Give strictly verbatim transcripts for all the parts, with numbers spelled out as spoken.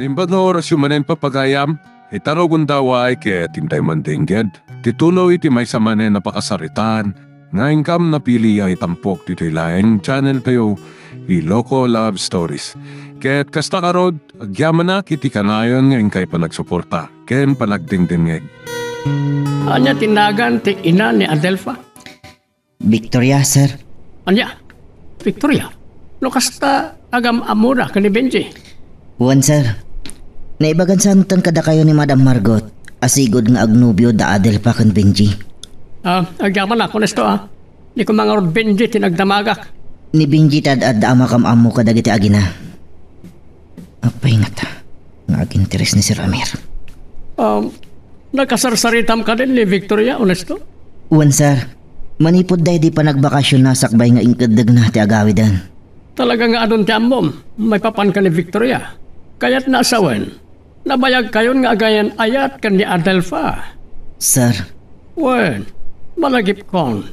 Imbag nga orasyo manen, papagayam, ita rugonda, ket intay mandengngeg ti tuloy ti maysa manen a pakasaritaan nga inkam napili a itampok ditoy laeng channel tayo, Iloko Love Stories. Ket kasta ngarud, agyamanak iti kanayon nga inkay panagsuporta ken panagdengdengngeg. Ania ti nagan ti ina ni Adelfa? Victoria, sir. Ania? Victoria? No kasta, agam-ammoda ken ni Benji? Wen, sir. Naibagan sa metten kadakayo ni Madam Margot a sigud nga agnobio da Adelfa ken Benji. Ah, agyamanak, Ernesto, ah. Ni koma ngarud Benji ti nagdamagak. Ni Benji ti ad-adda a makam-ammo kadagiti agina. Apay ngata nga aginteres ni Sir Amir? Um, nakasarsaritam kadin ni Victoria, Ernesto? Wen, sir. Manipud daydi panagbakasionna sakbay nga inkeddegna ti agawiden. Talaga nga adun ti ammom, maipapan ken ni Victoria. Kayatna a sawen, nabayagkayon nga agayan-ayat ken ni Adelfa. Sir. Wen, malagipkon.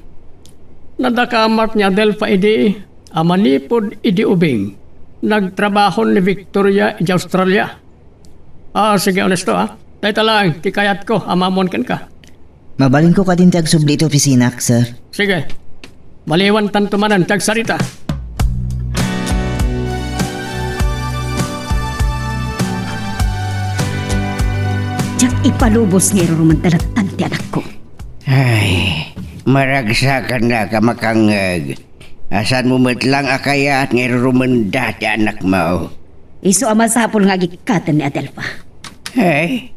Nadakamat ni Adelfa idi a manipud idi ubing, nagtrabahon ni Victoria idiay Australia. Ah, sige, Ernesto, ah. Dayta laeng ti kayatko a maammuan kenka. Mabalinko kadin ti agsubli iti opisinak, sir. Sige. Maliwantanto manen ti agsarita. Diak ipalubos nga irurumenda lattan ti anakko. Ay, maragsakannak a makangngeg. A saanmo met lang a kayat nga irurumenda ti anakmo? Isu a masapul nga agikkaten ni Adelfa. Ay,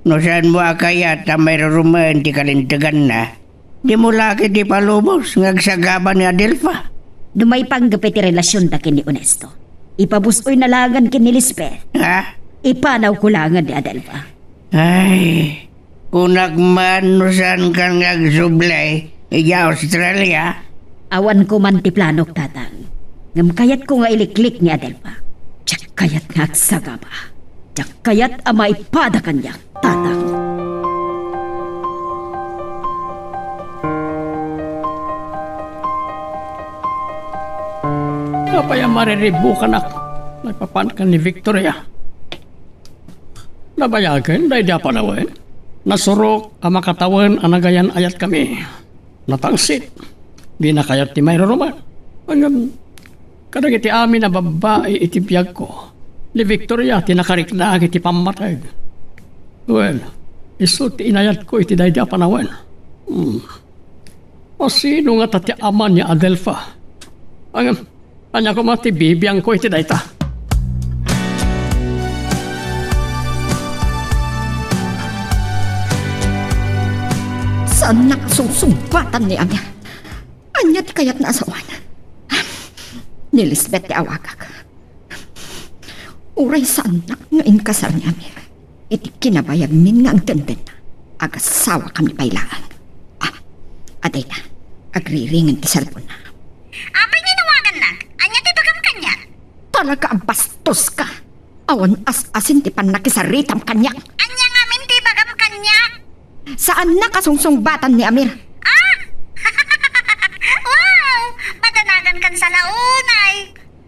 no saanmo a kayat a mairurumen ti kalinteganna, dimo la ketdi ipalubos nga agsagaba ni Adelfa. No maipanggep iti relasionda ken ni Ernesto, ipabus-oyna laengen ken ni Lisbeth. Ha? Ipanawko laengen ni Adelfa. Ay, kunak man no saankan nga agsubli idiay Australia. Awanko man ti planok, Tatang. Ngem kayatko nga iliklik ni Adelfa. Diak kayat nga agsagaba. Diak kayat a maipada kaniak, Tatang. Apay a mariribukanak maipapan ken ni Victoria? Nabayagen daydi a panawen. Nasurok a makatawen a nagayan-ayatkami. Natangsit. Dina kayat ti mairurumen. Ngem, kadagiti amin a babbai iti biagko, ni Victoria ti nakariknaan iti pammateg. Wen, isu ti inayatko iti daydi a panawen. Hmm. A sino ngata ti ama ni Adelfa? Ngem, ania koma ti bibiangko iti dayta? Saannak a sungsungbatan ni Amir. Ania ti kayatna a sawen? Ni Lisbeth ti awagak. Uray saannak nga inkasar ni Amir, iti kinabayagmin nga agdengdenna, agasawakami pay laeng. Ah, adayta, agriringen ti cellphone-na. Apay nga inawagannak? Ania ti ibagam kaniak? Talaga a bastoska! Awan as-asin ti pannakisaritam kaniak. Ania ngamin ti ibagam kaniak? Saannak a sungsungbatan ni Amir. Ah! Wow! Madanagan kan sana unay.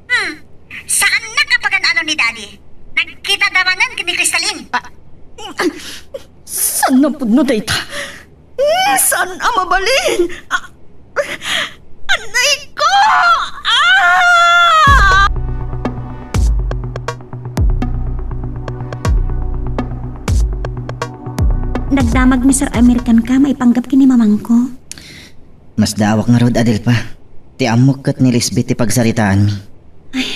Hmm. Saannak a pagan-ano ni Daddy. Nagkitadamanen ken ni Crystalline. Ah, saan a pudno dayta? Hmm, saan a mabalin? Ah, anay ko! Ah! Nagdamag ni Sir Amir kenka maipanggep ken ni mamangko. Masdaawak ngarud, Adelfa. Ti ammok ket ni Lisbeth ti pagsaritaanmi. Ay,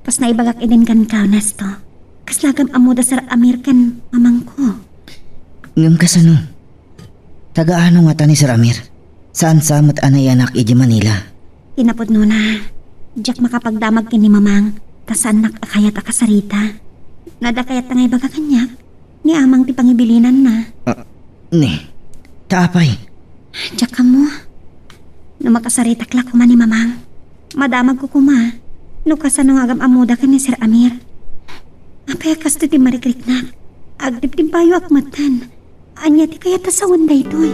kas naibagak idin kenka, Ernesto. Kasla agam-ammoda Sir Amir ken mamangko. Ngem kasano? Taga-ano ngata ni Sir Amir? Saan sa met a naiyanak idiay Manila? Ti napudnona, diak makapagdamag ken ni mamang, ta saannak a kayat a kasarita. No adda kayatta nga ibaga kaniak, ni amang ti pangibilinanna. Ah, ne. Ta apay? Diak ammo. No makasaritak la koma ni mamang, madamagko koma. No kasano nga agam-ammoda ken ni Sir Amir. Apay a kastoy ti marikriknak? Agdibdimbayoak metten. Ania ti kayat a sawen daytoy?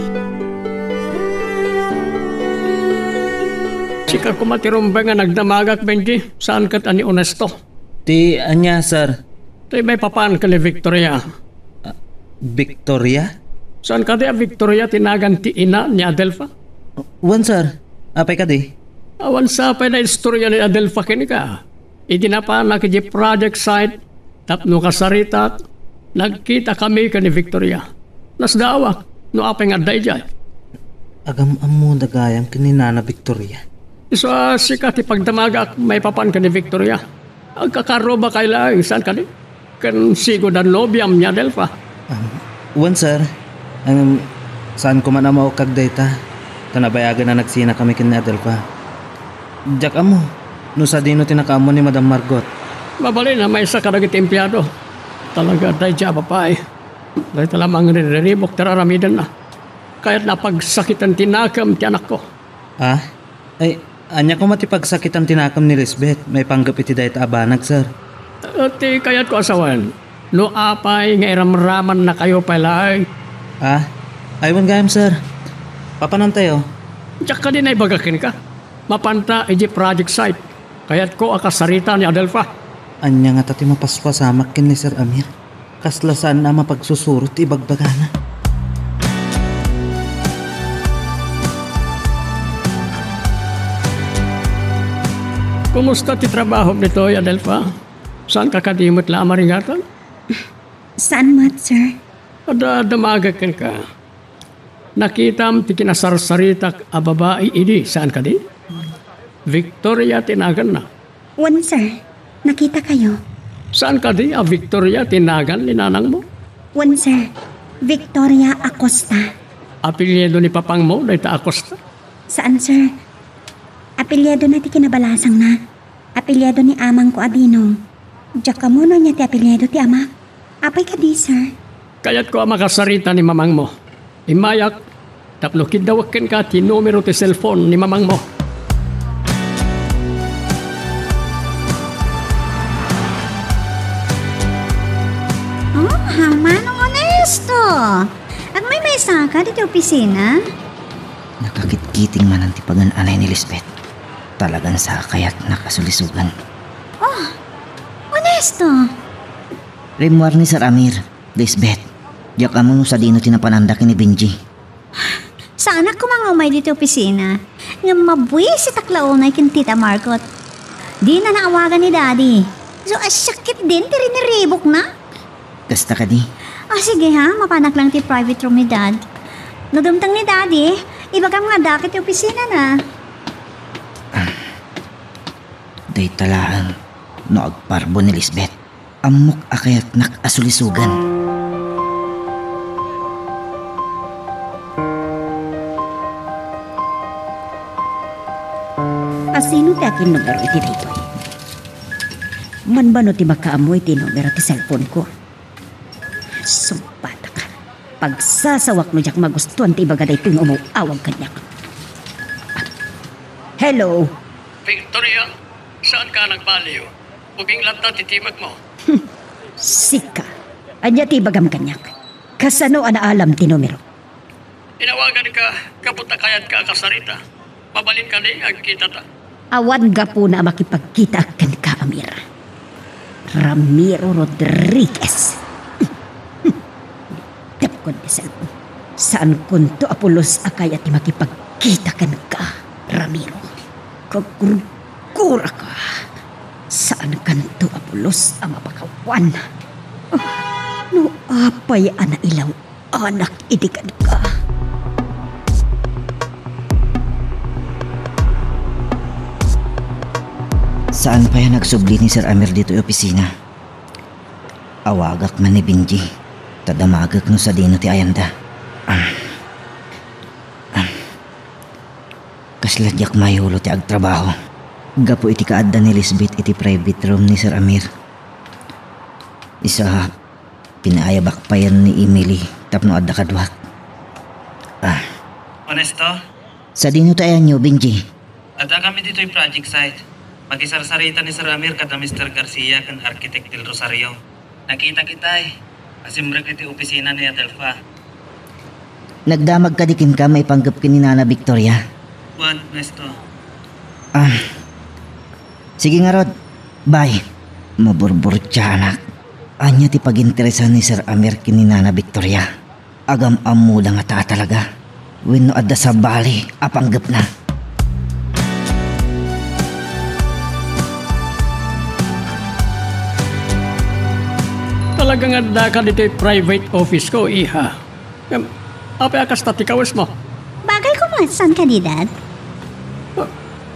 Sika koma ti rumbeng a nagdamagak, Benji. Saan ket a ni Ernesto? Ti ania, sir? Ti maipapan ken ni Victoria. Ah, Victoria? Saan kadi a Victoria ti nagan ti ina ni Adelfa? Wen, sir. Apay kadi? Awan sa pay naistorya ni Adelfa kenka. Idi napanak idiay project site, tapno kasaritak, nagkitakami ken ni Victoria. Nasdaawak no apay nga adda idiay. Agam-ammona gayam ken ni Nana Victoria. Isu a sika ti pagdamagak maipapan ken ni Victoria. Agkakarrubakay laeng, saan kadi? Ken sigud a nobiam ni Adelfa. Um, wen, sir. Um, saan ko man a maukag dayta. Ta nabayagen a nagsinakami ken ni Adelfa. Diak ammo no sadino ti nakaammo ni Madam Margot. Mabalin a maysa kadagiti empleado. Talaga, daydiay a babai. Dayta la mangriribok ti aramidenna. Kayatna a pagsakiten ti nakem ti anakko. Ah? Ay, ania koma ti pagsakitan ti nakem ni Lisbeth maipanggep iti dayta a banag, sir? Ah, ti kayatko a sawen, no apay nga iramramannakayo pay laeng. Ah? Ay, wen gayam, sir. Papanantayo? Diak kadi naibaga kenka? Mapanta idiay project site. Kayatko a kasarita ni Adelfa. Ania ngata ti mapasamak ken ni Sir Amir? Kasla saan a mapagsusurot ti ibagbagana. Kumusta ti trabahom ditoy, Adelfa? Saanka kadi met la a maringatan? Saan met, sir. Adda damagek kenka. Nakitam ti kinasarsaritak a babai idi, saan kadi? Victoria ti naganna. Wen, sir. Nakitakayo. Saan kadi a Victoria ti nagan ni nanangmo? Wen, sir. Victoria Acosta. Apelyido ni papangmo dayta Acosta? Saan, sir. Apelyidona ti kinabalasangna. Apelyido ni amangko a Dino. Diak ammo no ania ti apelyido ti amak. Apay kadi, sir? Kayatko a makasarita ni mamangmo. Immayak, tapno kiddawek kenka ti numero ti cellphone ni mamangmo. Oh, Manong Honesto! Agmaymaysaka ditoy opisina? Nakakitkiting manen ti pagan-anay ni Lisbeth. Talagan sa kayatnak a sulisugan. Oh, Honesto! Rimmuar ni Sir Amir, Lisbeth. Diak ammo no sadino ti napananda ken ni Benji. Saanak koma nga umay ditoy opisina. Ngem mabuisitak la unay ken Tita Margot. Dina naawagan ni Daddy. So, asyakkit din ti riniribukna. Kasta kadi? Ah, sige ha, mapanak lang ti private room ni Dad. No dumteng ni Daddy, ibagam nga adda ket ti opisinana. Dayta laeng no agparbo ni Lisbeth. Ammok a kayatnak a sulisugan. Asino ti akinnumero iti daytoy? Manmano ti makaammo iti numero ti cellphone ko? Sumpataka. Pagsasawak no diak magustuan ti ibaga daytoy nga umaw-awag kaniak. Hello? Victoria, saanka a nagbaliw? Ubing latta ti timekmo. Sika, ania ti ibagam kaniak? Kasano a naalam ti numero? Inawaganka gapu ta kayatka a kasarita. Mabalin kadi nga agkitata? Awan gapuna a makipagkitaak kenka, Amir. Ramiro Rodriguez. Depkon ti cellphone. Saankonto a pulos a kayat ti makipagkita kenka, Ramiro. Kagurguraka. Saankanto a pulos a mapakawan. No apay a nailaw-anak idi kenka. Saan pay a nagsubli ni Sir Amir ditoy opisina? Awagak man ni Benji, ta damagek no sadino ti ayanda. Ah. Ah. Kasla diak mayulo ti agtrabaho. Gapu iti kaadda ni Lisbeth iti private room ni Sir Amir. Isu a, pinaayabak payen ni Emily tapno adda kaduak. Ah. Honesto? Sadino ti ayanyo, Benji? Adda kami ditoy project site. Makisarsarita ni Sir Amir kada Mister Garcia ken Architect Del Rosario. Nakita kitay. Asimrek iti opisina ni Adelfa. Nagdamag kadi kenka maipanggep ken ni Nana Victoria? Wen, Honesto. Ah. Sige ngarud. Bye. Maburburtianak. Ania ti paginteresan ni Sir Amir ken ni Nana Victoria? Agam-ammoda ngata a talaga wenno adda sabali a panggepna? Talaga nga addaka ditoy private office ko, iha. Ngem, apay a kasta ti kawesmo? Bagay ko met, saan ka di, Dad? Ah,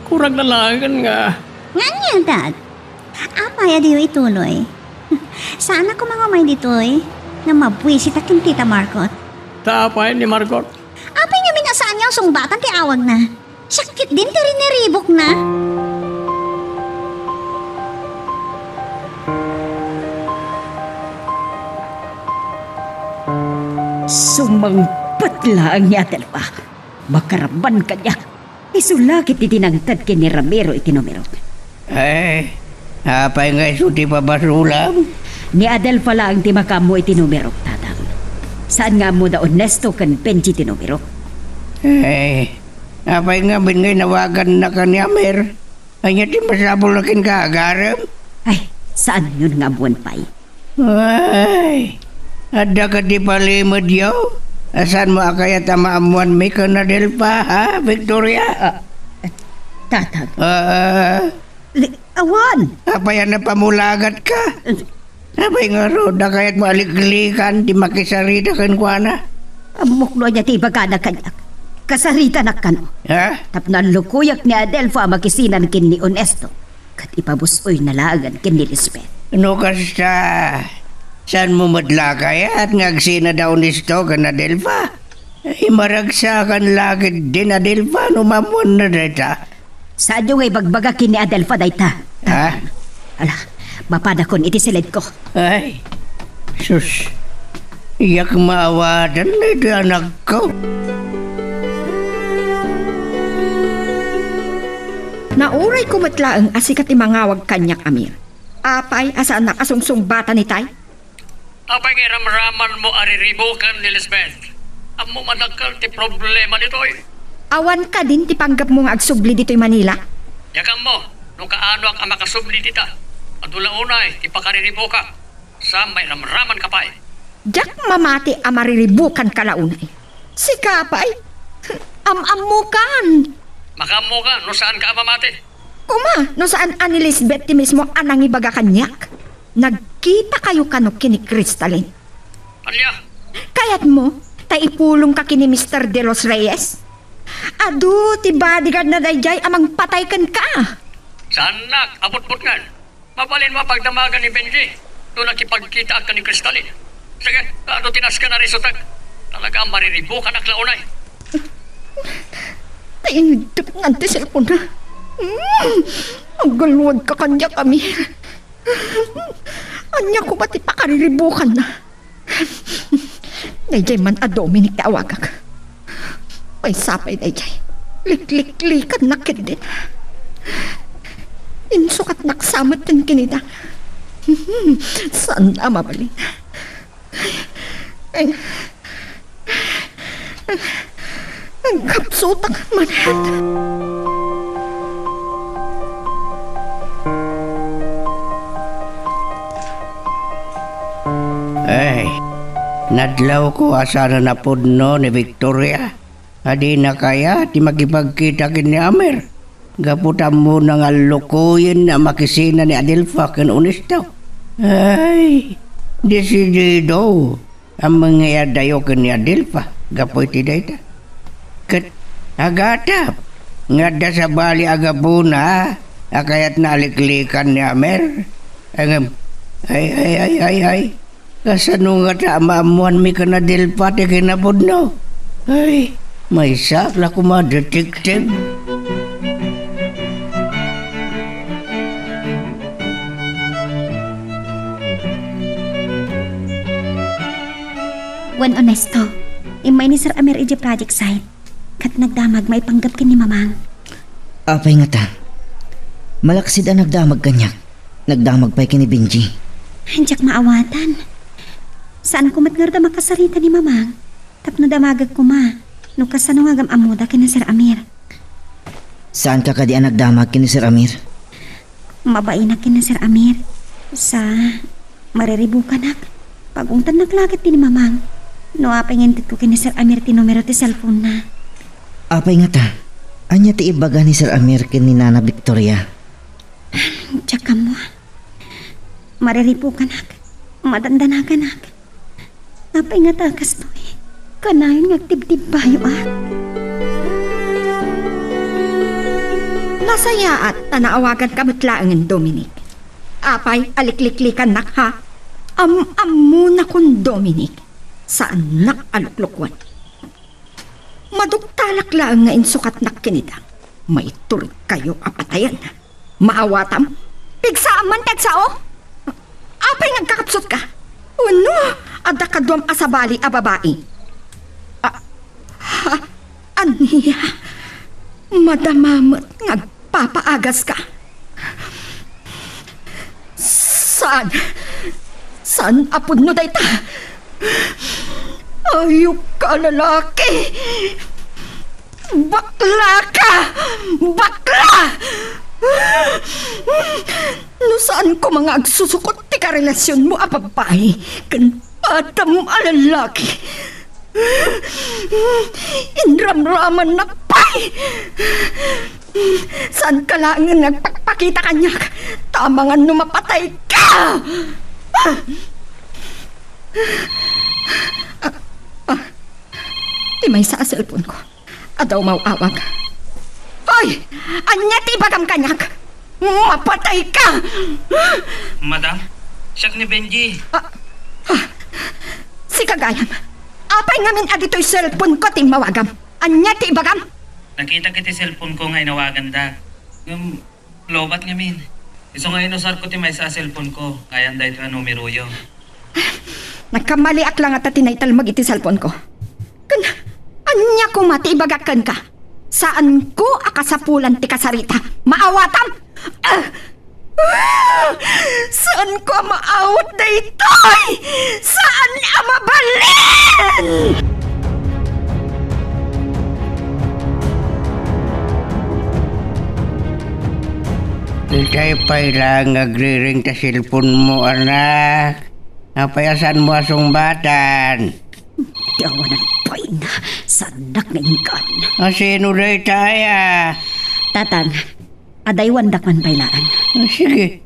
kurang na laengen nga. Nga ania, Dad? Apay a diyo ituloy? Saan a koma nga umay ditoy? Nga mabuisitak ken Tita Margot. Ta apay ni Margot? Apay ngamin a saan nga sungbatan ti awagna? Siak ketdin ti riniribukna. Sumangpet laeng ni Adelfa. Makaraban kaniak. Isu la ket ti nangted ken ni Ramiro iti numerok. Eh, apay nga isu ti pabasolam? Ni Adelfa laeng ti makaammo iti numerok, Tatang. Saan nga ammo da Ernesto ken Benji ti numerok? Eh, apay ngamin nga inawagannaka ni Amir? Ania ti masapul a kinkagarem? Ay, saanyon nga ammoen pay. Ay, adda kadi palimedyo? A, saanmo a kayat a maammoanmi ken Adelfa, ha, Victoria? Ah, Tatang. Ah, Li-, awan. Apay a napamulagatka? Apay ngarud a kayatmo a liklikan ti makisarita kenkuana? Ammok no ania ti ibagana kaniak. Kasaritanak kano. Ha? Tapno allukoyak ni Adelfa a makisinan ken ni Ernesto. Ket ipabus-oyna laengen ken ni Lisbeth. No kasta, saanmo met la kayat nga agsina da Ernesto ken Adelfa? Ay, maragsakan la ketdin Adelfa no maammoanna dayta. Saanyo nga ibagbaga ken ni Adelfa dayta? Ha? Ala, mapadakon iti siledko. Ay, sus, diak maawatan daytoy anakko. Naurayko met laeng a sika ti mangawag kaniak, Amir. Apay a saannak a sungsungbatan itay? Apay nga iramramanmo a riribukan ni Lisbeth? Ammom a dakkel ti problema ditoy. Awan kadin ti panggepmo nga agsubli ditoy Manila? Diak ammo no kaanoak a makasubli dita. Adu la unay ti pakariribukak. Sa mairamramanka pay. Diak mamati a mariribukanka la unay. Sika pay? Am-ammokan. Makaammoka no saanka a mamati. Koma, no saan a ni Lisbeth ti mismo a nangibaga kaniak. Nagkitakayo kano ken ni Crystalline? Ania? Kayatmo, ta ipulongka ken ni Mister De Los Reyes? Adu ti bodyguardna daydiay a mangpatay kenka. Saannak a butbutngen. Mabalinmo a pagdamagan ni Benji no nakipagkitaak ken ni Crystalline. Sige, kaano ti nasken a risotek? Talaga a mariribukanak la unay. Ta indepnan ti cellphone-na. Mm, aggalwadka kaniak, Amir. Ania koma ti pakariribukanna? Daydiay man a Dominic ti awagak. Maysa pay daydiay. Likliklikannak ketdin. Insukatnak sa metten kenkuana. Saan a mabalin. Ay, Agkapsutak manen. Ay, nadlawko a saan a napudno ni Victoria a dina kayat ti makipagkita ken ni Amir. Gapu ta ammona nga allukoyen a makisina ni Adelfa ken Ernesto. Ay, desidido a mangayadayo ken ni Adelfa gapu iti dayta. Ket agatap nga adda sabali a gapuna a kayatna a liklikan ni Amir. Ngem, ay, ay, ay, ay, ay. Kasano ngata a maammoanmi ken Adelfa ti kinapudno? Ay, maysa la koma a detective. Wen Ernesto, immay ni Sir Amir idiay project site, ket nagdamag maipanggep ken ni Mamang. Apay ngata? Malaksid a nagdamag kaniak. Nagdamag pay ken ni Benji. Diak maawatan. Saanko met ngarud a makasarita ni Mamang tapno damagek koma no kasano nga agam-ammoda ken ni Sir Amir. Saanka kadi a nagdamag ken ni Sir Amir? Mabainak ken ni Sir Amir. Sa Mariribukanak. Pagungtannak la ket ti ni Mamang. No apay nga intedko ken ni Sir Amir ti numero ti cellphone-na. Apay ngata? Ania ti ibaga ni Sir Amir ken ni Nana Victoria? Diak ammo. Mariribukanak. Madandanaganak. Apay ngata kastoy? Kanayon nga agtibtibbayoak. Nasayaat ta naawaganka met laengen, Dominic. Apay, alikliklikannak, ha? Am-ammonakon, Dominic. Saannak a luklukuen. Maduktalak laeng nga insukatnak kenita. Maiturigkayo a patayen. Maawatam? Pigsaam man ti agsao? Apay nga agkakapsutka? Wenno, adda kaduam a sabali a babai? A-, ha? Ania? Madama met nga agpapaagaska? Saan? Saan a pudno dayta? Ayokka a lalaki! Bakla ka! Bakla! No saan koma nga agsusukot ti karelasionmo a babbai ken padam a lalaki, inramramannak pay! Saanka laengen nga agpakpakita kaniak, ta amangan no mapatayka! Ah, ah, ti maysa a cellphone-ko. Adda umaw-awag. Hoy! Ania ti ibagam kaniak? Mapatayka! Madam, siak ni Benji. Ah, ah, sika gayam. Apay ngamin a ditoy cellphone-ko ti immawagam? Ania ti ibagam? Nakitak iti cellphone-ko nga inawaganda. Ngem, lobat ngamin. Isu nga inusarko ti maysa a cellphone-ko, nga ayan daytoy a numeroyo. Nagkamaliak la ngata ti naitalmek iti cellphone-ko. Ken, ania koma ti ibagak kenka? Saanko a kasapulan ti kasarita. Maawatam! Ah! Ah! Saanko a maawat daytoy! Saan a mabalin! Daydiay pay laeng nga agriring ta cellphone-mo, anak. Apay a saanmo a sungbatan? Ti awanan pay na, saannak nga inkan. A, sino dayta aya? Tatang, adaywandak man pay laeng. A, sige.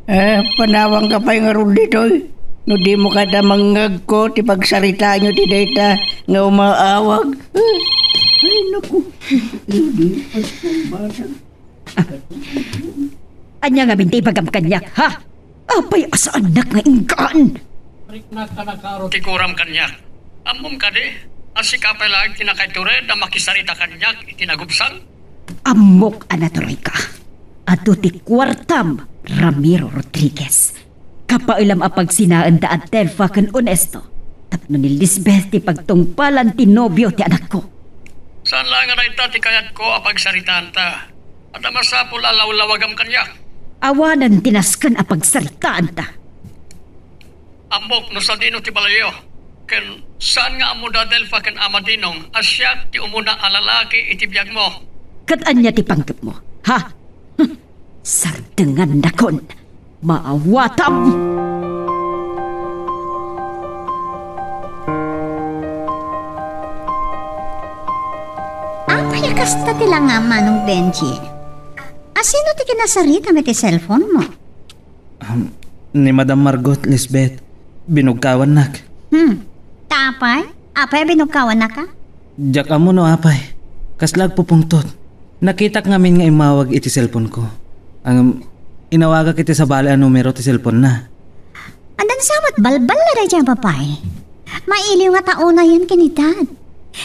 Eh, panawangka pay ngarud ditoy. No dimo kayat a mangngegko ti pagsaritaanyo ti dayta nga umaawag. Ay, naku. Hindi pa sungbatan. Ah. Ania ngamin ti ibagam kaniak, ha? Apay a saannak nga inkan? Ti kuram kaniak. Ammom kadi a sika pay laeng ti nakaitured a makisarita kaniak iti nagubsang? Ammok a naturoyka. Adu ti kuartam, Ramiro Rodriguez. Kapaelam a pagsinaen da Adelfa ken Honesto tapno ni Lisbeth ti pagtungpalan ti nobio ti anakko. Saan laeng a dayta ti kayatko a pagsaritaanta. Adda masapul a lawlawagam kaniak. Awanen ti nasken a pagsaritaanta. Ammok no sadino ti balayyo. Ken saan nga ammo da Adelfa ken Ama Dinong a siak ti umuna a lalaki iti biagmo. Ket ania ti panggepmo, ha? Hm, sardengannakon. Maawatam! Apay a kasta ti langam, Manong Benji? A, sino ti kinasaritam iti cellphone-mo? Um, ni Madam Margot, Lisbeth. Binugkawannak. Hmm. Ta apay? Apay a binugkawannaka? Diak ammo no apay. Kasla agpupungtot. Nakitak ngamin nga immawag iti cellphone-ko. Ngem, inawagak iti sabali a numero ti cellphone-na. Addan sa met balbal la daydiay a babai. Mailiw nga tao na yan ken ni Dad.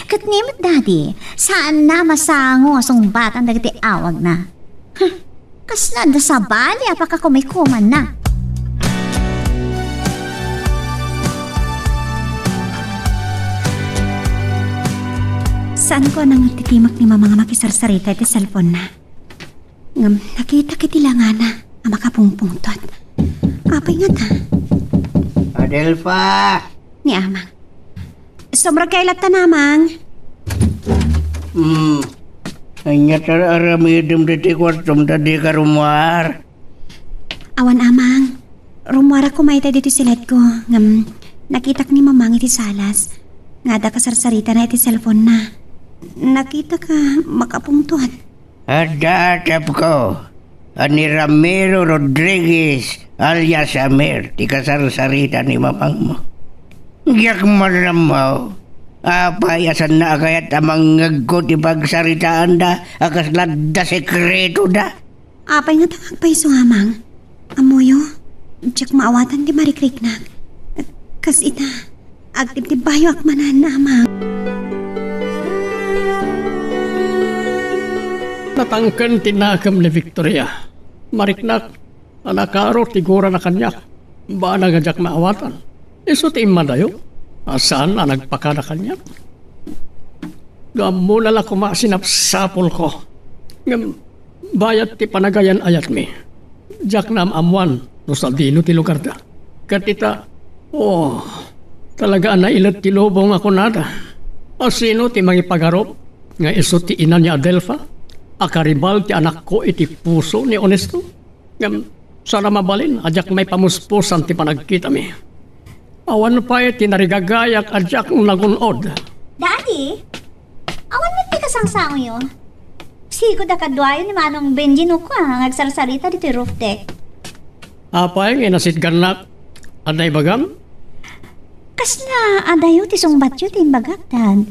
Ket ni met Daddy, saanna a masango a sungbatan dagiti awagna. Huh, kasla adda sabali a pakakumikumanna. Saanko a nangngeg ti timek ni Mama nga makisarsarita iti cellphone-na. Ngem nakitak iti langana a makapungpungtot. Apay ngata? Adelfa! Ni Amang. Sumrekka latta, Amang. Hmm. Ania ti ar-aramidem ditoy kuartom ta dika rummuar? Awan, Amang. Rummuarak koma ita ditoy siletko, ngem nakitak ni Mamang iti salas nga adda kasarsaritana iti cellphone-na. Nakitak a makapungtot. Adda atepko a ni Ramiro Rodriguez alias Amir ti kasarsarita ni mamangmo. Diak marammaw. Apay a saanna a kayat a mangngegko ti pagsaritaanda a kasla adda sekretoda? Apay ngata nga agpayso, Amang? Ammoyo, diak maawatan ti marikriknak. Kas ita, agtibtibbayoak manen, Amang. Natangken ti nakem ni Victoria. Mariknak a nakaro ti gurana kaniak. Banag a diak maawatan. Isu ti immadayo a saan a nagpakada kaniak. No ammona la koma a sinapsapulko. Ngem bayat ti panagayan-ayatmi. Diak naam-ammoan no sadino ti lugarda. Ket ita, oh, talaga a nailet ti lubong a kunada. A sino ti mangipagarup nga isu ti ina ni Adelfa a karibal ti anakko iti puso ni Onesto? Ngem saan a mabalin a diak maipamuspusan ti panagkitami. Awan pay ti narigagayak a diak nagun-od. Daddy, awan met ti kasangsangoyo. Sigud a kaduayo ni Manong Benji no kua nga agsarsarita ditoy roof deck. Apay nga inasitgannak? Adda ibagam? Kasla adayo ti sungbatyo ti imbagak, Dad?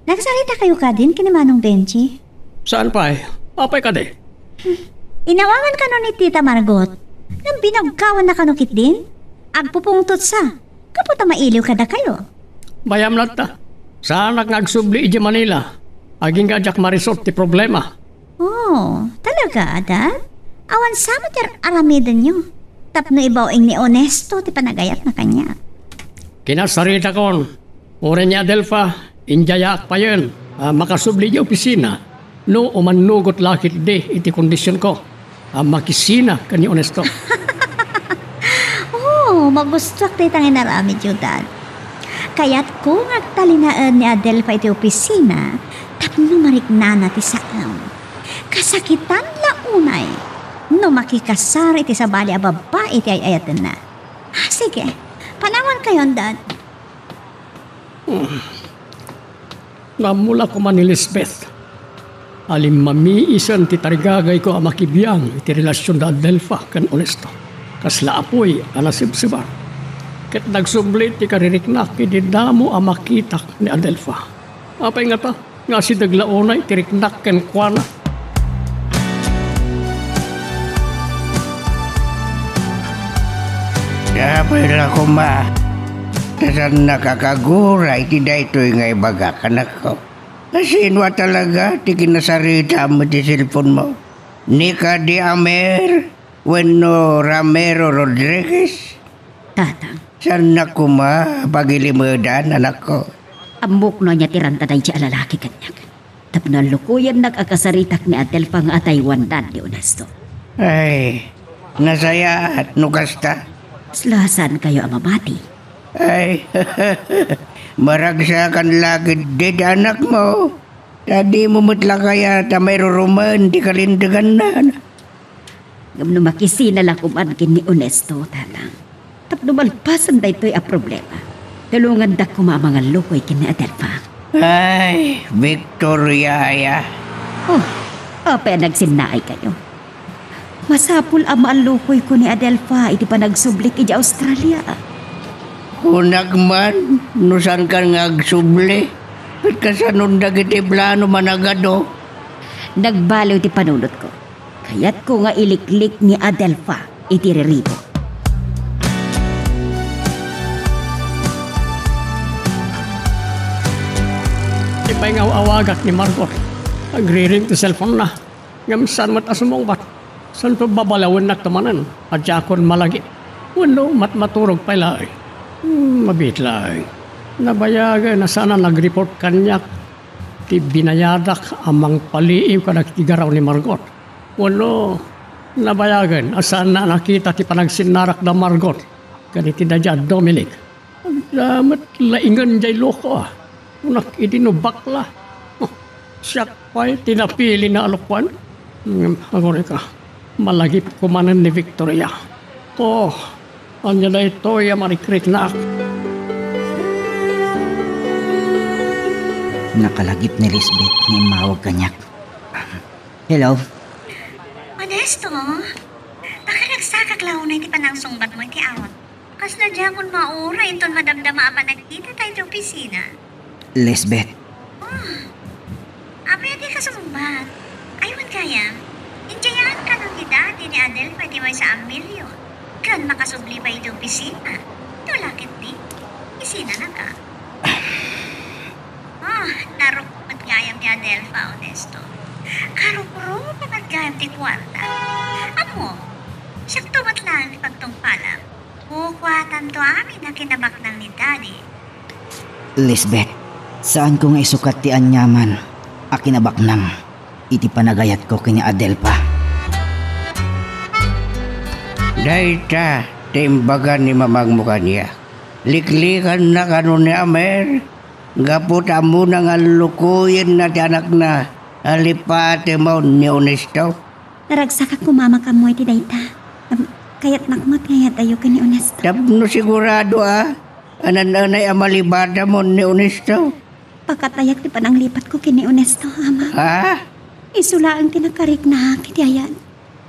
Nagsaritakayo kadin ken ni Manong Benji? Saan pay? Apay kadi? Inawagan kano ni Tita Margot. Ngem binagkawanna kano ketdin? Agpupungtot sa. Gapu ta mailiw kadakayo. Bayam latta. Saanak nga agsubli idiay Manila. Agingga a diak marisort ti problema. Oh, talaga, Dad? Awan sa met ti ar-aramidenyo tapno ibaw-ing ni Onesto ti panagayatna kaniak. Kinasaritakon, uray ni Adelfa, indiayaak payen a makasubli idiay opisina no umannugot la ketdi iti kondisionko a makisina ken ni Onesto. Oh, magustuak dayta nga inaramidyo, Dad. Kayatko nga agtalinaen ni Adelfa iti opisina tapno mariknana ti saem. Kasakitan la unay no makikasar iti sabali a babbai ti ay-ayatenna. Ah, sige, panawankayon, Dad. Hmm. Namula koma ni Lisbeth a limmamiisen ti tarigagayko a makibiang iti relasion da Adelfa ken Onesto. Kasla apuy a nasibsibar. Ket nagsubli ti kaririknak idi damo a makitak ni Adelfa. Apay ngata nga asideg la unay ti riknak kenkuana? Apay la koma, ta saannak a kagura iti daytoy nga ibagak, anakko. Sino a talaga ti kinasaritam iti cellphone-mo? Ni kadi Amer wenno Ramiro Rodriguez? Tatang. Saannak koma a pagilimedan, anakko. Ammok no ania ti ranta daydi a lalaki kaniak. Tapno allukoyennak a kasaritak ni Adelfa nga adaywandan ni Onesto. Ay, nasayaat no kasta. Kasla saankayo a mamati? Ay, maragsakan la ketdi ti anakmo. Ta dimo met la kayat a mairurumen ti kalinteganna. Ngem no makisina la koman ken ni Onesto, Tatang, tapno malpasen daytoy a problema, tulongandak koma a mangallukoy ken ni Adelfa. Ay, Victoria aya. Oh, apay a nagsinnaaykayo? Masapul a maallukoyko ni Adelfa iti panagsublik idiay Australia. Kunak man, no saankan nga agsubli, ket kasanon dagiti plano, managado? Nagbaliw ti panunotko. Kayatko nga iliklik ni Adelfa iti riribuk. Ipay nga aw-awagak ni Margot. Agriring ti cellphone-na. Ngem saan met a sumungbat. Saanto babalawennakto manen a diakon malagip. Wenno, matmaturog pay laeng. Hmm, mabiit laeng. Nabayagen a saan a nag-report kaniak ti binayadak a mangpaliiw kadagiti garaw ni Margot. Wenno, nabayagen a saanna a nakita ti panagsinnarak da Margot ken iti daydi a Dominic. Adda met laingen diay loko a. Kunak idi no bakla. Huh, siak pay ti napilina a lokoan. Ngem, aguray ka, malagipko manen ni Victoria. Oh, Ania daytoy a marikriknak? Nakalagip ni Lisbeth nga immawag kaniak. Hello? Onesto, nakaragsakak la unay ti panangsungbatmo iti awak. Kasla diakon mauray inton madamdama a panagkitata iti opisina. Lisbeth. Oh, apay a dika sumungbat? Ay, wen gayam, idiayan kanon ni Daddy ni Adelfa iti maysa a milyon. Ken makasubli pay iti opisina. Ito la ketdi. Isinanaka. Ah, narukop met gayam ni Adelfa, Onesto. Karukrupa met gayam ti kuarta. Ammo, siakto met laeng ti pagtungpalam. Kukuatanto amin a kinabaknang ni Daddy. Lisbeth, saanko nga isukat ti aniaman a kinabaknang iti panagayatko ken ni Adelfa. Dayta ti imbaga ni mamangmo kaniak. Liklikanna kanon ni Amir gapu ta ammona nga lukoyenna ti anakna a lipatemon ni Onesto. Naragsakak koma a maammo iti dayta. Am, kayatnak met nga iyat-ayo ken ni Onesto. Tapno sigurado a, a naan-anay a malipatemon ni Onesto. Pakatayak ti pananglipatko ken ni Onesto, Ama. Ha? Isu laeng ti nakariknak iti ayan.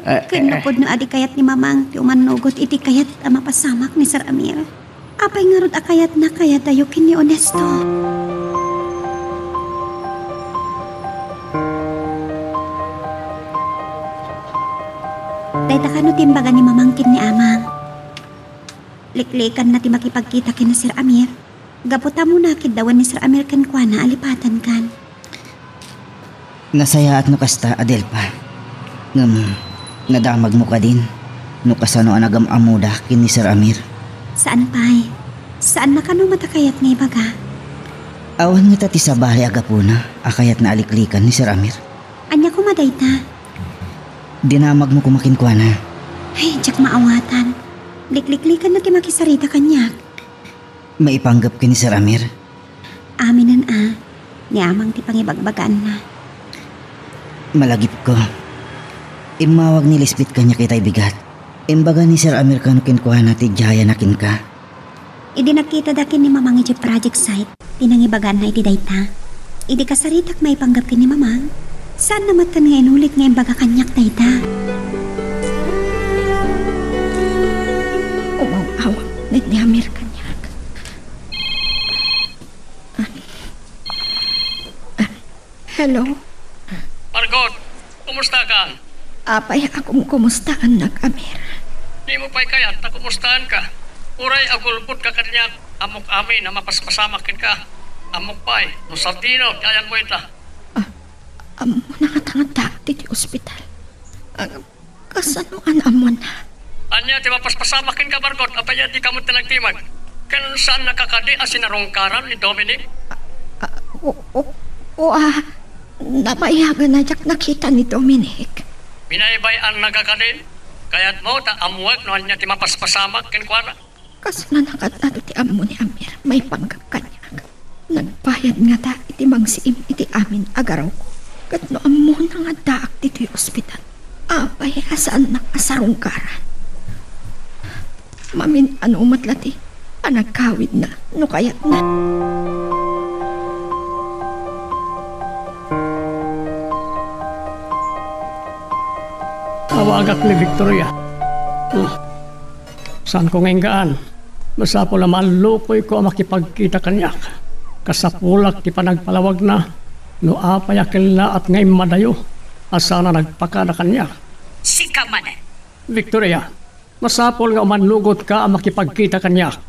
Ah, ken no eh. Pudno a di kayat ni Mamang ti umannugot iti kayat a mapasamak ni Sir Amir, apay ngarud a kayatna a iyat-ayo ken ni Onesto? Dayta kano ti imbaga ni Mamang ken ni Amang? Liklikanna ti makipagkita ken ni Sir Amir. Gapu ta ammona a kiddawan ni Sir Amir kenkuana a lipatankan. Nasayaat no kasta, Adelfa. Ngem, nadamagmo kadin no kasano a nagam-ammoda ken ni Sir Amir. Saan pay. Saanna kano met a kayat nga ibaga. Awan ngata ti sabali a gapuna a kayatna a liklikan ni Sir Amir. Ania koma dayta? Dinamagmo koma kenkuana. Ay, diak maawatan. Likliklikanna ti makisarita kaniak. Maipanggep ken ni Sir Amir? Aminen a, ni Amang ti pangibagbagaanna. Malagipko. Immawag ni Lisbeth kaniak itay bigat. Imbaga ni Sir Amir kano kenkuana ti idiayana kenka. Idi nagkitada ken ni Mamang idiay project site, ti nangibagaanna iti dayta. Idi kasaritak maipanggep ken ni Mamang, saanna met kano nga inulit nga imbaga kaniak dayta. Umaw-awak ni Amir kaniak. Ah. Ah. Hello? Margot, kumusta ka? Apay a kumkumustaannak, Amir? Dimo pay kayat ta kumustaanka. Uray agulbodka kaniak, ammok amin a mapaspasamak kenka. Ammok pay no sadino ti ayanmo ita. Ah, ammona nga addaak ditoy ospital. Ah, kasano a naammoanna? Ania ti mapaspasamak kenka, Margot, apay a dika met nagdimag? Ken saannaka kadi a sinarungkaran ni Dominic? Ah, ah, o, o, o, ah, nabayagan a diak nakita ni Dominic. Binaybay-annaka kadi? Kayatmo ta ammoek no ania ti mapaspasamak kenkuana? Kasla nakatado ti ammo ni Amir maipanggep kaniak. Nagbayad ngata iti mangsiim iti amin a garawko. Ket no ammona nga addaak ditoy ospital, apay a saannak a sarungkaran? Mamin-ano met la ti panagkawidna no kayatna. Awagak ni Victoria. Hmm. Saanko nga inggaan. Masapul a maallukoyko a makipagkita kaniak. Kasapulak ti panagpalawagna no apay a kellaat nga immadayo a saan a nagpakada kaniak. Sika manen. Victoria, masapul nga umannugotka a makipagkita kaniak.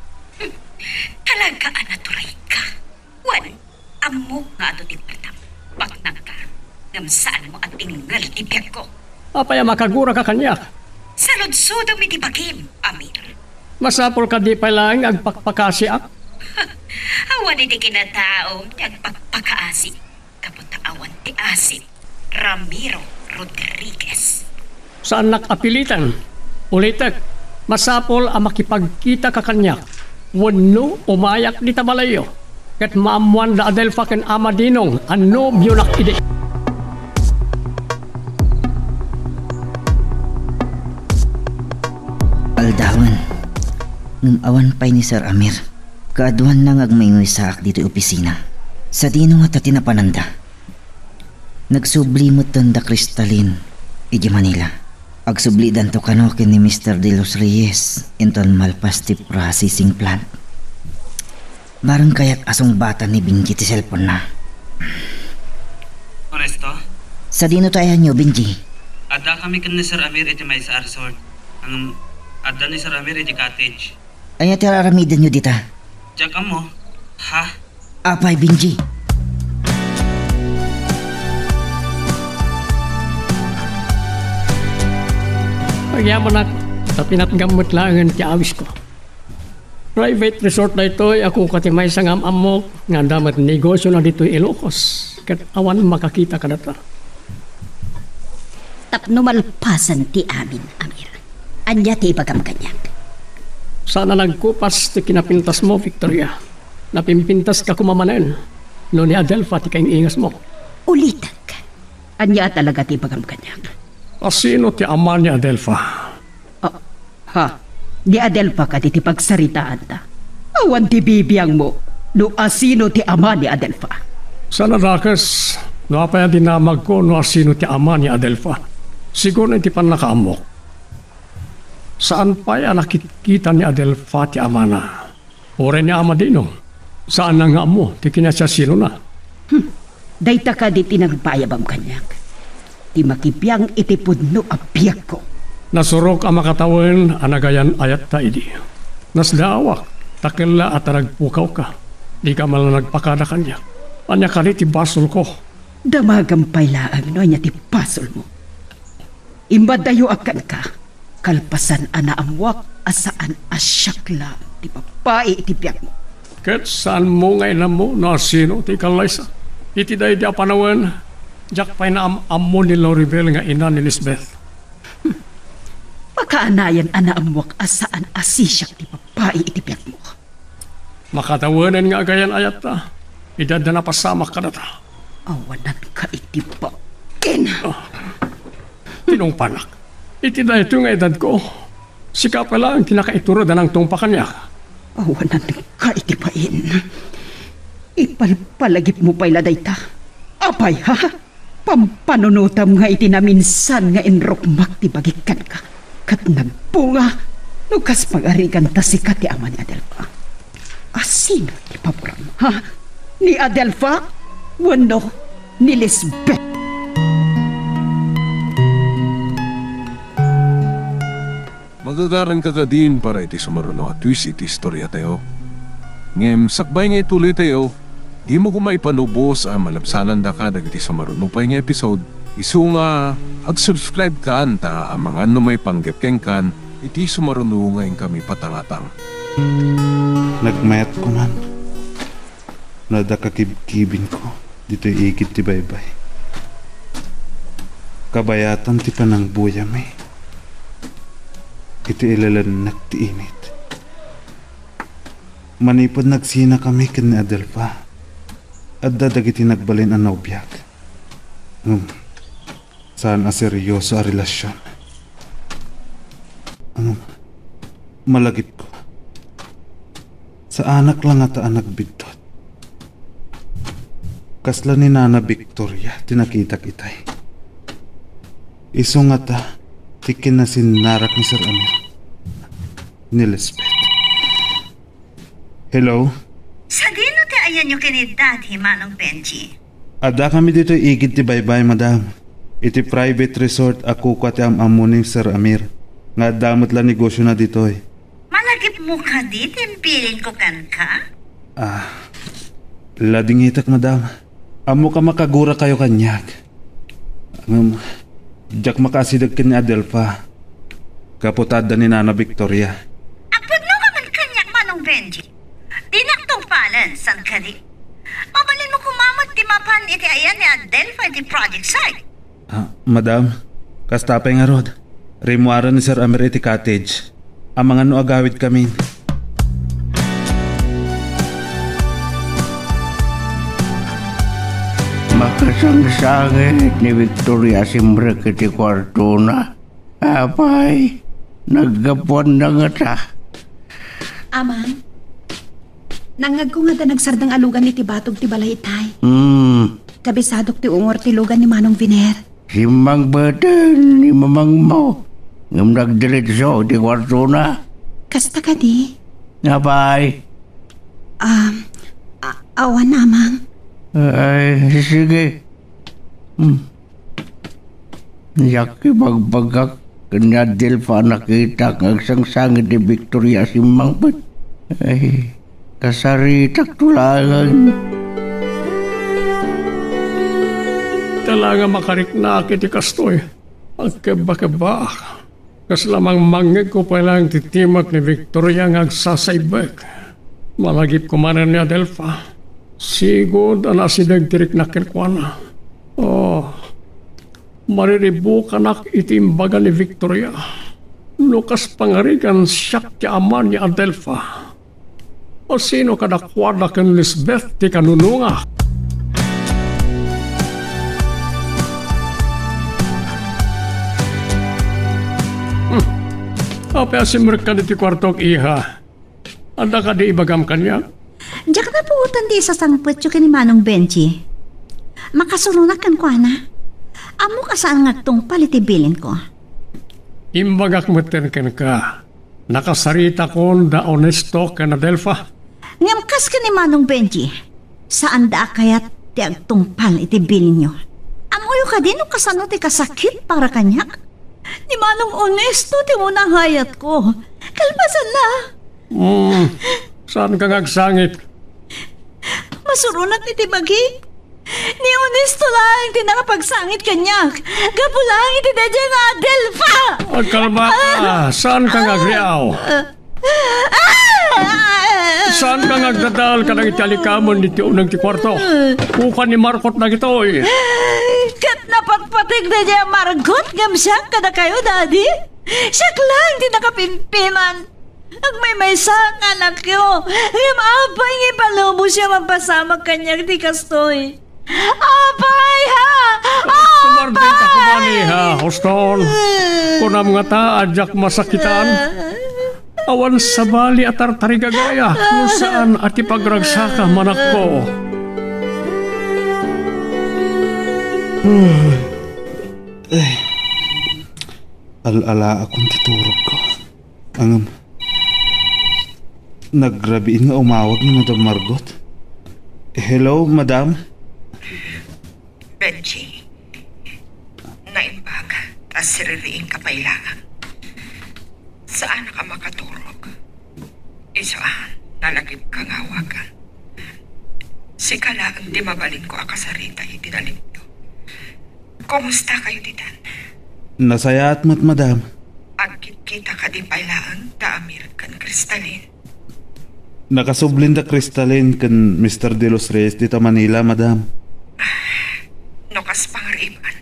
Talaga a naturayka. Wen, ammok nga adu ti partam. Baknangka, ngem saanmo a dengngel ti biagko. Apay a makaguraka kaniak? Saludsodem iti bagim, Amir. Masapul kadi pay laeng nga agpakpakaasiak? Awan iti kinataom ti agpakpakaasi, gapu ta awan ti asim. Ramiro Rodriguez. Saannak a pilitan. Ulitek, masapul a makipagkitaka kaniak wenno umayak dita balayyo. Ket maammoan da Adelfa ken Ama Dinong a nobionak idi. Aldawen, Ngem awan pay ni Sir Amir. Kaaduanna nga agmaymaysaak ditoy opisina. Sadino ngata ti napananda? Nagsubli metten da Cristalin idiay Manila. Agsublidanto kano ken ni Mister De Los Reyes inton malpas ti processing plant. Bareng kayat a sungbatan ni Benji ti cellphone-na. Ernesto? Sadino ti ayanyo, Benji? Adda kami ken ni Sir Amir iti maysa a resort. Ngem adda ni Sir Amir iti cottage. Ania ti ar-aramidenyo dita? Diak ammo. Ha? Apay, Benji? Agyamanak, ta pinatgam met laengen ti awisko. Private resort daytoy a kuka ti maysa nga am-ammok nga adda met negosiona ditoy Ilocos, ket awan makakita kadata. Tapno malpasen ti amin, Amir. Ania ti ibagam kaniak? Saan a nagkupas ti kinapintasmo, Victoria. Napimpintaska koma manen no ni Adelfa ti kaing-ingasmo. Ulitek. Ania talaga ti ibagam kaniak? Asino ti ama ni Adelfa? Ah, ha? Ni Adelfa kadi ti pagsaritaanta? Awan ti bibiangmo no asino ti ama ni Adelfa. Saan a dakes no apay a dinamagko no asino ti ama ni Adelfa. Sigun iti pannakaammok, saan pay a nakitkita ni Adelfa ti amana. Uray ni Ama Dino, saanna nga ammo ti kinasiasinona. Hmm. Dayta kadi ti nagbayabam kaniak. Ti makibiang iti pudno a biagko. Nasurok a makatawen a nagayan-ayatta idi. Nasdaawak, ta kella a ta nagpukawka. Dika man la nagpakada kaniak. Ania kadi ti basolko? Damagam pay laeng no ania ti basolmo. Immadayoak kenka, kalpasan a naammoak a saan a siak laeng ti babbai iti biagmo. Ket saanmo nga inammo no asino ti ikallaysa? Iti daydi a panawen, diak pay naam-ammo ni Loribel nga ina ni Lisbeth. Makaanayan a naammoak a saan a sisiak ti babbai iti biagmo. Makatawenen nga agayan-ayatta. Idi adda napasamak kadata. Awananka iti bain. Ah, tinungpanak. Iti daytoy nga edadko, sika pay laeng ti nakaitured a nangtungpa kaniak. Awananka iti bain. Ipalpalagipmo pay la dayta. Apay, ha? Pampanunotam nga iti naminsan nga inrukmak ti bagik kenka, ket nagbunga no kas pagarigan ta sika ti ama ni Adelfa. Asino ti paboram, ha? Ni Adelfa wenno ni Lisbeth? Magagaranka kadin para iti sumaruno a twist iti istoriatayo. Ngem sakbay nga ituloytayo, dimo koma ipanubos a malabsanandaka dagiti sumaruno pay nga episode, isu nga ag-subscribe kan ta amangan no maipanggep kenkan iti sumaruno nga inkami patangatang. Nagmayat koman no adda kakibkibinko ditoy igid ti baybay. Kabayatan ti panangbuyami iti ilelennek ti init. Manipud nagsinakami ken ni Adelfa, adda dagiti nagbalin a nobiak. Ngem, saan a serioso a relasion. Ngem, malagipko. Saanak la ngata a nagbiddut. Kasla ni Nana Victoria ti nakitak itay. Isu ngata ti kinnasinnarak ni Sir Amir ni Lisbeth. Hello? Sadino ti ayanyo ken ni Daddy, Manong Benji? Adda kami ditoy igid ti baybay, madam. Iti private resort a kukua ti am-ammo ni Sir Amir, nga adda met la negosiona ditoy. Malagipmo kadi ti imbilinko kenka? Ah, ladingitek, madam. Ammok a makagurakkayo kaniak. Ngem, diak makaasideg ken ni Adelfa. Gapu ta adda ni Nana Victoria. Agpudno ka man kaniak, Manong Benji. Dinak tungpalen, saan kadi? Mabalinmo koma met ti mapan iti ayan ni Adelfa iti project site. Ah, madam, kasta pay ngarud. Rimmuaren ni Sir Amir iti cottage. Amangan no agawidkamin. Makasangsangit ni Victoria a simrek iti kuartona. Apay, naggapuanna ngata. Amang, nangngegko nga adda nagsardeng a lugan iti batog ti balay itay. Hmm. Kabisadok ti ungor ti lugan ni Manong Viner. Simmangpeten ni mamangmo, ngem nagdiretso iti kuartona. Kasta kadi? Apay? Um, a-, awan, Amang. Ay, sige. Hmm. Diak ibagbagak ken ni Adelfa a nakitak nga agsangsangit ni Victoria a simmangpet. Ay, kasaritakto laeng. Talaga makariknak iti kastoy. Agkebba-kebbak. Kasla mangmangngegko pay laeng ti timek ni Victoria nga agsasaibbek. Malagipko manen ni Adelfa. Sigud a naasideg ti riknak kenkuana. Oh, mariribukanak iti imbaga ni Victoria. No kas pangarigan, siak ti ama ni Adelfa. O sino kadakuada ken Lisbeth ti kanunonga? Hmm. Apay a simrekkan iti kuartok, iha? Adda kadi ibagam kaniak? Diak napuotan ti isasangpetyo ken ni Manong Benji. Makasuronak kenkuana. Ammok a saan nga agtungpal iti bilinko. Imbagak metten kenka. Nakasaritakon da Onesto ken Adelfa. Ngem kas ken ni Manong Benji, saanda a kayat ti agtungpal iti bilinyo. Ammoyo kadi no kasano ti kasakit para kaniak? Ni Manong Onesto ti umuna nga ayatko. Kalpasanna. Hmm, saanka nga agsangit? Masuronak iti bagi. Ni Onesto laeng ti nakapagsangit kaniak. Gapu laeng iti daydiay nga Adelfa! Agkalmaka! Saanka nga agriaw? Saanka nga agdadael kadagiti alikamen iti uneg ti kuarto? Kuka ni Margot dagitoy. Ket napatpatek daydiay a Margot ngem siak kadakayo, Daddy. Siak laeng ti nakapimpiman. Agmaymaysa nga anakyo, ngem apay nga ipalubosyo a mapasamak kaniak ti kastoy? Apay, ha? Sumardengka koma, iha, Houston. Kunam ngata a diak masakitan? Awan sabali a tartarigagayam no saan a ti pagragsakam, anakko. Ay, al-alaakon ti turogko. Ngem, nagrabiin nga umawag ni Madam Margot. Hello, Madam? Benji, naimbag, ta siririingka pay laeng. Saanak a makaturog. Isu a, nalagipka nga awagan. Sika laeng ti mabalinko a kasarita iti nalipno. Kumustakayo ditan? Nasayaat met, Madam. Agkitkita kadi pay laeng da Amir ken Cristalin? Nakasublin da Cristalin ken Mister De Los Reyes dita Manila, Madam. No kas pangariban,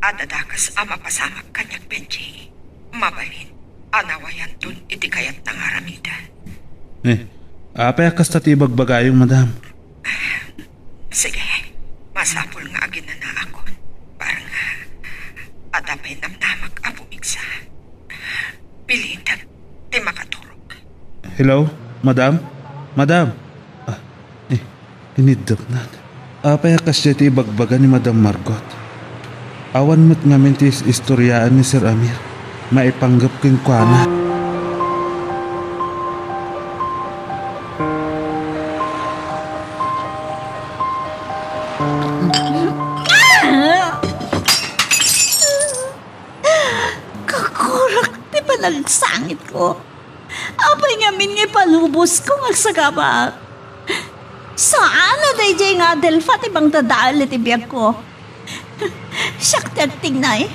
adda dakes a mapasamak kaniak, Benji. Mabalin a nawayanton iti kayatna nga aramiden. Eh, apay a kasta ti ibagbagayo, Madam? Sige, masapul nga aginanaakon. Barang adda pay namnamak a pumigsa. Pilitek ti makaturog. Hello, Madam? Madam? Ah, eh, iniddepnan. Apay a kasdiay ti ibagbaga ni Madam Margot? Awan met ngamin ti is-istoriaan ni Sir Amir. Maipanggep kenkuana. Kakurak ti panagsangitko. Apay ngamin nga ipalubosko nga agsagaba? Saan a daydiay nga Adelfa ti mangdadael iti biagko. Siak ti agtignay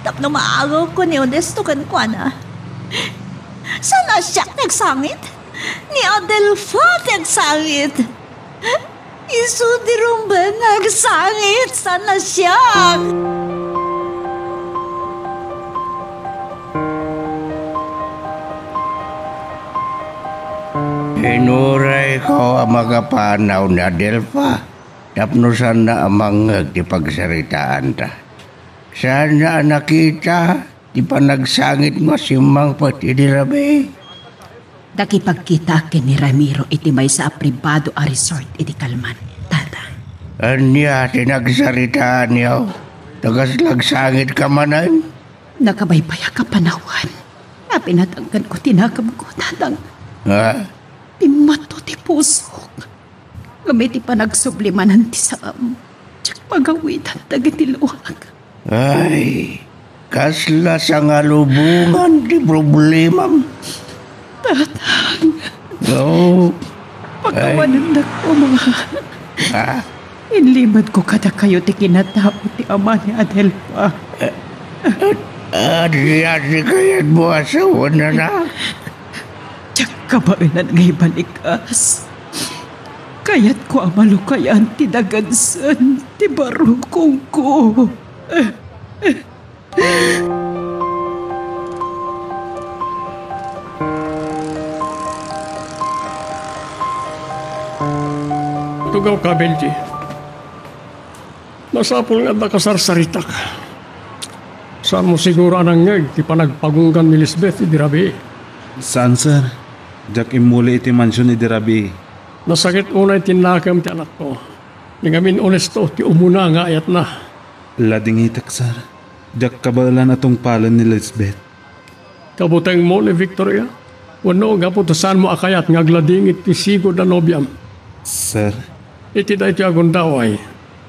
tapno maagawko ni Onesto kenkuana. Saan a siak ti agsangit? Ni Adelfa ti agsangit. Isu ti rumbeng nga agsangit, saan a siak. Inurayko a makapanaw ni Adelfa tapno saanna a mangngeg ti pagsaritaanta. Saanna a nakita ti panagsangitmo a simmangpet idi rabii. Nakipagkitaak ken ni Ramiro iti maysa a pribado a resort iti Calman, Tatang. Ania ti nagsaritaanyo? Naglagsangit ka manen? Nakabaybayak a panawen. Napinatangken ko ti nakemko, Tatang. Ha? Bimmatto ti pusok. Ngem iti panagsubli manen ti saem, diak magawidan dagiti luak. Ay, kasla sangalubongan ti problemam. Tatang. No. Pakawanennak koma. Ha? Inlimedko kadakayo ti kinatao ti ama ni Adelfa. Ania ti kayatmo a sawen, anak? Diak kabaelan nga ibalikas. Kayatko a malukayan ti dagensen ti barukongko. Tugawka, Benji. Masapul nga adda kasarsaritak. Saanmo siguro a nangngeg ti panagpagunggan ni Lisbeth idi rabii? Saan, sir. Diak immuli iti mansion idi rabii. Nasakit unay ti nakem ti anakko. Ni ngamin Onesto ti umuna nga ayatna. Ladingitek, sir. Diak kabaelan a tungpalen ni Lisbeth. Kabutengmo ni Victoria? Wenno gapu ta saanmo a kayat nga agladingit ti sigud a nobiam? Sir. Iti daytoy a gundaway,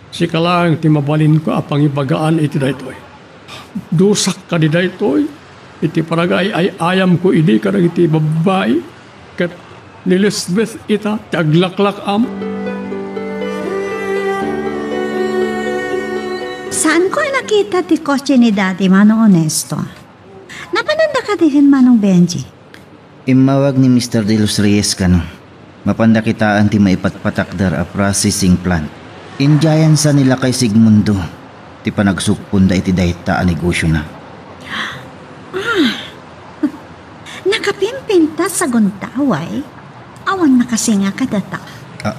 sika laeng ti mabalinko a pangibagaan iti daytoy. Dusak kadi daytoy iti panagay-ay-ayamko idi kadagiti babbai ket ni Lisbeth ita ti aglaklak-am? Saanko a nakita ti kotse ni Daddy, Manong Onesto. Napananda kadi ken Manong Benji? Immawag ni Mister De Los Reyes kano. Mapanda kitaen ti maipatpatakder a processing plant. Indiayan sa ni Lakay Sigmundo ti panagsukponda iti dayta a negosiona. Ah, nakapimpintas a gundaway? Awan nakasinga kadata. Ah,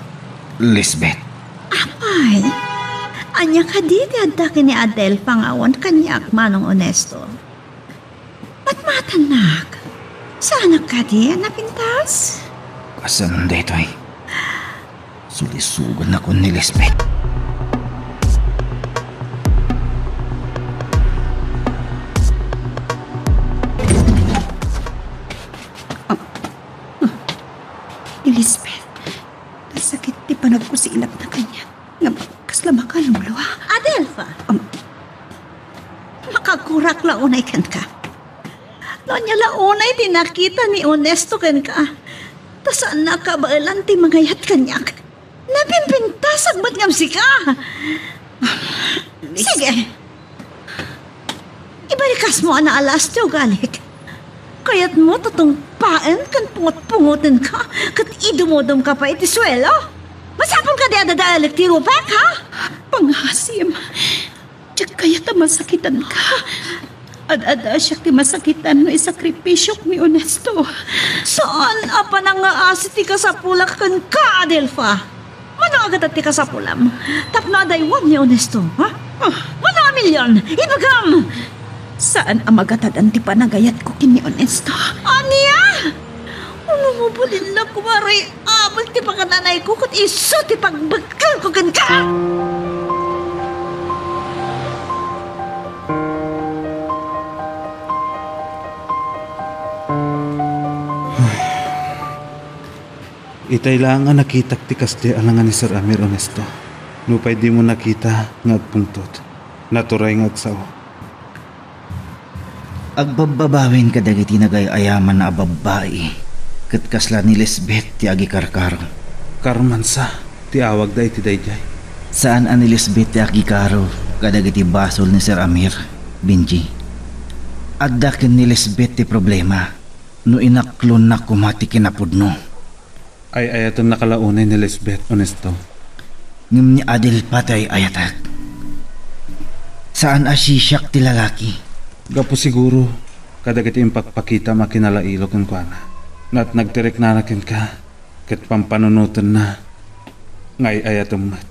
Lisbeth. Apay, ania kadi ti adda ken ni Adelfa nga awan kaniak, Manong Onesto? Matmatannak. Saanak kadi a napintas? Kasano daytoy? Sulisogannakon ni Lisbeth. Ni Lisbeth, nasakit ti panagkusilapna kaniak. Ngem kasla makalulua. Adelfa! Am- Makakurak la unay kenka. No ania la unay ti nakita ni Onesto kenka, ta saannak kabaelan ti mangayat kaniak. Napimpintasak met ngem sika. Sige. Ibalikasmo a naalas ti ugalik. Kayatmo ta tungpaen ken pungot-pungotenka ket idumodumka pay iti suelo? Masapul kadi a dadaelek ti rupek, ha? Pangasim, diak kayat a masakitanka. Ad-adda siak ti masakitan no isakripisiok ni Onesto. Saan a panangaasi ti kasapulak kenka, Adelfa. Mano a gadat ti kasapulam tapno adaywam ni Onesto, ha? Ah. Mano a milion? Ibagam! Saan a magatadan ti panagayatko ken ni Onesto. Ania? Uno, mabalinnak koma ray abel ti pakananayko ket isu ti pagbekkelko kenka! Itay laeng a nakitak ti kasdiay a langa ni Sir Amir, Onesto. Nupay dimo nakita nga agpungtot, naturay nga agsao. Agbabbabawin kadagiti nagay-ayaman a babbai, ket kasla ni Lisbeth ti agikarkaro. Carmen sa ti awagda iti daydiay. Saan a ni Lisbeth ti agikaro kadagiti basol ni Sir Amir, Benji. Adda ken ni Lisbeth ti problema no inaklonna koma ti kinapudno. Ay-ayatennaka la unay ni Lisbeth, Onesto. Ngem ni Adelfa ti ay-ayatek. Saan a siak ti lalaki. Gapu siguro kadagiti impakpakitam a kinalailo kenkuana. Natnag ti riknana kenka ket pampanunotenna nga ay-ayatem met.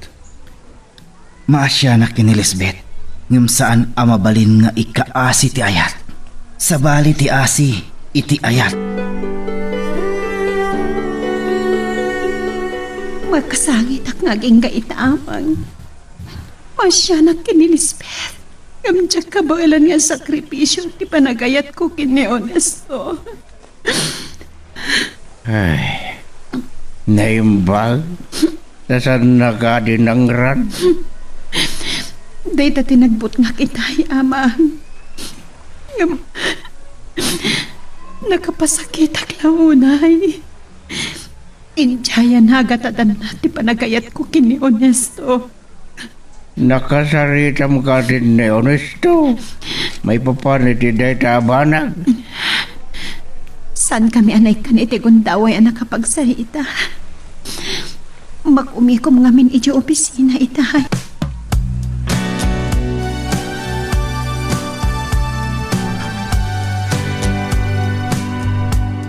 Maasianak ken ni Lisbeth, ngem saan a mabalin nga ikaasi ti ayat. Sabali ti asi iti ayat. Makasangitak nga agingga ita, Amang. Maasianak ken ni Lisbeth. Ngem diak kabaelan nga sakripisio ti panagayatko ken ni Ernesto. Ay, naimbag? Saan na kadi nangran? Dayta ti nagbutngak itay, Amang. Ngem, nakapasakitak la unay. Idiay a nagatadanna ti panagayatko ken ni Ernesto. Nakasaritam kadin ni Ernesto. Maipapan iti dayta a banag. Saankami a naikkan iti gundaway a nakapagsarita. Makumikom ngamin iti opisina itay.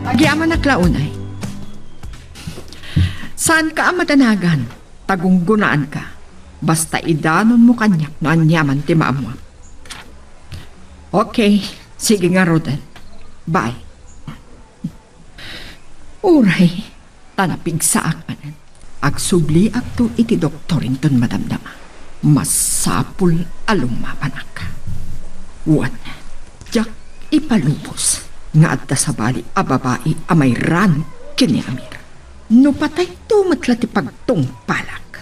Agyamanak la unay. Saanka a madanagan, ta gunggonaanka. Basta idanonmo kaniak no aniaman ti maammuam. Okay, sige ngaruden. Bye. Uray, ta napigsaak manen. Agsubliakto iti doktor inton madamdama. Masapul a lumabanak. Wen, diak ipalubos nga adda sabali a babai a mairano ken ni Amir. No patayto met la ti pagtungpalak,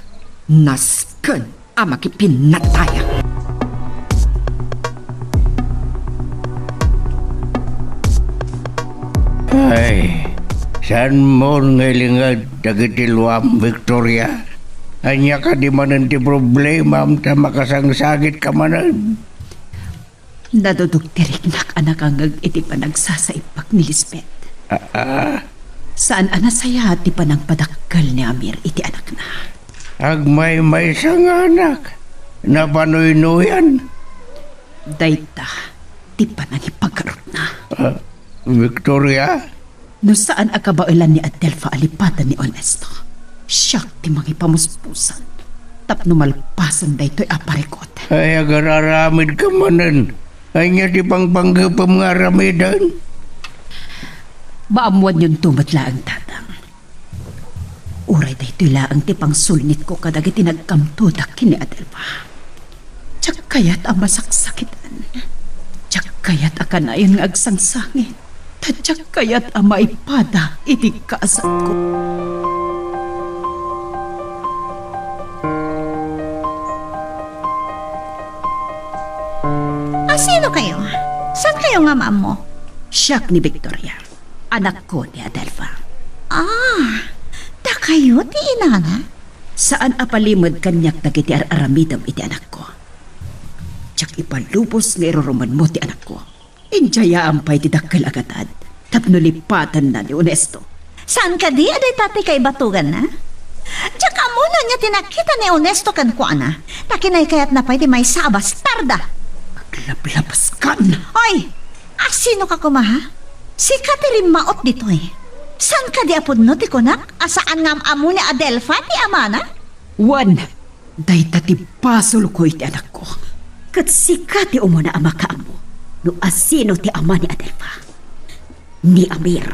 nasken a makipinnatayak. Ay, saanmon nga ilinged dagiti luam, Victoria? Ania kadi manen ti problemam ta makasangsagitka manen? Nadudugtiriknak a nakangngeg iti panagsasaibbak ni Lisbeth. Ah, ah. Saan a nasayaat ti panangpadakkel ni Amir iti anakna. Agmaymaysa nga anak. Napanuynoyan. Dayta ti panangipagarupna. Ah, Victoria? No saan a kabaelan ni Adelfa a lipatan ni Ernesto, siak ti mangipamuspusan tapno malpasen daytoy a parikut. Ay, agar-aramidka manen. Ania ti pangpanggepem nga aramiden? Maammoanyonto met laeng, Tatang. Uray daytoy laeng ti pangsulnitko kadagiti nagkamtodak ken ni Adelfa. Diak kayat a masaksakitan. Diak kayat a kanayon nga agsangsangit. Ta diak kayat a maipada iti kaasatko. A sino kayo? Saan kayo nga maammo? Siak ni Victoria. Anakko ni Adelfa. Ah, dakayo ti inana? Saan a palimed kaniak dagiti ar-aramidem iti anakko. Diak ipalubos nga irurumenmo ti anakko. Idiayaam pay ti dakkel a gatad tapno lipatenna ni Ernesto. Saan kadi a dayta ti kaibatuganna? Diak ammo no ania ti nakita ni Ernesto kenkuana, ta kinaykayatna pay ti maysa a bastarda. Aglablabaskan! Oy! A sinoka koma, ha? Sika ti rimmaot ditoy. Saan kadi a pudno ti kunak a saan nga am-ammo ni Adelfa ti amana? Wen, dayta ti basolko iti anakko. Ket sika ti umuna a makaammo no a sino ti ama ni Adelfa. Ni Amir,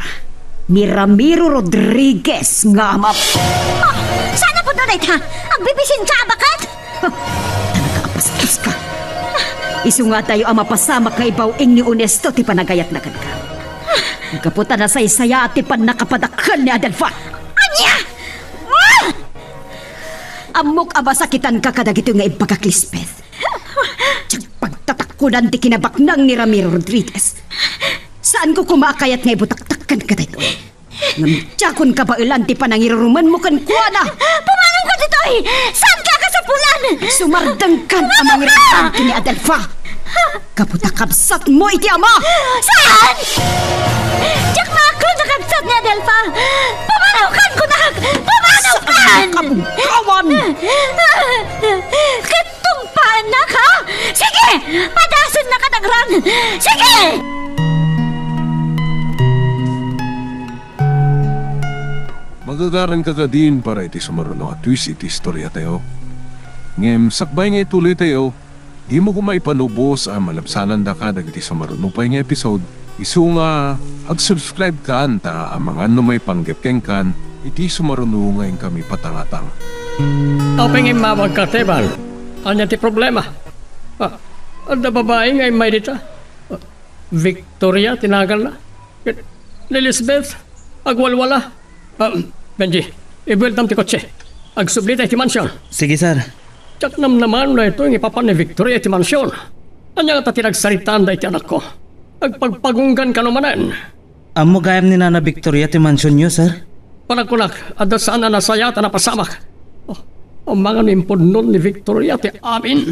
ni Ramiro Rodriguez nga ama. Oh, saan a pudno dayta? Agbibisinka a baket? Huh, talaga a bastos ka. Isu nga adayo a mapasamak nga ibaw-ing ni Ernesto ti panagayatna kenka. Gapu ta nasaysayaat ti pannakapadakkel ni Adelfa. Ania? Ah! Ammok a masakitanka kadagitoy nga imbagak, Lisbeth. Diak pagtatakkonan ti kinabaknang ni Ramiro Rodriguez. Saanko koma a kayat nga ibutaktak kenka daytoy. Ngem diakon kabaelan ti panangirurumenmo kenkuana. Pumanawka ditoy! Saanka a kasapulan! Sumardengkan a mangirurumen ken ni Adelfa. Gapu ta kabsatmo iti ama! Saan? Diak maakron a kabsat ni Adelfa! Pumanawkan kunak! Pumanawkan! Saan a kabungkawan! Ket tungpaannaka! Sige! Padasennaka, Dagran! Sige! Magagaranka kadin para iti sumaruno a twist iti istoriatayo. Ngem sakbay nga ituloytayo, dimo koma ipalubos a malabsanandaka dagiti sumaruno pay nga episode. Isu nga ag-subscribe kan ta amangan no maipanggep kenkan Iti sumaruno nga inkami patangatang. Apay nga immawagka, Teban? Ania ti problema? Ah, adda babai nga immay dita. Ah, Victoria ti naganna. Ni Lisbeth, agwalwala. Ah, Benji, ibueltam ti kotse. Agsubli ta iti mansion. Sige, sir. Diak namnamaen no daytoy nga ipapan ni Victoria iti mansion. Ania ngata ti nagsaritaan dayta anakko? Agpagpagunggan kano manen. Ammo gayam ni Nana Victoria ti mansionyo, sir? Panagkunak, adda saan a nasayaat a napasamak. Oh, amangan no impudnon ni Victoria ti amin.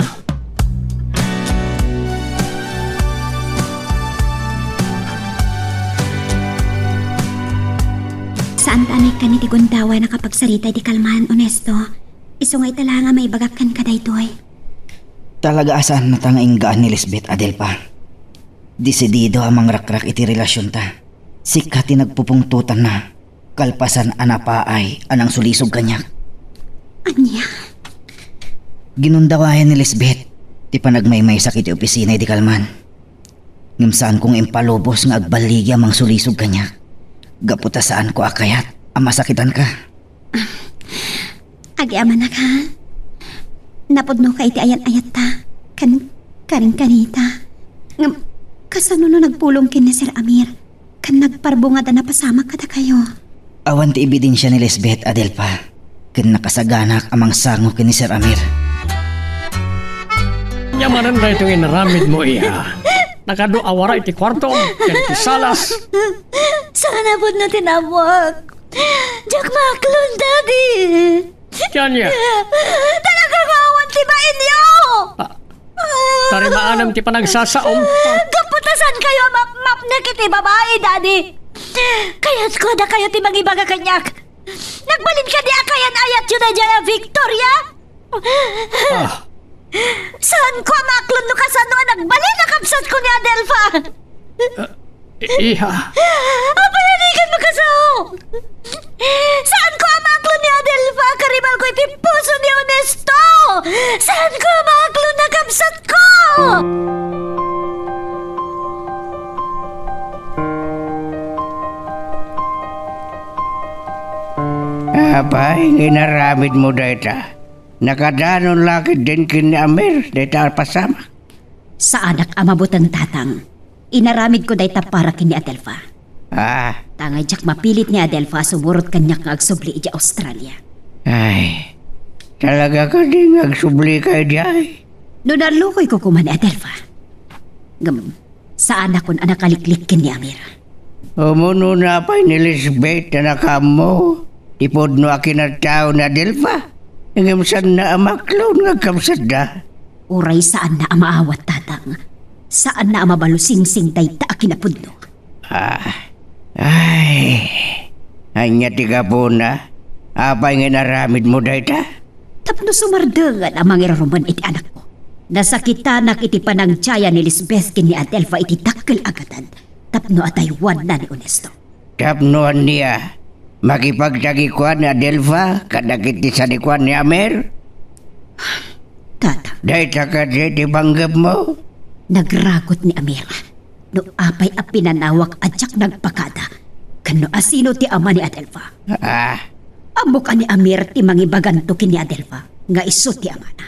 Saan ta a naikkan iti gundaway a nakapagsarita idi kalman, Ernesto. Isu nga ita laeng a maibagak kenka daytoy. Talaga a saannata nga inggaan ni Lisbeth, Adelfa. Desidido a mangrakrak iti relasionta. Sika ti nagpupungtotanna, kalpasan a napaay a nangsulisog kaniak. Ania? Ginundawayan ni Lisbeth ti panagmaymaysak iti opisina idi kalman. Ngem saanko nga impalubos nga agballigi a mangsulisog kaniak, gapu ta saanko a kayat a masakitanka. Agyamanak, ha? Napudnoka iti ayan-ayatta ken karinkarita. Ngem, kasano no nagpulong ken ni Sir Amir ken nagparbungad a napasamak kadakayo? Awan ti ebidensia ni Lisbeth, Adelfa, ken nakasaganak a mangsango ken ni Sir Amir. Ania manen daytoy nga inaramidmo, iha? Nakadu a wara iti kuartom ken iti salas. Saan a pudno ti naammoak. Diak maaklon, Daddy. Ti ania? Talaga nga awan ti bainyo! Ah, tarimaanam ti panagsasaom. Gapu ta saankayo a mapmapnek iti babai, Daddy. Kayatko a dakayo ti mangibaga kaniak. Nagbalin kadi a kayan-ayatyo daydiay a Victoria? Ah. Saanko a maaklon no kasano a nagbalin a kabsatko ni Adelfa. Ah, i-, iha. Apay a dikan makasao? Saanko a maaklon ni Adelfa a karibalko iti puso ni Ernesto. Saanko a maaklon a kabsatko. Apay nga inaramidmo dayta? Nakadanon la ketdin ken ni Amir dayta a pasamak? Saanak a mabuteng, tatang. Inaramidko dayta para ken ni Adelfa. Ah. Ta nga diak mapilit ni Adelfa a sumurot kaniak nga agsubli idiay Australia. Ay, talaga kadi nga agsublika idiay? No nalukoyko koma ni Adelfa. Ngem, saanakon a nakaliklik ken ni Amir. Umuna pay ni Lisbeth a nakaammo ti pudno a kinatawen ni Adelfa, ngem saanna a maaklon nga agkabsatda. Uray saanna a maawat, tatang. Saanna a mabalusingsing dayta a kinapudno. Ah, ay, ania ti gapuna? Apay nga inaramidmo dayta? Tapno sumardengen a mangirurumen iti anakko. Nasakitanak iti panangdiayan ni Lisbeth ken ni Adelfa iti dakkel a gatad tapno adaywanna ni Ernesto. Tapno ania? Makipagtagikuan ni Adelfa kadagiti sanikuan ni Amir? Tata. Dayta kadi ti panggepmo? Nagragut ni Amir. No apay a pinanawak a diak nagpakada, ken no asino ti ama ni Adelfa. Ah. Ammok a ni Amir ti mangibaganto ken ni Adelfa nga isu ti amana.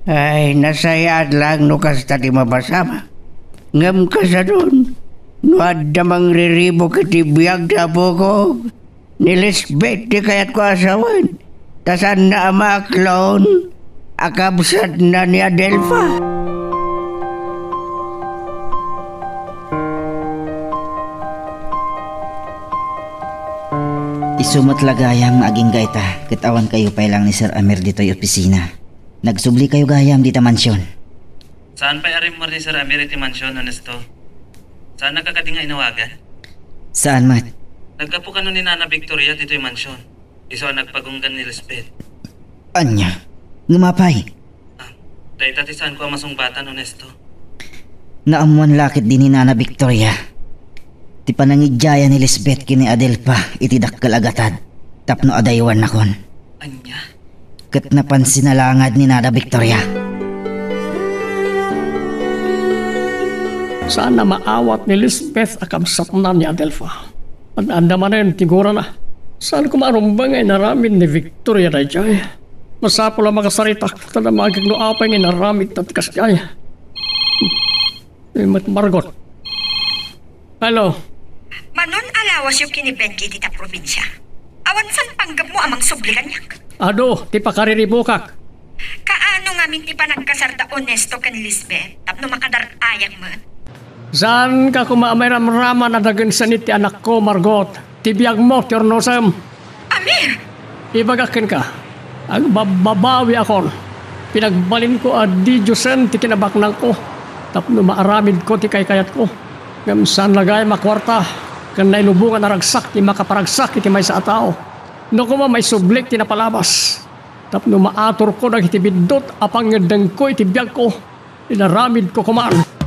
Ay, nasayaat laeng no kasta ti mapasamak. Ngem kasadon, no adda mangriribuk iti biag ti apokok, ni Lisbeth ti kayatko a sawen, ta saanna a maaklon a kabsatna ni Adelfa. Isu met la gayam nga agingga ita, ket awankayo pay laeng ni Sir Amir ditoy opisina. Nagsublikayo gayam dita mansion. Saan pay a rimmuar ni Sir Amir iti mansion, Ernesto? Saannaka kadi nga inawagan? Saan met. Naggapu kano ni Nana Victoria ditoy mansion? Isu a nagpagunggan ni Lisbeth. Ania? Ngem apay? Ah, dayta ti saanko a masungbatan, Ernesto. Naammuan la ketdi ni Nana Victoria ti panangidiayan ni Lisbeth ken ni Adelfa iti dakkel a gatad tapno adaywannakon. Ania? Ket napansina la ngarud ni Nana Victoria. Saan a maawat ni Lisbeth a kabsatna ni Adelfa. Ad-adda manen ti gurana. Saan koma a rumbeng nga inaramid ni Victoria daydiay? Masapul a makasaritak ta damagek no apay nga inaramidna ti kasdiay. Ni met Margot. Hello. Manon a lawasyo ken ni Benji dita probinsia. Awan san panggepmo a mangsubli kaniak? Adu, ti pakariribukak. Kaano ngamin ti panagkasarda Onesto ken Lisbeth tapno makadar-ayam met? Saanka koma a mairamraman a dagen sani ti anakko, Margot. Ti biagmo ti urnosem. Amir! Ibagak kenka, agbabbabawiakon. Pinagbalinko a didiosen ti kinabaknangko tapno maaramidko ti kaykayatko. Ngem saan la gayam a kuarta ken nailubongan a ragsak ti makaparagsak iti maysa a tao. No koma maisublik ti napalabas tapno maaturko dagiti biddut a pangngeddengko iti biagko. Inaramidko koman.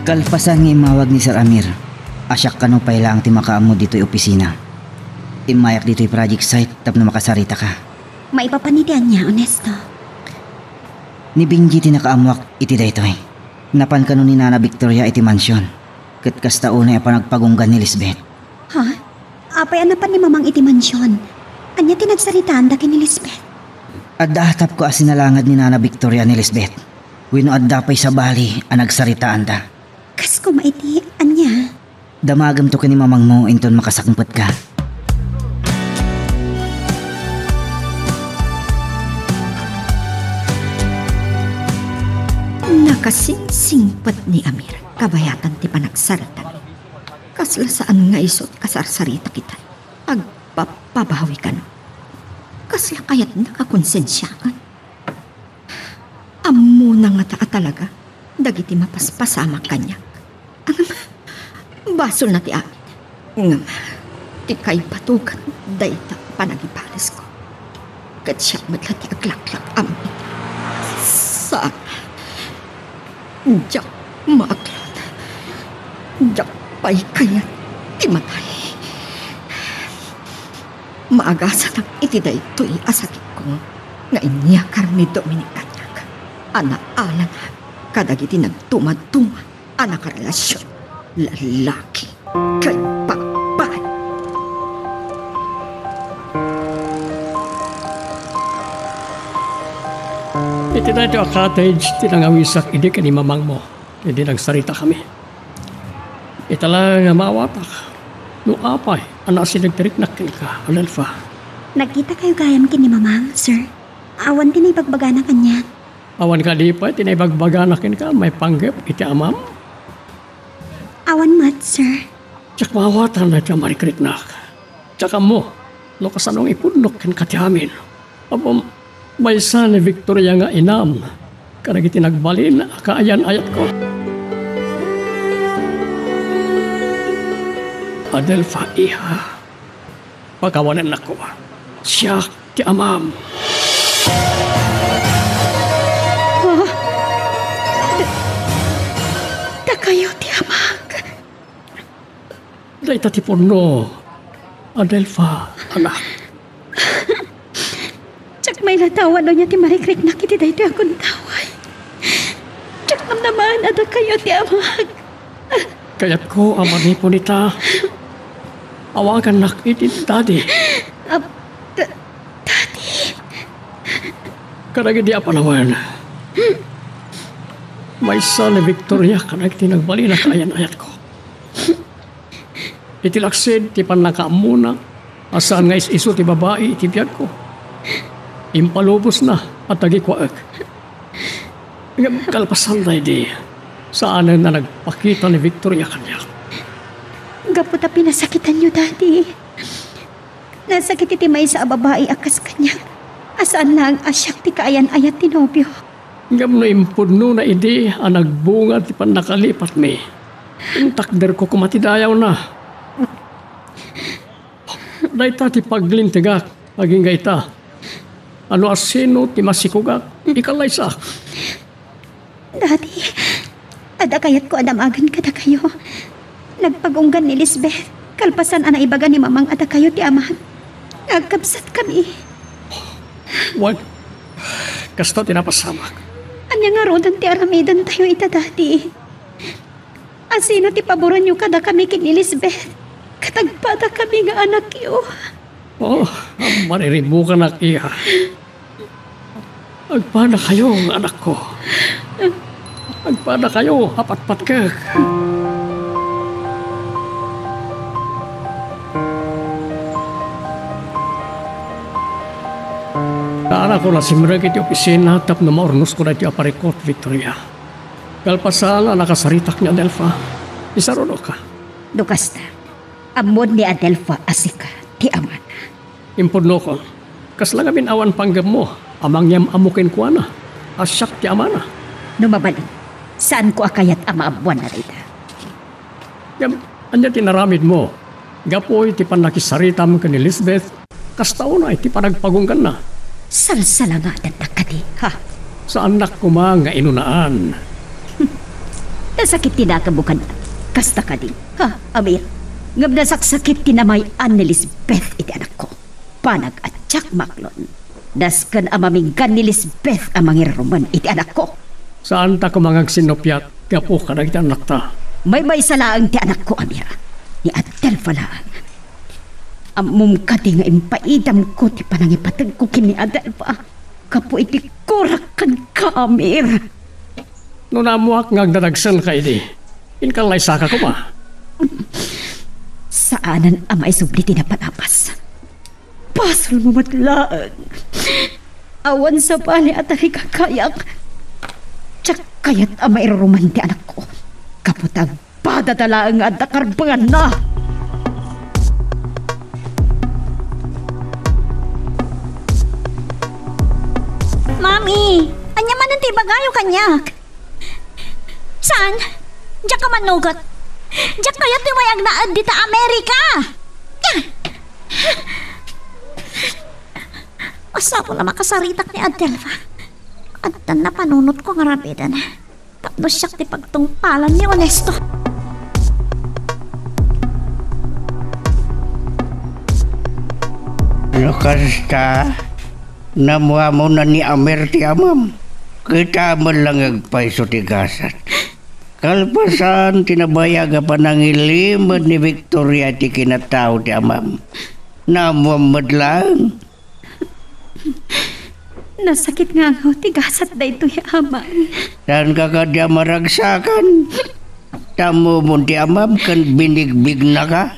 Kalpasan nga immawag ni Sir Amir, a siak kano pay laeng ti makaammo ditoy opisina. Immayak ditoy project site tapno makasaritaka. Maipapan iti ania, Onesto? Ni Benji ti nakaammoak iti daytoy. Napan kano ni Nana Victoria iti mansion, ket kasta unay a panagpagunggan ni Lisbeth. Ha? Apay a napan ni Mamang iti mansion? Ania ti nagsaritaanda ken ni Lisbeth? Adda atapko a sinalangad ni Nana Victoria ni Lisbeth. Wenno adda pay sabali a nagsaritaanda. Kas koma iti ania? Damagemto ken ni Mamangmo inton makasangpetka. Nakasingsingpet ni Amir kabayatan ti panagsarita. Kasla saan nga isu ti kasarsarita kita. Agpapabawikano. Kasla kayatna a konsensiakan. Ammona ngata a talaga dagiti mapaspasamak kaniak. Ngem, basolna ti amin. Ngem, ti kaibatugan dayta a panagibalesko. Ket siak met la ti aglaklak-am ita. Saan. Diak maaklod. Diak pay kayat ti matay. Maagasanak iti daytoy a sakitko nga inyakar ni Dominic kaniak a naalana kadagiti nagdumaduma a nakarelasion, lalaki ken babai. Iti daytoy a cottage ti nangawisak idi ken ni Mamangmo, idi nagsaritakami. Ita laeng nga maawatak no apay a naasideg ti riknak kenka, Adelfa. Nagkitakayo gayam ken ni Mamang, sir? Awan ti naibagbagana kaniak. Awan kadi pay ti naibagbagana kenka maipanggep iti amam? Awan met, sir. Diak maawatan daytoy a marikriknak. Diak ammo no kasano nga ipudnok kenka ti amin. Apo, maysa ni Victoria nga inam kadagiti nagbalin a kaayan-ayatko. Adelfa, iha, pakawanennakon. Siak ti amam. Ha? Da-, dakayo ti amak. Dayta ti pudno, Adelfa, anak. Diak met laeng awan no ania ti marikriknak iti daytoy a gundaway. Diak namnamaen a dakayo ti amak. Kayatko a manipon ita. Awagannak iti Daddy. Ap-, da-, Daddy. Kadagidi a panawen, maysa ni Victoria kadagiti nagbalin a kaayan-ayatko. Iti laksid ti pannakaammona a saan nga is-isu ti babai iti biagko, impalubosna a tagikuaek. Ngem kalpasan daydi, saanen a nagpakita ni Victoria kaniak. Gapu ta pinasakitanyo, Daddy. Nasakit iti maysa a babai a kas kaniak, a saan laeng a siak ti kaayan-ayat ti nobio. Ngem no impudnona idi a nagbunga ti pannakalipatmi, intakderko koma ti dayawna. Dayta ti paglintegak agingga ita, a no asino ti masikogak, ikallaysak. Daddy, adda kayatko a damagen kadakayo. Nagpagunggan ni Lisbeth, kalpasan a naibaga ni Mamang a dakayo ti amak. Nga agkabsatkami. Wen, kasta ti napasamak. Ania ngaruden ti aramidentayo ita, Daddy? Asino ti paboranyo kadakami ken ni Lisbeth? Ket agpadakami nga anakyo. Oh, mariribbukanak, iya. Agpadakayo nga anakko. Agpadakayo a patpatkek. Kaanakon a simrek iti opisina tapno maurnosko daytoy a parikut, Victoria. Kalpasan a nakasaritak ni Adelfa, isarunoka. No kasta, ammon ni Adelfa a sika ti amana. Impudnokon, kasla ngamin awan panggepmo a mangyam-ammo kenkuana a siak ti amana? No mabalin, saanko a kayat a maammoan dayta. Ngem, ania ti inaramidmo gapu iti pannakisaritam ken ni Lisbeth? Kasta unay ti panagpagungganna. Salsalangadannak kadi, ha? Saannak koma nga inunaan. Nasakit ti nakemmo kaniak. Kasta kadi, ha, Amir? Ngem nasaksakit ti namay-an ni Lisbeth iti anakko. Panag-atiak, Maklon. Nasken a maminggan ni Lisbeth a mangirumen iti anakko. Saanta koma nga agsinnuppiat gapu kadagiti annakta. Maymaysa laeng ti anakko, Amir. Ni Adelfa laeng. Ammom kadi nga impaidamko ti panangipategko ken ni Adelfa gapu iti kurak kenka, Amir. No naammoak nga agdadagsenka idi, inkallaysaka koma. Saanen a maisubli ti napanapas. Basolmo met laeng. Awan sabali a tarigagayak. Diak kayat a mairuruman ti anakko. Gapu ta agpadada laeng nga adda karbenganna. Mami, ania manen ti ibagayo kaniak? Saan? Diak ka mannugot. Diak kayat ti umay agnaed dita Amerika. Masapul a makasaritak ni Adelfa. Addan napanunotko nga aramiden. Tapno siak ti pagtungpalan ni Onesto. No kasta, naammoam a ni Amer ti amam. Kita met lang agpayso ti gasat. Kalpasan ti nabayag a panangilimed ni Victoria iti kinatao ti amam. Naammoam met laeng. Nasakit nga angaw ti gasat daytoy, Amang. Saanka kadi a maragsakan? Ta ammomon ti amam ken binigbignaka.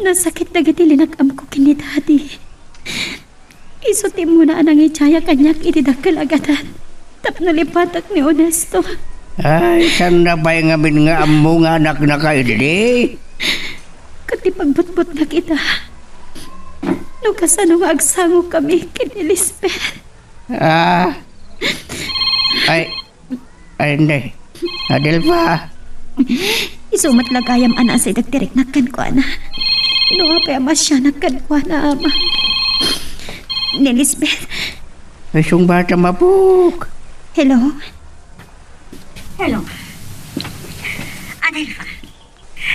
Nasakit dagiti linag-amko ken ni Daddy. Isu ti immuna a nangidiaya kaniak iti dakkel a gadan tapno lipatek ni Onesto. Ay, saanna pay ngamin nga ammo nga anaknaka idi? Ket ti pagbutbutnak ita, no kasano nga agsangokami ken ni Lisbeth. Ah. Ay, ay, hindi. Adelfa. Isu met la gayam a naasideg ti riknak kenkuana. No apay a masianak kenkuana, Ama. Ni Lisbeth. Ay, sungbatam, apok. Hello? Hello. Adelfa.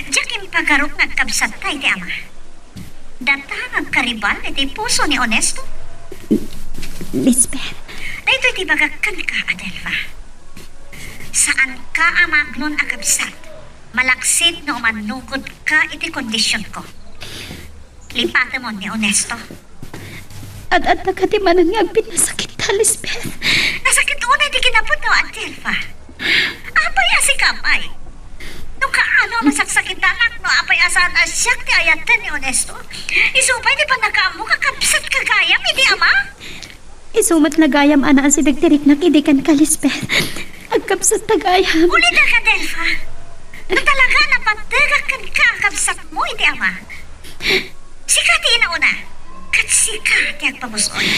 Diak impagarok nga agkabsatta iti ama. Data nga agkaribal iti puso ni Onesto. Lisbeth. Daytoy ti ibagak kenka, Adelfa. Saanka a maklon a kabsat, malaksid no umannugodka iti kondisionko. Lipatemon ni Onesto. Ad-adda kadi manen nga agpinnasakitta, Lisbeth. Nasakit unay ti kinapudno, Adelfa. Apay a sika pay? No kaano a masaksakitanak no apay a saan a siak ti ayaten ni Onesto, isu pay ti pannakaammo a kabsatka gayam iti ama? Isu met la gayam a naasideg ti riknak idi kenka, Lisbeth. Agkabsatta gayam. Ulitek, Adelfa. No talaga a napattegak kenka a kabsatmo iti ama, sika ti inauna, ket sika ti agpamus-oy.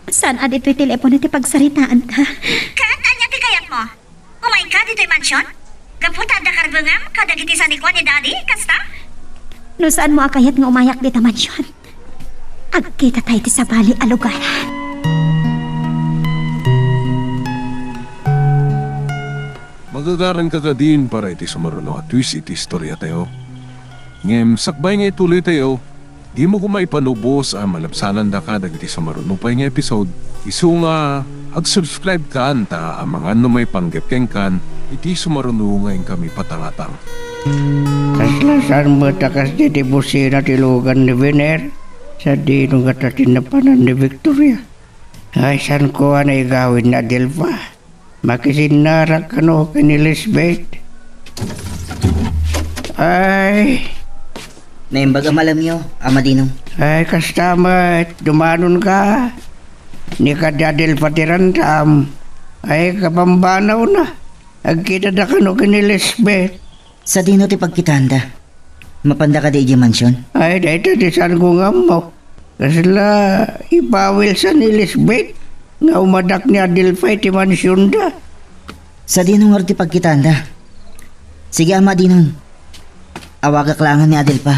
Saan a ditoy telepono ti pagsaritaanta? Ket ania ti kayatmo? Umayka ditoy mansion? Gapu ta adda karbengam kadagiti sanikua ni Daddy, kasta? No saanmo a kayat nga umayak dita mansion, agkitata iti sabali a lugar. Magagaranka kadin para iti sumaruno a twist iti istoriatayo. Ngem sakbay nga ituloytayo, Dimo koma ipanubos a malabsanandaka dagiti sumaruno pay nga episode, isu nga ag-subscribe kan ta amangan no maipanggep kenkan iti sumaruno nga inkami patangatang. Kasla saan met a kasdi ti busina ti lugan ni Biner? Sadino ngata ti napanan ni Victoria? Ay, saan ko a naigawid ni Adelfa? Makisinnarak kano ken ni Lisbeth? Ay. Naimbag a malamyo, Ama Dinong. Ay, kasta met, dumanonka. Ni kadi Adelfa ti randam. Ay, kabambanawna. Agkitada kano ken ni Lisbeth? Sadino ti pagkitaanda? Mapanda kadi idiay mansion? Ay, dayta ti saanko nga ammo. Kasla ibawilsan ni Lisbeth nga umadak ni Adelfa iti mansionda. Sadino ngarud ti pagkitaanda? Sige, Ama Dinong. Awagak laengen ni Adelfa.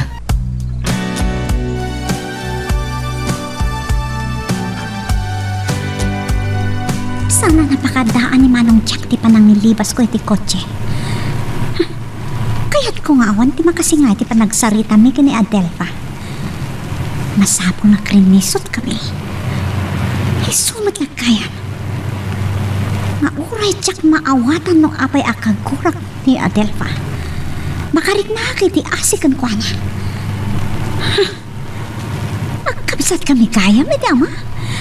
Saan a napakadaan ni Manong Jack ti panangilibasko iti kotse? Kayatko nga awan ti makasinga iti panagsaritami ken ni Adelfa. Masapul nga krinisot kami. Isu met nga kayam nga uray diak maawatan no apay a kagurak ni Adelfa. Makariknaka iti asi kenkuana. Agkabsat kami gayam iti ama.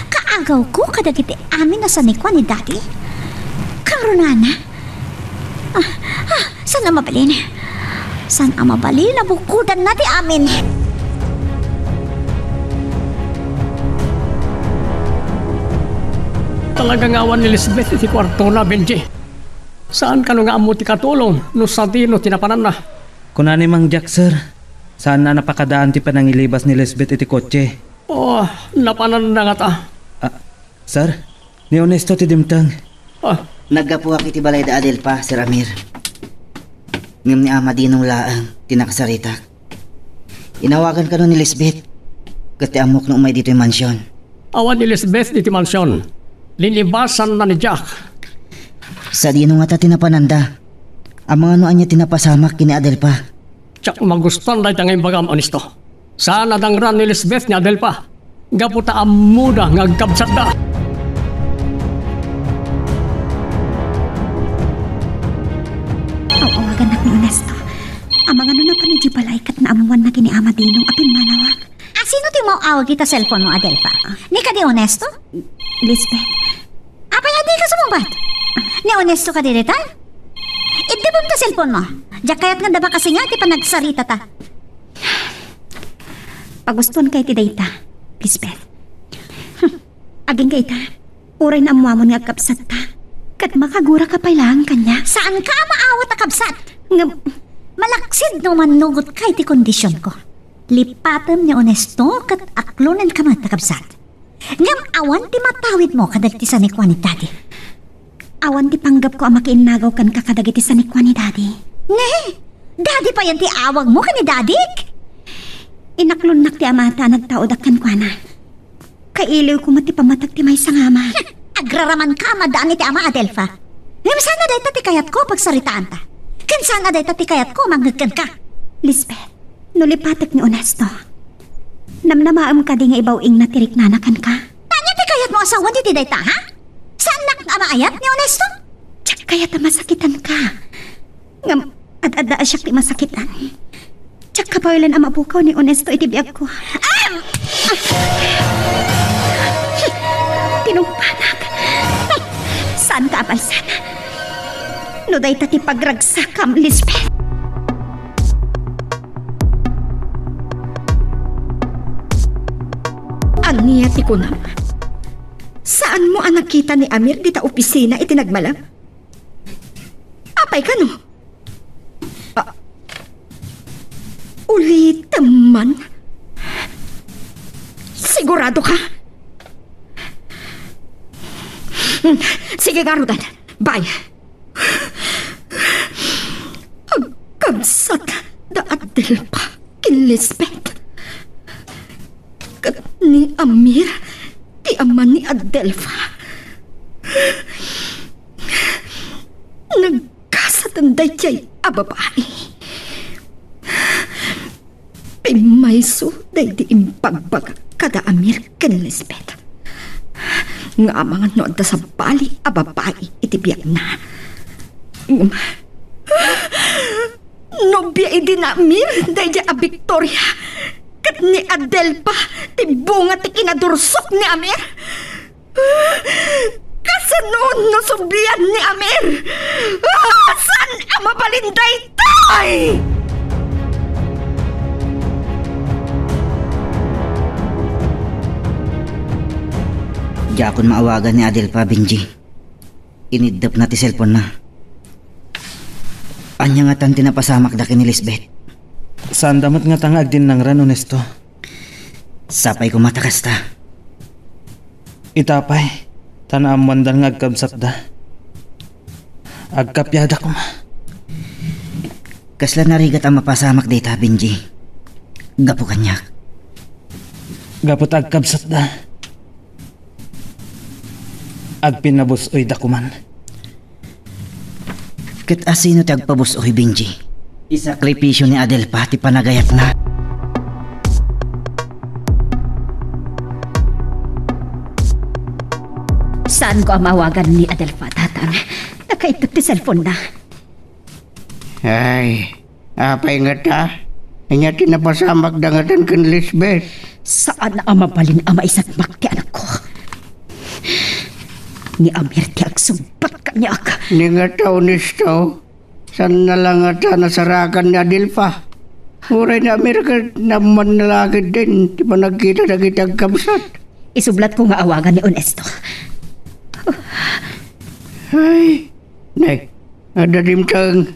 Kaagawko kadagiti amin a sanikua ni Daddy. Karunana. Ah, ah, saan a mabalin? Saan a mabalin a bukodanna ti amin? Talaga nga awan ni Lisbeth iti kuartona, Benji. Saan kano nga ammo ti katulong no sadino ti napananna? Kuna ni Mang Jack, sir. Saan a napakadaan ti panangilibas ni Lisbeth iti kotse. Oh, napananna ngata. Ah, sir, ni Onesto ti dimteng. Ah. Naggapuak iti balay da Adelfa, Sir Amir. Ngem ni Ama Dinong laeng ti nakasaritak. Inawagan kano ni Lisbeth. Ket ti ammok no umay ditoy mansion. Awan ni Lisbeth ditoy mansion. Linibasanna ni Jack. Sadino ngata ti napananda? Amangan no ania ti napasamak ken ni Adelfa? Diak magustuan dayta nga imbagam, Onesto. Saan a dangran ni Lisbeth ni Adelfa gapu ta ammoda nga agkabsatda. Aw-awagannak ni Onesto. Amangan no napan idiay balay ket naammoanna ken ni Ama Dinong a pimmanawak. A, sino ti umaw-awag ita cellphone mo, Adelfa? Ni kadi Onesto? Lisbeth. Apay a dika sumungbat? Ni Onesto kadi dayta? Iddibem ta cellphone mo. Diak kayat nga adda makasinga ti panagsaritata. Pagustuanka iti dayta, Lisbeth. Hmm. Agingga ita, uray naammuamon nga agkabsatta, ket makaguraka pay laeng kaniak. Saanka a maawat a kabsat? Ngem, malaksid no mannugotka iti kondisionko. Lipatem ni Onesto ket aklonenka met a kabsat. Ngem awan ti matawidmo kadagiti sanikua ni Daddy. Awan ti panggepko a makiinnagaw kenka kadagiti sanikua ni Daddy. Ne? Daddy payen ti awagmo ken ni Daddy? Inaklonnak ti amata a nagtaodak kenkuana. Kailiwko met ti pammatek ti maysa nga ama. Agraramanka a madaan iti ama, Adelfa. Ngem saan a dayta ti kayatko a pagsaritaanta. Ken saan a dayta ti kayatko a mangngeg kenka. Lisbeth, no lipatek ni Onesto, namnamaem kadi nga ibaw-ingna ti riknana kenka? Ania ti kayatmo a sawen iti dayta, ha? Saannak a maayat ni Onesto? Diak kayat a masakitanka. Ngem, ad-adda a siak ti masakitan. Diak kabaelan a mapukaw ni Onesto iti biagko. Am! Tinungpanak. Saanka a balsan. No dayta ti pagragsakam, Lisbeth. Ania ti kunam? Saanmo a nakita ni Amir dita opisina iti nagmalem? Apay kano? Ah, ulitem man? Sigurado ka? Sige ngaruden. Bye. Agkabsat da Adelfa ken Lisbeth. Ket ni Amir, ti ama ni Adelfa. Nagkasaten daydiay a babai. Pimmay Isu daydi imbagbagak kada Amir ken Lisbeth. Nga amangan no adda sabali a babai iti biagna. Ngem, nobia idi ni Amir daydi a Victoria, ket ni Adelfa ti bunga ti kinadursok ni Amir. Kasano no sublian ni Amir? Ah, saan a mabalin daytoy? Diakon maawagan ni Adelfa, Benji. Iniddepna ti cellphone-na. Ania ngatan ti napasamakda ken ni Lisbeth? Saanda met ngata nga agdinnangran, Honesto. Sapay koma ta kasta. Ita pay, ta naammoandan nga agkabsatda. Agkappia da koma. Kasla narigat a mapasamak dayta, Benji. Gapu kaniak. Gapu ta agkabsatda. Agpinabus-oyda koman. Ket asino ti agpabus-oy, Benji? Isakripisio ni Adelfa ti panagayatna. Saanko a maawagan ni Adelfa, Tatang. Nakaitot ti cellphone-na. Ay, apay ngata? Ania ti napasamakda ngatan ken Lisbeth? Saan a mabalin a maisakmak ti anakko. Ni Amir ti agsungbat kaniak. Ni ngata, Honesto? Saanna la ngata nasarakan ni Adelfa? Uray ni Amir ket naammoanna la ketdin ti panagkita dagiti agkabsat. Isublatko nga awagan ni Honesto. Ay, nay, adda dimteng.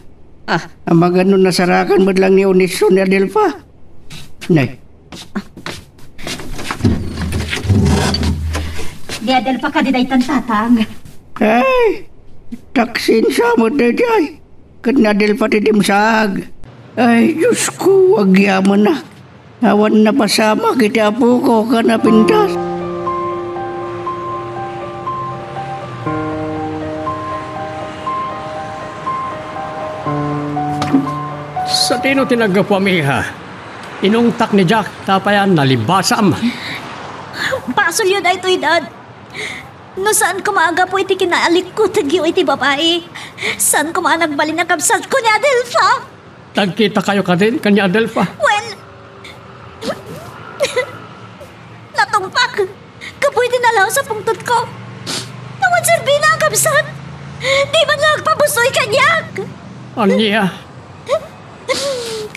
Ah. Amangan no nasarakan met lang ni Honesto ni Adelfa. Nay. Ni Adelfa kadi daytan, Tatang. Ay, taksinsa met daydiay. Ket ni Adelfa ti dimsaag. Ay, Diosko, agyamanak. Awan napasamak iti apoko ken napintas. Sadino ti naggapuam, iha? Inungtak ni Jack, ta apay a nalibasam? Basolyo daytoy, Dad. No saan koma a gapu iti kinaalikkutegyo iti babai, saan koma a nagbalin a kabsatko ni Adelfa. Nagkitakayo kadin ken ni Adelfa? Wen, natungpak gapu iti nalaus a pungtotko. Awan serbina a kabsat. Di man lang agpabus-oy kaniak. Ania?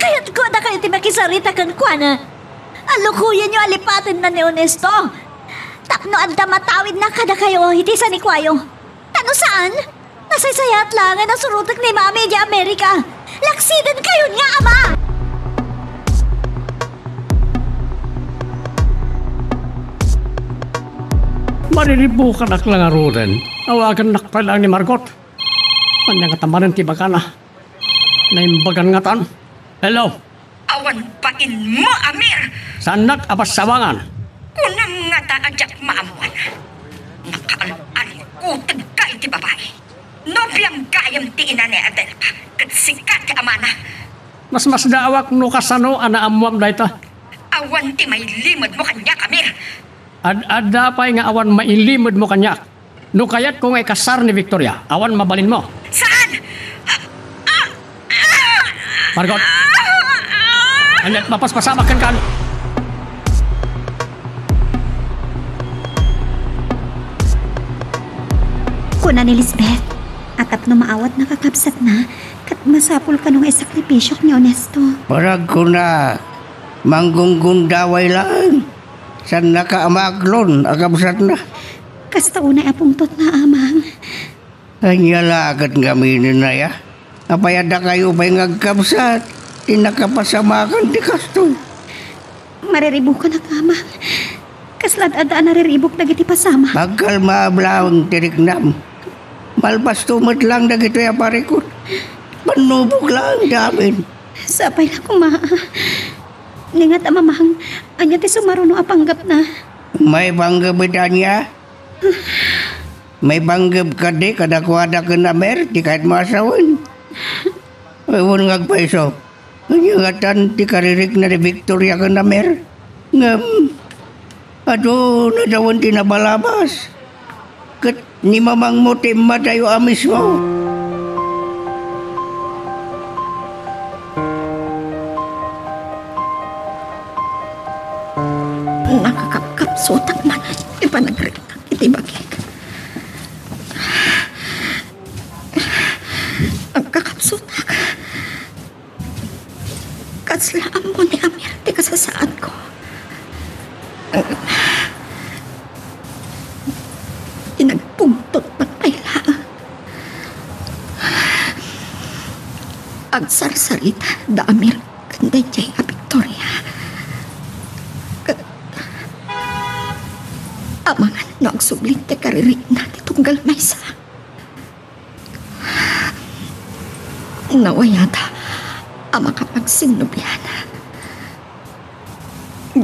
Kayatko a dakayo ti makisarita kenkuana. Allukoyenyo a lipatenna ni Honesto tapno adda matawidna kadakayo iti sanikuayo. Ta no saan, nasaysayaat laengen a surotek ni Mami idiay Amerika. Laksidenkayon nga ama! Mariribukanak la ngaruden. Awagannak pay laeng ni Margot. Ania ngata manen ti ibagana? Naimbagan ngatan. Hello? Awan bainmo, Amir! Saannak a pasawangan. Kunam ngata a diak maammuan. Nakaal-alingkuteg ka iti babai. Nobiam gayam ti ina ni Adelfa, ket sika ti amana. Masmasdaawak no kasano a naammuam dayta. Awan ti mailimedmo kaniak, Amir. Ad-adda pay nga awan mailimedmo kaniak. No kayatko nga ikasar ni Victoria, awan mabalinmo. Saan? Ah! Ah! Ah! Margot! Ah! Ania ti mapaspasamak kenka? Kuna ni Lisbeth a tapno maawatna kakabsatna, ket masapul kano nga isakripisiok ni Honesto. Paragkuna, manggunggundaway laeng. Saannaka a maaklon a kabsatna. Kasta unay a pungtotna, Amang. Ania la ket ngaminenna, ya? Apay a dakayo pay nga agkabsat ti nakapasamakan ti kastoy? Mariribukanak, Amang. Kasla ad-adda a nariribuk dagiti pasamak. Pagkalmaam laeng ti riknam. Malpasto met lang dagitoy a parikut. Pannubok laeng ti amin. Sapay la koma. Ni ngata, Amang, ania ti sumaruno a panggepna? Maipanggep iti ania? Maipanggep kadi kadakuada ken Amir ti kayatmo a sawen? Wen nga agpayso. Ania ngatan ti karirikna ni Victoria ken Amer? Ngem, adu nadawen ti nabalabas. Ket ni mamangmo ti immadayo a mismo. Nakakapkapsutak man ti panagritak iti bagik. Nakakapsutak. Kasla ammo ni Amir ti kasasaadko. Ti nagpungtot patay laeng. Agsarsarita da Amir ken daydiay a Victoria. Ket amangan no agsubli ti karirikna ti tunggal maysa. Nawayata a makapagsinnublian.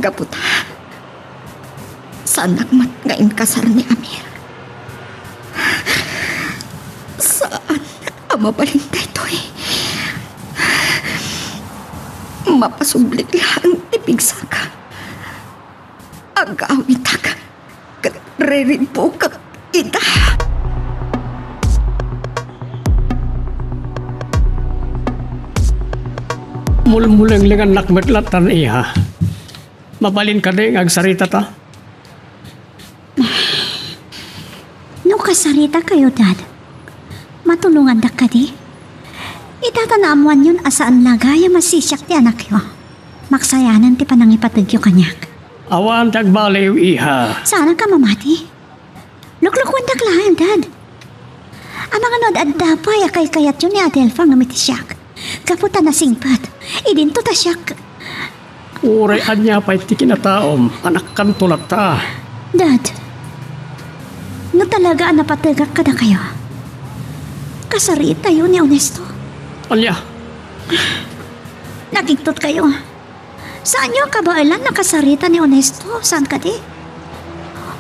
Gapu ta, saannak met nga inkasar ni Amir. Saan a mabalin daytoy. Mapasublik laeng ti pigsaka. Agawitak ket riribbukak ita. Mulmulenglengannak met latta, iha. Mabalin kadi nga agsaritata? No kasaritakayo, Dad, matulongandak kadi? Ita ta naammoanyon a saan la gayam a sisiak ti anakyo. Maksayanen ti panangipategyo kaniak. Awan ti agbaliw, iha. Saanak a mamati. Luklukuendak laeng, Dad. Amangan no ad-adda pay a kaykayatyo ni Adelfa ngem iti siak. Gapu ta nasingpet, idinto ta siak. Uray ania pay ti kinataom, anakkanto latta. Dad, no talaga a napategak kadakayo, kasaritayo ni Onesto. Ania? Nagigtot kayo. Saanyo a kabaelan a kasarita ni Onesto, saan kadi?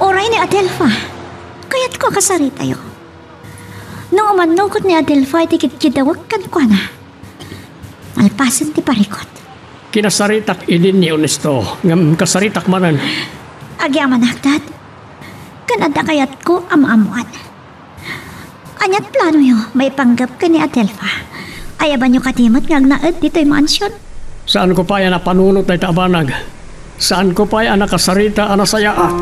Uray ni Adelfa, kayatko a kasaritayo. No umannukot ni Adelfa iti kidkidawek kenkuana, malpasen ti parikut. Kinasaritak idi ni Onesto, ngem kasaritak manen. Agyamanak, Dad. Ken adda kayatko a maammoan. Ania't planoyo maipanggep ken ni Adelfa? Ayabanyo kadi met nga agnaed ditoy mansion? Saanko pay a napanunot dayta a banag. Saanko pay a nakasarita a nasayaat.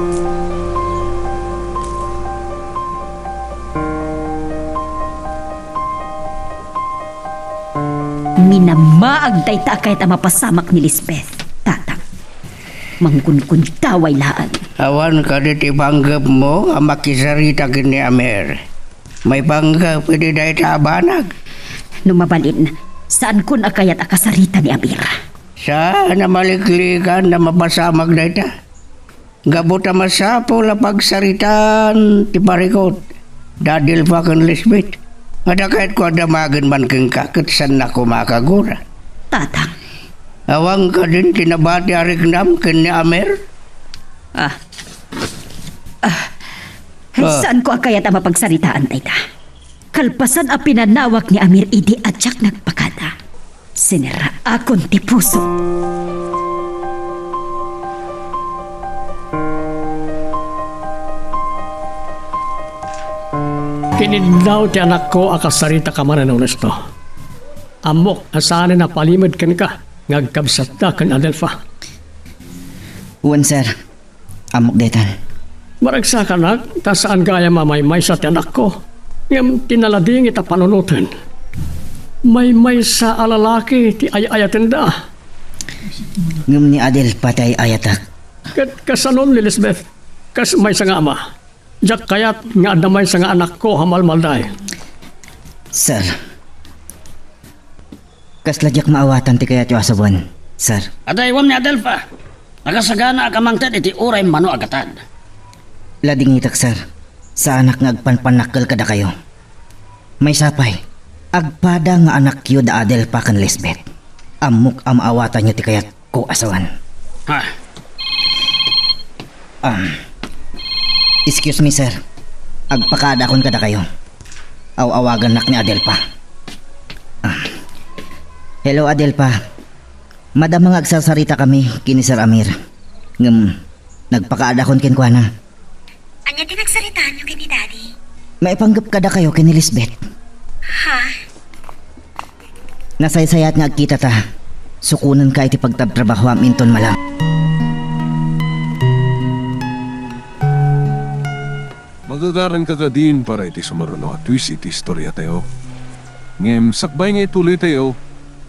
Minamaag dayta a kayat a mapasamak ni Lisbeth, Tatang. Mangkunkundaway laeng. Awan kadi ti panggepmo a makisarita ken ni Amer? Maipanggep idi dayta a banag? No mabalin, saankon a kayat a kasarita ni Amer. Saan a maliklikan a mapasamak dayta. Gapu ta masapul a pagsaritaan ti parikut da Adelfa ken Lisbeth. Adda kayatko a damagen man kenka ket saannak koma a kagura. Tatang. Awan kadin ti nabati a riknam ken ni Amer? Ah. Ah. Ay, ah. Saanko a kayat a mapagsaritaan dayta? Kalpasan a pinanawak ni Amir idi a diak nagpakada, sineraakon ti puso. Kinidnaw ti anakko a kasarita ka manen, Onesto. Ammok a saanen a palimed kenka nga agkabsatda ken Adelfa. Wen, sir. Ammok daytan. Maragsakanak ta saan gayam a maymaysa ti anakko. Ngem ti naladingit a panunoten, maymaysa a lalaki ti ay-ayatenda. Ngem ni Adelfa ti ay-ayatak. Ket kasanon ni Lisbeth, kas maysa nga ama, diak kayat nga adda maysa nga anakko a malmalday. Sir, kasla diak maawatan ti kayatyo a sawen, sir. Adaywam ni Adelfa. Nakasaganaak a mangted iti uray mano a gatad. Ladingitak, sir. Saanak nga agpanpannakkel kadakayo. Maysa pay, agpada nga anakyo da Adelfa ken Lisbeth. Ammok a maawatanyo ti kayatko a sawen. Ha? Um, excuse me, sir. Agpakaadakon kadakayo. Aw-awagannak ni Adelfa. Um, hello, Adelfa. Madama nga agsarsaritakami ken ni Sir Amir. Ngem, nagpakaadakon kenkuana. Ania ti nagsaritaanyo ken ni Daddy? Maipanggep kadakayo ken ni Lisbeth. Ha? Nasaysayat nga agkitata. Sukonenka iti pagtrabtrabahoam inton malam. Magagaranka kadin para iti sumaruno a twist iti istoriatayo. Ngem sakbay nga ituloytayo,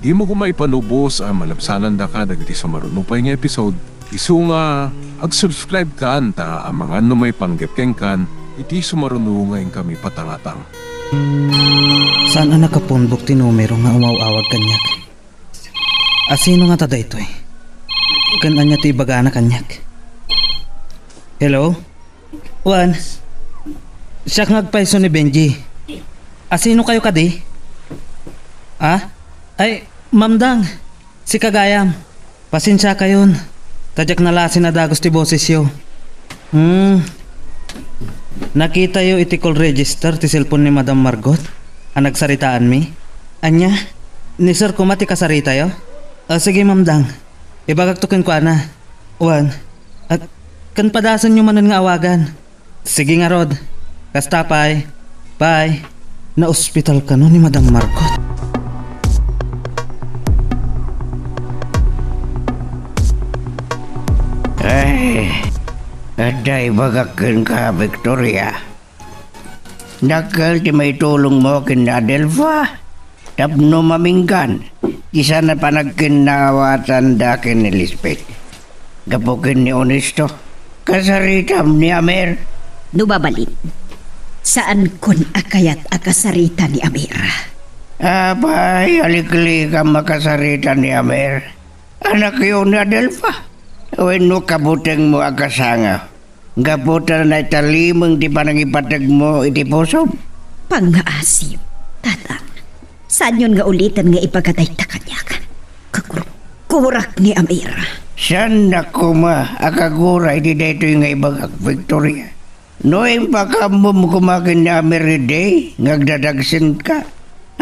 dimo koma ipanubos a malabsanandaka dagiti sumaruno pay nga episode. Isu nga, ag-subscribe kan ta amangan no maipanggep kenkan iti sumaruno nga inkami patangatang. Saan a nakapunbok ti numero nga umaw-awag kaniak? Asino ngata daytoy? Ken ania ti ibagana kaniak? Hello? Wen, siak nga agpayso ni Benji. Asino kayo kadi? Ha? Ay, Ma'am Dang, sika gayam. Pasensia kayon, ta diak nalasin a dagus ti bosesyo. Hmm. Nakitayo iti call register ti cellphone ni Madam Margot a nagsaritaanmi. Ania? Ni Sir koma ti kasaritayo? Ah, sige, Ma'am Dang. Ibagakto kenkuana. Wen, at kan padasenyo manen nga awagan. Sige ngarud. Kasta pay. Bye. Naospital kano ni Madam Margot? Ay, adda ibagak kenka, Victoria. Dakkel ti maitulongmo ken ni Adelfa tapno maminggan ti saan a panagkinnaawatanda ken ni Lisbeth. Gapu ken ni Honesto, kasaritam ni Amer. No mabalin, saankon a kayat a kasarita ni Amer. Apay, aliklikam a kasarita ni Amer. Anakyo ni Adelfa. Wenno kabutengmo a kasanga. Gapu ta naitalimeng ti panangipategmo iti pusom. Pangngaasim, Tatang. Saanyon nga uliten nga ibaga dayta kaniak. Kagurgurak ni Amir. Saannak koma a kagura iti daytoy nga ibagak, Victoria. No impakaammom koma ken ni Amir idi nga agdadagsenka,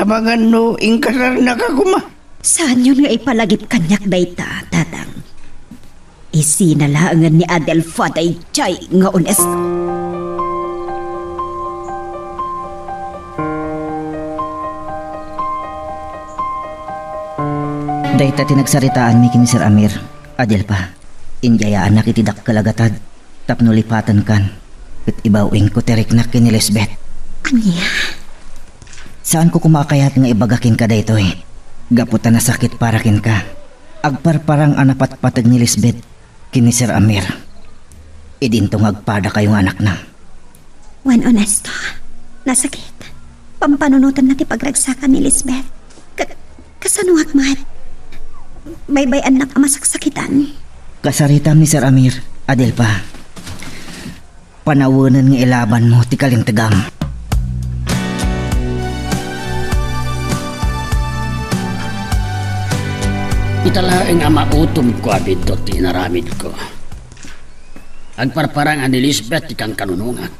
amangan no inkasarnaka koma. Saanyon nga ipalagip kaniak dayta, Tatang. Isina laengen ni Adelfa daydiay nga Honesto. Dayta ti nagsaritaanmi ken ni Sir Amir, Adelfa. Inyayaannak iti dakkel a gatad tapno lipatenkan ket ibaw-ingko ti riknak ken ni Lisbeth. Ania? Saanko koma a kayat nga ibaga kenka daytoy. Gapu ta nasakit para kenka. Agparparang a napatpateg ni Lisbeth ken ni Sir Amir. Idinto nga agpadakayo nga anakna. Wen, Honesto, nasakit. Pampanunotenna ti pagragsakan ni Lisbeth. Ka-, kasanoak met? Baybay-annak a masaksakitan. Kasaritam ni Sir Amir, Adelfa. Panawenen nga ilabanmo ti kalintegam. Ita laeng a mautomko a biddut ti inaramidko. Agparparang a ni Lisbeth ti kankanunongak.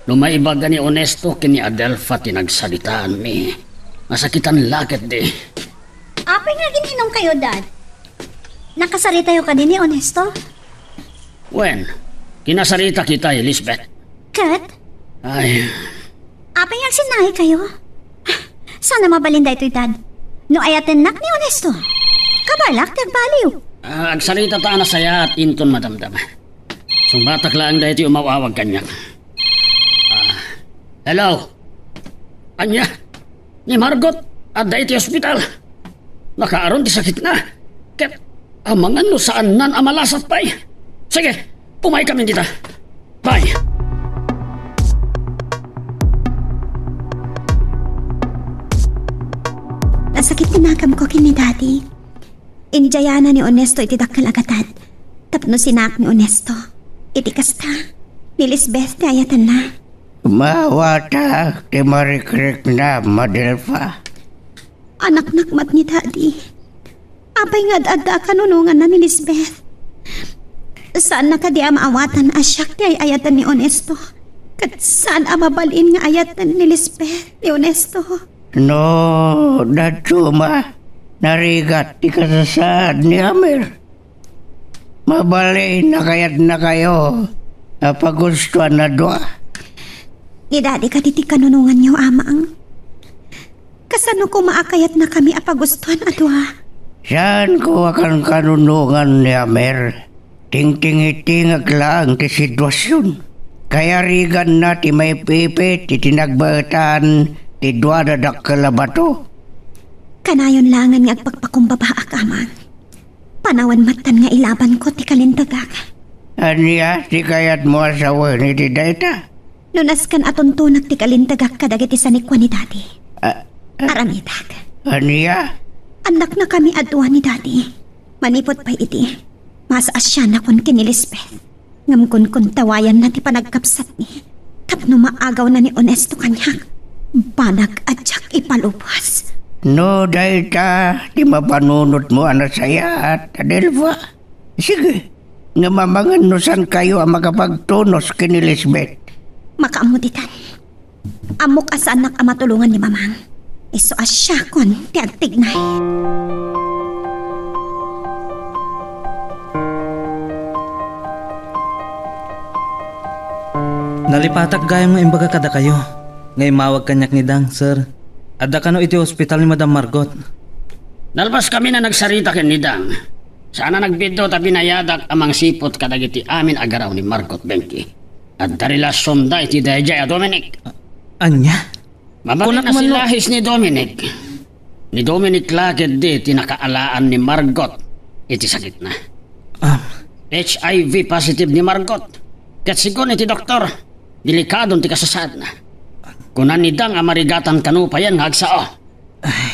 No maibaga ni Honesto ken ni Adelfa ti nagsaritaanmi, masakitan la ketdi. Apay nga agin-inumkayo, Dad? Nakasaritayo kadi ni Honesto? Wen, kinasaritak itay, Lisbeth. Ket? Ay. Apay nga agsinnakayo? Saan a mabalin daytoy, Dad? No ayatennak ni Honesto, kabalak ti agbaliw. Ah, agsaritata a nasayaat inton madamdama. Sungbatak laeng daytoy umaw-awag kaniak. Ah, hello? Ania? Ni Margot, adda iti ospital. Nakaaron ti sakitna. Ket amangan no saannan a malasat pay. Sige, umaykami dita. Bye. Nasakit ti nagamko ken ni Daddy. Injayana ni Honesto iti dakkel a gatad tapno sinaak ni Honesto. Iti kasta, ni Lisbeth ti ayatenna. Maawatak ti marikriknam, Adelfa. Anaknak met ni Daddy. Apay nga ad-adda a kanunonganna ni Lisbeth? Saanna kadi a maawatan a siak ti ay-ayaten ni Honesto? Ket saan a mabalin nga ayaten ni Lisbeth ni Honesto? No, dadduma, Narigat ti kasasaad ni Amir. Mabalin a kayatnakayo a pagustoan a dua. Ni Daddy kadi ti kanunonganyo, Amang? Kasano koma a kayatnakami a pagustoan a dua? Saanko a kankanunongan ni Amir. Tingtingitingek laeng ti situasion. Kayariganna ti maipipit iti nagbaetan ti dua a dakkel a bato. Kanayon laengen nga agpakpakumbabaak, Amang. Panawen metten nga ilabanko ti kalintagak. Ania ti kayatmo a sawen iti dayta? No nasken a tuntonak ti kalintagak kadagiti sanikua ni Daddy. A-, a-, Aramidak. Ania? Annaknakami a dua ni Daddy. Manipud pay iti, masaasianakon ken ni Lisbeth. Ngem kunkuntawayanna ti panagkabsatmi tapno maagawna ni Onesto kaniak. Banag a diak ipalubos. No dayta ti mapanunotmo a nasayaat, Adelfa, sige, ngem amangan no saankayo a makapagtunos ken ni Lisbeth. Makaammo ditan. Ammok a saannak a matulongan ni Mamang. Isu a siakon ti agtignay. Nalipatak gayam nga imbaga kadakayo nga immawag kaniak ni Dang, sir. Adda kano iti ospital ni Madam Margot? Nalpaskami a nagsarita ken ni Dang. Saan a nagbiddut a binayadak a mangsiput kadagiti amin a garaw ni Margot, Benji. Adda relasionda iti daydiay a Dominic. A-, ania? Mabalin a silahis ni Dominic. Ni Dominic la ketdi ti nakaalaan ni Margot iti sakitna. Ah. H I V positive ni Margot. Ket sigun iti doktor, delikadon ti kasasaadna. Kuna ni Dang a marigatan kano payen nga agsao. Ay,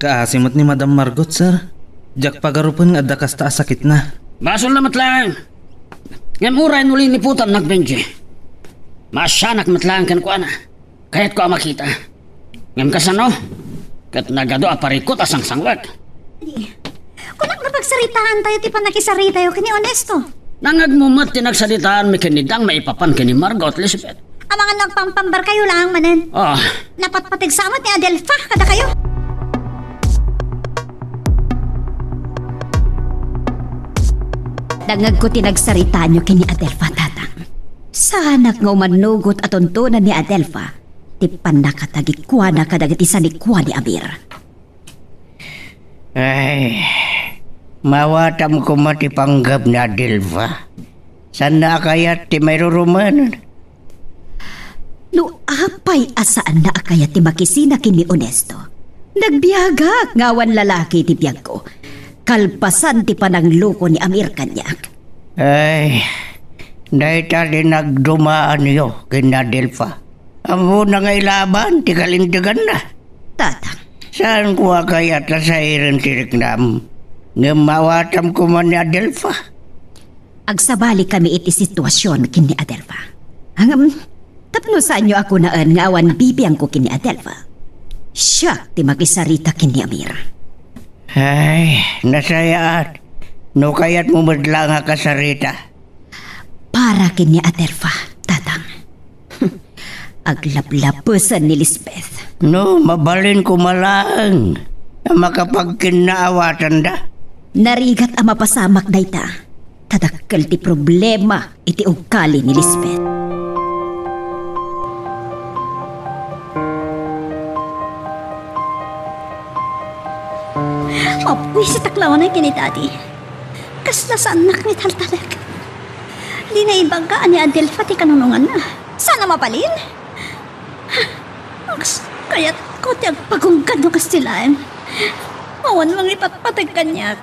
kaasi met ni Madam Margot, sir. Diak pagarupen nga adda kasta a sakitna. Basolna met laeng. Ngem uray no liniputannak, Benji, maasianak met laeng kenkuana. Kayatko a makita. Ngem kasano? Ket nagadu a parikut a sangsangwek. Kunak, napagsaritaantayo ti pannakisaritayo ken ni Onesto. Nangngegmo met ti nagsaritaanmi ken ni Dang maipapan ken ni Margot, Lisbeth. Amangan no agpampambarkayo laeng manen. Ah. Napatpateg sa met ni Adelfa kadakayo. Nangngegko ti nagsaritaanyo ken ni Adelfa, Tatang. Saanak nga umannugot a tuntonan ni Adelfa ti pannakatagikuana kadagiti sanikua ni Amir. Ay, maawatam koma ti panggep ni Adelfa. Saanna a kayat ti mairuruman. No apay a saanna a kayat ti makisina ken ni Onesto, nagbiagak nga awan lalaki iti biagko, kalpasan ti panangloko ni Amir kaniak. Ay, dayta ti nagdumaanyo ken ni Adelfa. Ammona nga ilaban ti kalinteganna. Tatang. Saanko a kayat a sairen ti riknam, ngem maawatam koma ni Adelfa. Agsabalikami iti situasion ken ni Adelfa. Ngem, tapno saanyo a kunaen nga awan bibiangko ken ni Adelfa, siak ti makisarita ken ni Amir. Ay, nasayaat. No kayatmo met laeng a kasarita. Para ken ni Adelfa, Tatang. Aglaplapesen ni Lisbeth. No, mabalin koma laeng a makapagkinnaawatanda. Narigat a mapasamak dayta. Ta dakkel ti problema iti ugali ni Lisbeth. Mapwisit a klawanan ken ni Daddy. Kasla saannak nga italtalek. Di naibaga a ni Adelfa ti kanunonganna. Saan a mabalin? Aks, kayatko ti agpagunggad no kasta laeng. Awan mangipatpateg kaniak.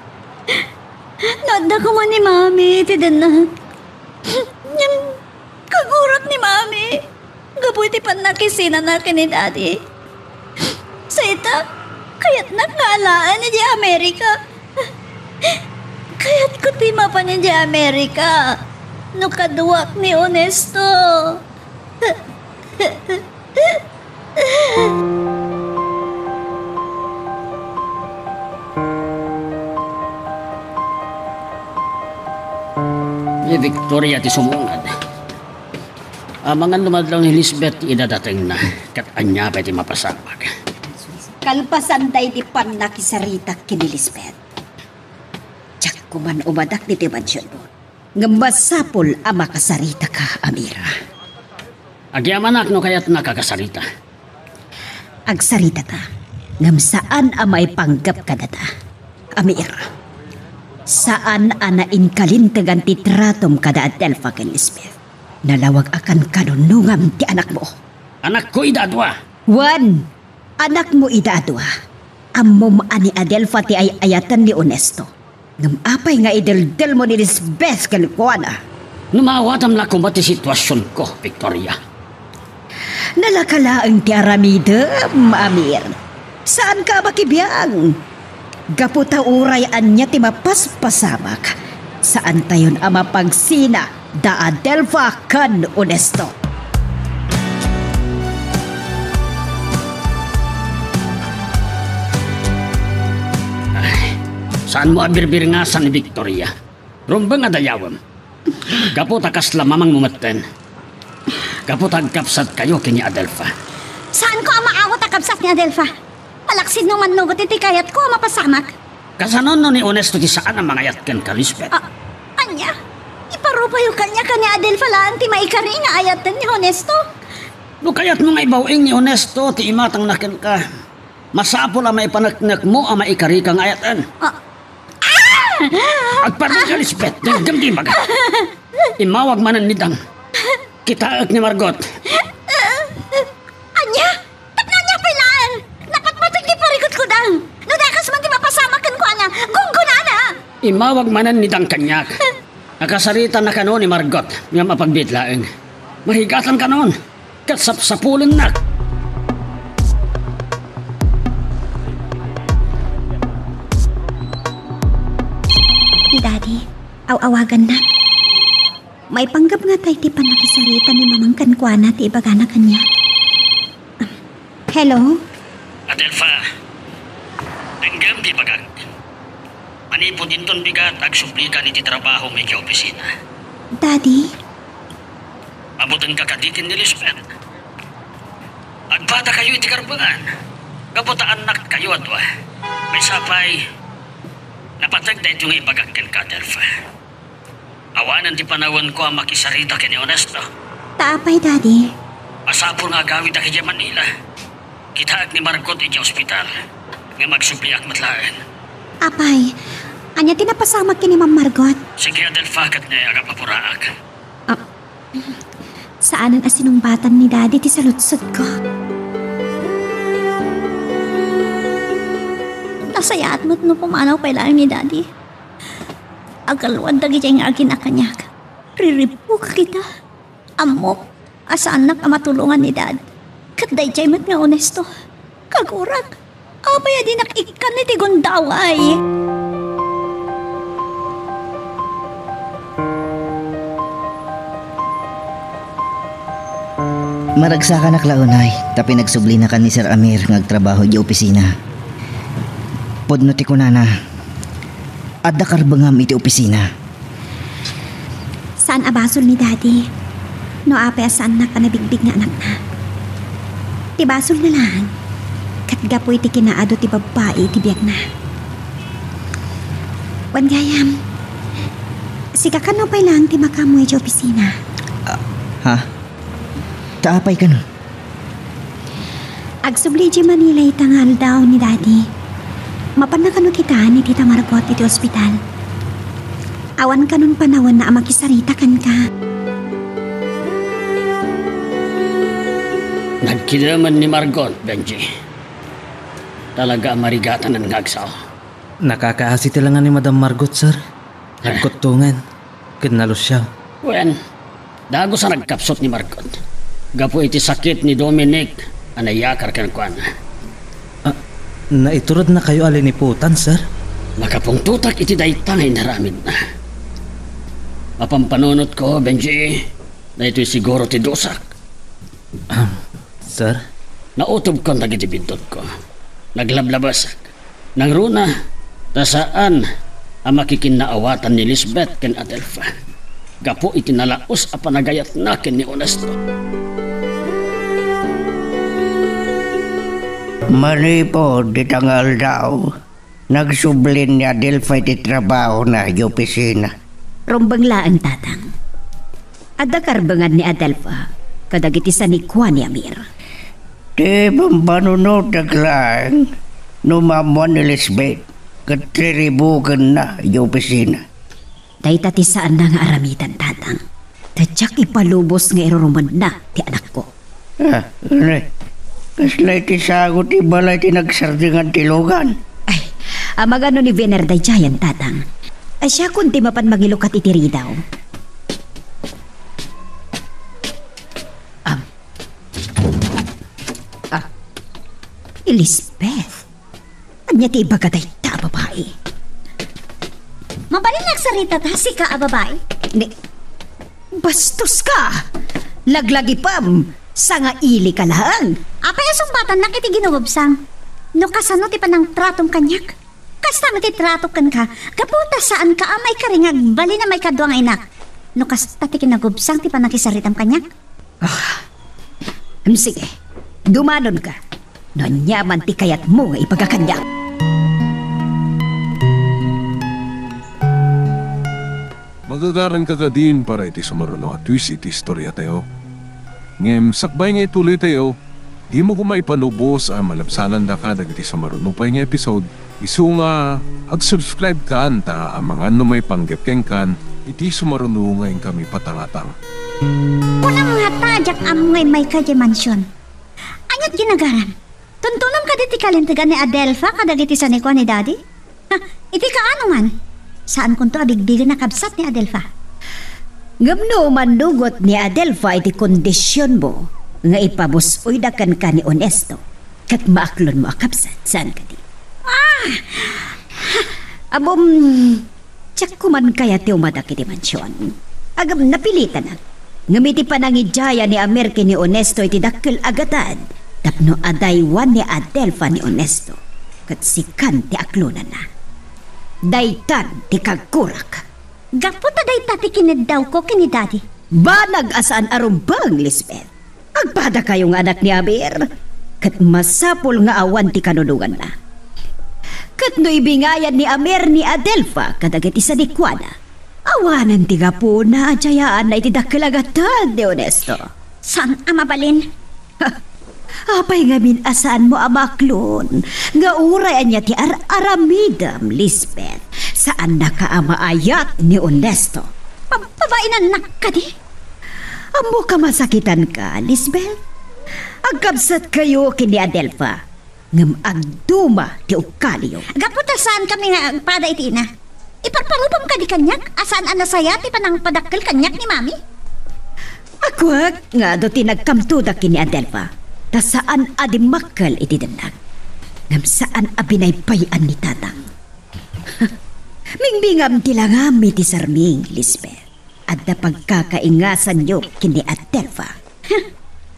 No adda koma ni Mami iti dennak. Ngem, kagurak ni Mami gapu iti pannakisinana ken ni Daddy. Sa ita, kayatnak nga alaen idiay Amerika. Kayatko ti mapan idiay Amerika no kaduak ni Onesto. Ni Victoria ti sumungad. Amangan no madlaw ni Lisbeth ti idadatengna, ket ania pay ti mapasamak. Kalpasan daydi pannakisaritak ken ni Lisbeth, diak koman umadak ditoy mansionmo. Ngem masapul a makasaritaka, Amira. Agyamanak no kayatnaka a kasarita. Agsaritata, ngem saan a maipanggep kadata. Amira, saan a nainkalintegan ti tratom kada Adelfa ken Lisbeth. Nalawag a kankanunongam ti anakmo. Anakko ida a dua. Wen, anakmo ida a dua. Ammom a ni Adelfa ti ay-ayaten ni Honesto. Ngem apay nga ideldelmo ni Lisbeth kenkuana? No maawatam la koma ti situasionko, Victoria. Nalaka laeng ti aramidem, Amir. Saanka a makibiang. Gapu ta uray ania ti mapaspasamak, saantayon a mapagsina da Adelfa ken Honesto. Ay, saanmo a birbirngasan ni Victoria? Rumbeng a dayawem. Gapu ta kasla mamangmo metten. Gapu ta agkabsatkayo ken ni Adelfa. Saanko a maawat a kabsat ni Adelfa. Palaksid no mannugot iti kayatko a mapasamak. Kasano no ni Honesto ti saan a mangayat kenka, Lisbeth? Ah, ania? Iparupayo kaniak a ni Adelfa laeng ti maikari nga ayaten ni Honesto? No kayatmo nga ibaw-ing ni Honesto ti imatangna kenka, masapul a maipaneknekmo a maikarika nga ayaten. Ah. Ah! Agparmika, Lisbeth. Denggem ti imbagak. Immawag manen ni Dang. Kitaek ni Margot. Ania? Tapno ania pay laeng? Napatpateg ti parikutkodang. No dakas man ti mapasamak kenkuana, gunggonana. Immawag manen ni Dang kaniak. Nakasaritanna kano ni Margot, ngem apagbiit laeng. Marigatan kanon, ket sapsapulennak. Ni Daddy, aw-awagannak. Maipanggep ngata iti pannakisarita ni Mamang kenkuana ti ibagana kaniak. Hello? Adelfa, denggem ti ibagak. Manipud inton bigat, agsublikan iti trabahom idiay opisina. Daddy? Mabutenka kadi ken ni Lisbeth. Agbatakayo iti karbengan. Gapu ta annakkayo a dua. Maysa pay, napateg daytoy nga ibagak kenka, Adelfa. Awanen ti panawenko a makisarita ken ni Honesto. Ta apay, Daddy? Masapul nga agawidak idiay Manila. Kitaek ni Margot idiay ospital, ngem agsubliak met laeng. Apay, ania ti napasamak ken ni Ma'am Margot? Sige, Adelfa, ket ne, agapapuraak. Ah, saanen a sinungbatan ni Daddy ti saludsodko. Nasayaat met no pumanaw pay laeng ni Daddy. Agalwad dagidiay nga agina kaniak. Riribukak ita. Ammok a saannak a matulongan ni Dad. Ket daydiay met nga Honesto. Kagurak, apay a dinak ikkan iti gundaway? Maragsakanak la unay, ta pinagsublinakan ni Sir Amir nga agtrabaho idiay opisina. Pudno ti kunana, adda karbengam iti opisina. Saan a basol ni Daddy no apay a saannak a nabigbig nga anakna. Ti basolna laeng, ket gapu iti kinaadu ti babbai iti biagna. Wen gayam, sika kano pay laeng ti makaammo idiay opisina? Ah, ha? Ta apay kano? Agsubli idiay Manila ita nga aldaw ni Daddy. Mapanna kano kitaen ni Tita Margot iti ospital. Awan kanon panawen a makisarita kenka. Nagkidemen ni Margot, Benji. Talaga a marigatanen nga agsao. Nakakaasi ti lenga ni Madam Margot, sir. Nagkuttongen ken nalusiaw. Wen, dagus a nagkapsut ni Margot gapu iti sakit ni Dominic a nayakar kenkuana. Ah, naiturednakayo a liniputan, sir? Makapungtotak iti dayta nga inaramidna. Mapampanunotko, Benji, daytoy siguro ti dusak. Ahem, sir? Nautobkon dagiti biddutko. Naglablabasak. Nangruna, ta saan a makikinnaawatan ni Lisbeth ken Adelfa gapu iti nalaus a panagayatna ken ni Honesto. Manipud dita nga aldaw, nagsublin ni Adelfa iti trabahona iti opisina. Rumbeng laeng, Tatang. Adda karbengan ni Adelfa kadagiti sanikua ni Amir. Ti pampanunotek laeng no maammuan ni Lisbeth ket riribukenna iti opisina. Dayta ti saanna nga aramidan, Tatang. Ta diak ipalubos nga irurumenna ti anakko. Ah, ne. Kasla iti sago ti balay ti nagsardeng ti lugan? Ay, amagano ni Vener daydiayen, Tatang? Ay, siakon ti mapan mangilukat iti ridaw. Ah. Ah. Elizabeth. Ania ti ibaga dayta a babai? Mabalin nga agsaritata, sika a babai? Ni, bastos ka! Laglagipem! Sangaili ka laeng! Apay a sungbatannak iti ginugubsang? No kasano ti panangtratom kaniak? Kasta met ti tratok kenka, gapu ta saanka a maikari nga agbalin a maikadua nga inak. No kasta ti kinagubsang ti panakisaritam kaniak? Ah, em, sige. Dumanonka. No ania man ti kayatmo nga ibaga kaniak. Magagaranka kadin para iti sumaruno a twist iti istoriatayo. Ngem sakbay nga ituloytayo, dimo koma ipalubos a malabsanandaka dagiti sumaruno pay nga episode. Isu nga, ag-subscribe kan ta amangan no maipanggep kenkan iti sumaruno nga inkami patangatang. Kunam ngata a diak ammo nga immay ka idiay mansion. Aniat ginagaram? Tuntunom kadi ti kalintegan ni Adelfa kadagiti sanikua ni Daddy? Ha, iti kaano man? Saankonto a bigbigen a kabsat ni Adelfa. Ngem no mannugot ni Adelfa iti kondisionmo nga ipabus-oyda kenka ni Onesto, ket maaklonmo a kabsat, saan kadi? Ah! Ammom, diak koman kayat ti umadak iti mansion. Ngem napilitanak. Ngem iti panangidiayan ni Amir ken ni Onesto iti dakkel a gatad tapno adaywan ni Adelfa ni Onesto, ket sikan ti aklonanna. Daytan ti kagkurak. Gapu ta dayta ti kineddawko ken ni Daddy. Banag a saan a rumbeng, Lisbeth. Agpadakayo nga anak ni Amir, ket masapul nga awan ti kanunonganna. Ket no ibingayan ni Amir ni Adelfa kadagiti sadikuana, awanen ti gapuna a diayaanna iti dakkel a gatad ni Onesto. Saan a mabalin. Apay ngamin a saanmo a maaklon nga uray ania ti ar-aramidem, Lisbeth? Saannaka a maayat ni Onesto. Pa-, pabainannak kadi? Ammok a masakitanka, Lisbeth. Agkabsatkayo ken ni Adelfa, ngem agduma ti ugaliyo. Gapu ta saankami nga agpada iti ina, iparparupam kadi kaniak a saan a nasaya ti panangpadakkel kaniak ni Mami? Agkuak nga adu ti nagkamtoda ken ni Adelfa, ta saan a dimmakkel iti dennak. Ngem saan a binaybay-an ni Tatang. Mingbingam ti langam iti sarming, Lisbeth. Adda pagkakaingasanyo ken ni Adelfa.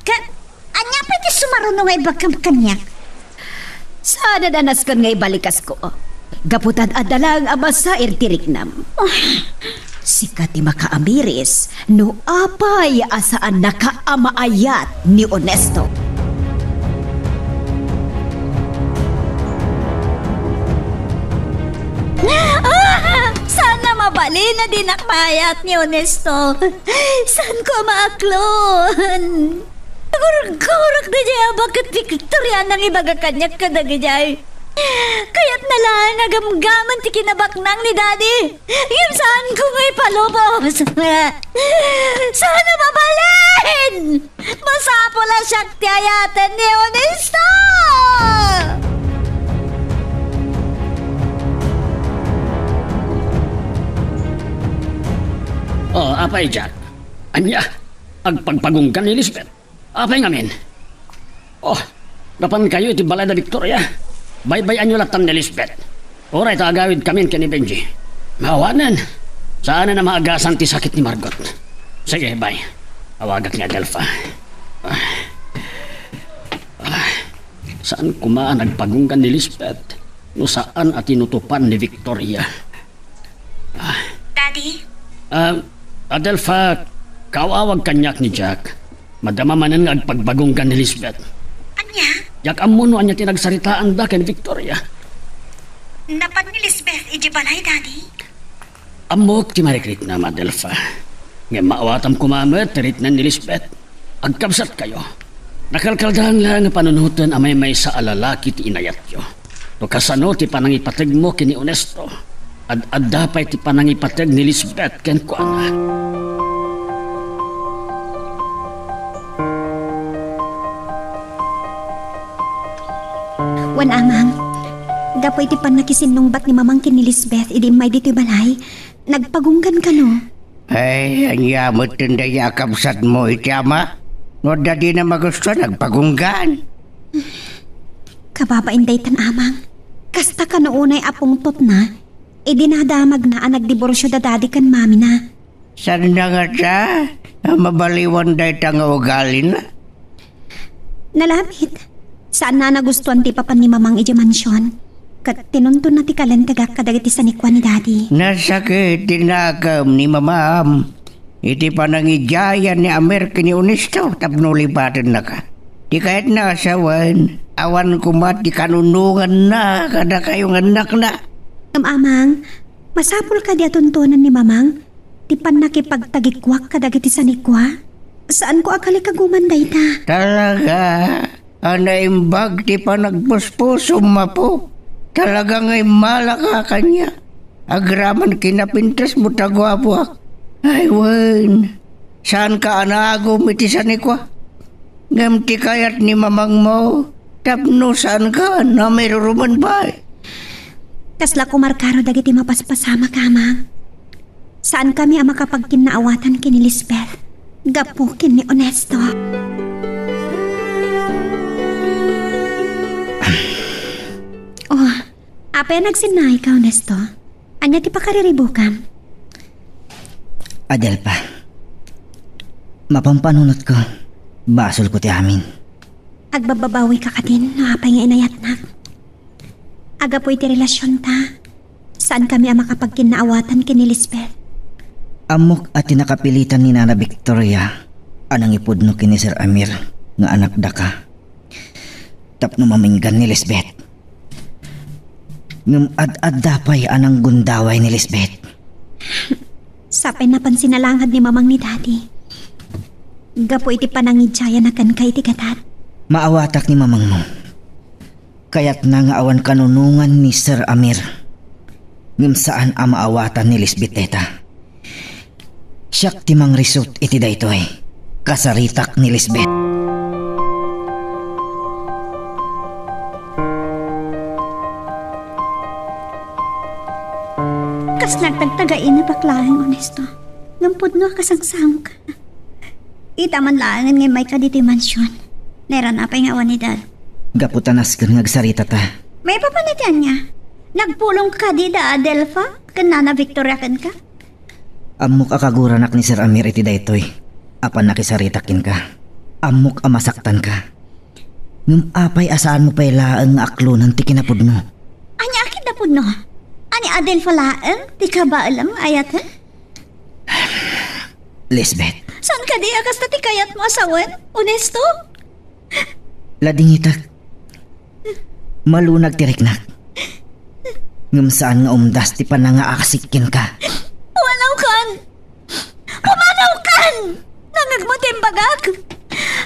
Ket ania pay ti sumaruno nga ibagam kaniak? Saan a nasken nga ibalikasko. Gapu ta adda laeng a masair ti riknam. Ah. Sika ti makaamiris no apay a saannaka a maayat ni Onesto. Ah! Saan a mabalin a dinak maayat ni Onesto. Saanko a maaklon. Nagurgurak daydiay a baket ni Victoria a nangibaga kaniak kadagidiay. Kayatna laeng a gamgamen ti kinabaknang ni Daddy. Ngem saanko nga ipalubos. Saan a mabalin! Masapul a siak ti ayaten ni Onesto! Oh, apay, Jack? Ania? Agpagpagunggan ni Lisbeth? Apay ngamin? Oh, napankayo iti balay da Victoria? Baybay-anyo latta ni Lisbeth. Uray ta agawidkamin ken ni Benji. Awanen. Saanen a maagasan ti sakit ni Margot. Sige, bye. Awagak ni Adelfa. Ah. Ah. Saan koma a nagpagunggan ni Lisbeth no saan a tinutopan ni Victoria? Ah. Daddy? Ah, Adelfa, kaawawag kaniak ni Jack. Madama manen nga agpagbagunggan ni Lisbeth. Ania? Diak ammo no ania ti nagsaritaanda ken Victoria. Napan ni Lisbeth idiay balay, Daddy? Ammok ti marikritnam, Adelfa. Ngem maawatam koma met ti riknan ni Lisbeth. Agkabsatkayo. Nakalkaldan la nga panunoten a maymaysa a lalaki ti inayatyo. No kasano ti panangipategmo ken ni Onesto, ad-adda pay ti panangipateg ni Lisbeth kenkuana. Wen, Amang, gapu iti pannakisinnungbat ni Mamang ken ni Lisbeth idi immay ditoy balay, nagpagunggan kano? Ay, ania metten dayta a kabsatmo iti ama? No adda dina magustuan, nagpagunggan. Kababain daytan, Amang. Kasta kano unay a pungtotna, idi nadamagna a nagdiborsio da Daddy ken Mamina. Saanna ngata a mabaliwan dayta nga ugalina? Nalabit, saanna a nagustuan ti ipapan ni Mamang idiay mansion, ket tinuntonna ti kalentegak kadagiti sanikua ni Daddy. Nasakit ti nakem ni Mamam iti panangidiayan ni Amir ken ni Onesto tapno lipatennaka. Ti kayatna a sawen, awan koma ti kanunonganna kadakayo nga annakna. Ngem, Amang, masapul kadi a tuntunan ni Mamang ti pannakipagtagikuak kadagiti sanikua? Saanko a kalikaguman dayta. Talaga a naimbag ti panagpuspusom, Apo. Talaga nga immalaka kaniak. Agraman kinapintasmo ta guapoak. Ay, wen, saanka a naagum iti sanikua. Ngem ti kayat ni Mamangmo, tapno saanka a mairurumen pay. Kasla kumarkaro dagiti mapaspasamak, Amang. Saankami a makapagkinnaawatan ken ni Lisbeth gapu ken ni Onesto. Oh, apay a nagsinnaayka, Onesto? Ania ti pakariribukam? Adelfa, mapampanunotko, basolko ti amin. Agbababawika kadin no apay nga inayatnak? Agapu iti relasionta, saankami a makapagkinnaawatan ken ni Lisbeth. Ammok a ti nakapilitan ni Nana Victoria a nangipudno ken ni Sir Amir nga anakdaka tapno maminggan ni Lisbeth. Ngem ad-adda pay a nanggundaway ni Lisbeth. Sapay napan sinalangad ni Mamang ni Daddy gapu iti panangidiayana kenka iti gadat. Maawatak ni Mamangmo. Kayatna nga awan kanunongan ni Sir Amir. Ngem saan a maawatan ni Lisbeth dayta. Siak ti mangrisut iti daytoy. Kasaritak ni Lisbeth. Kas nagtagtagainep laeng, Onesto. Ngem pudno a kasangsangoka. Ita man laengen nga immayka ditoy mansion. Nairana pay nga awan ni Dad. Gapu ta nasken nga agsaritata. Maipapan iti ania? Nagpulong kadi da Adelfa ken Nana Victoria kenka? Ammok a kaguranak ni Sir Amir iti daytoy a pannakisaritak kenka. Ammok a masaktanka. Ngem apay a saanmo pay laeng nga aklonen ti kinapudno? Ania a kinapudno? Ania, Adelfa laeng ti kabaelem nga ayaten? Lisbeth. Saan kadi a kasta ti kayatmo a sawen, Onesto? Ladingitek. Malunag ti riknak. Ngem saan nga umdas ti panangaasik kenka. Pumanawkan! Pumanawkan! Nangngegmo ti imbagak!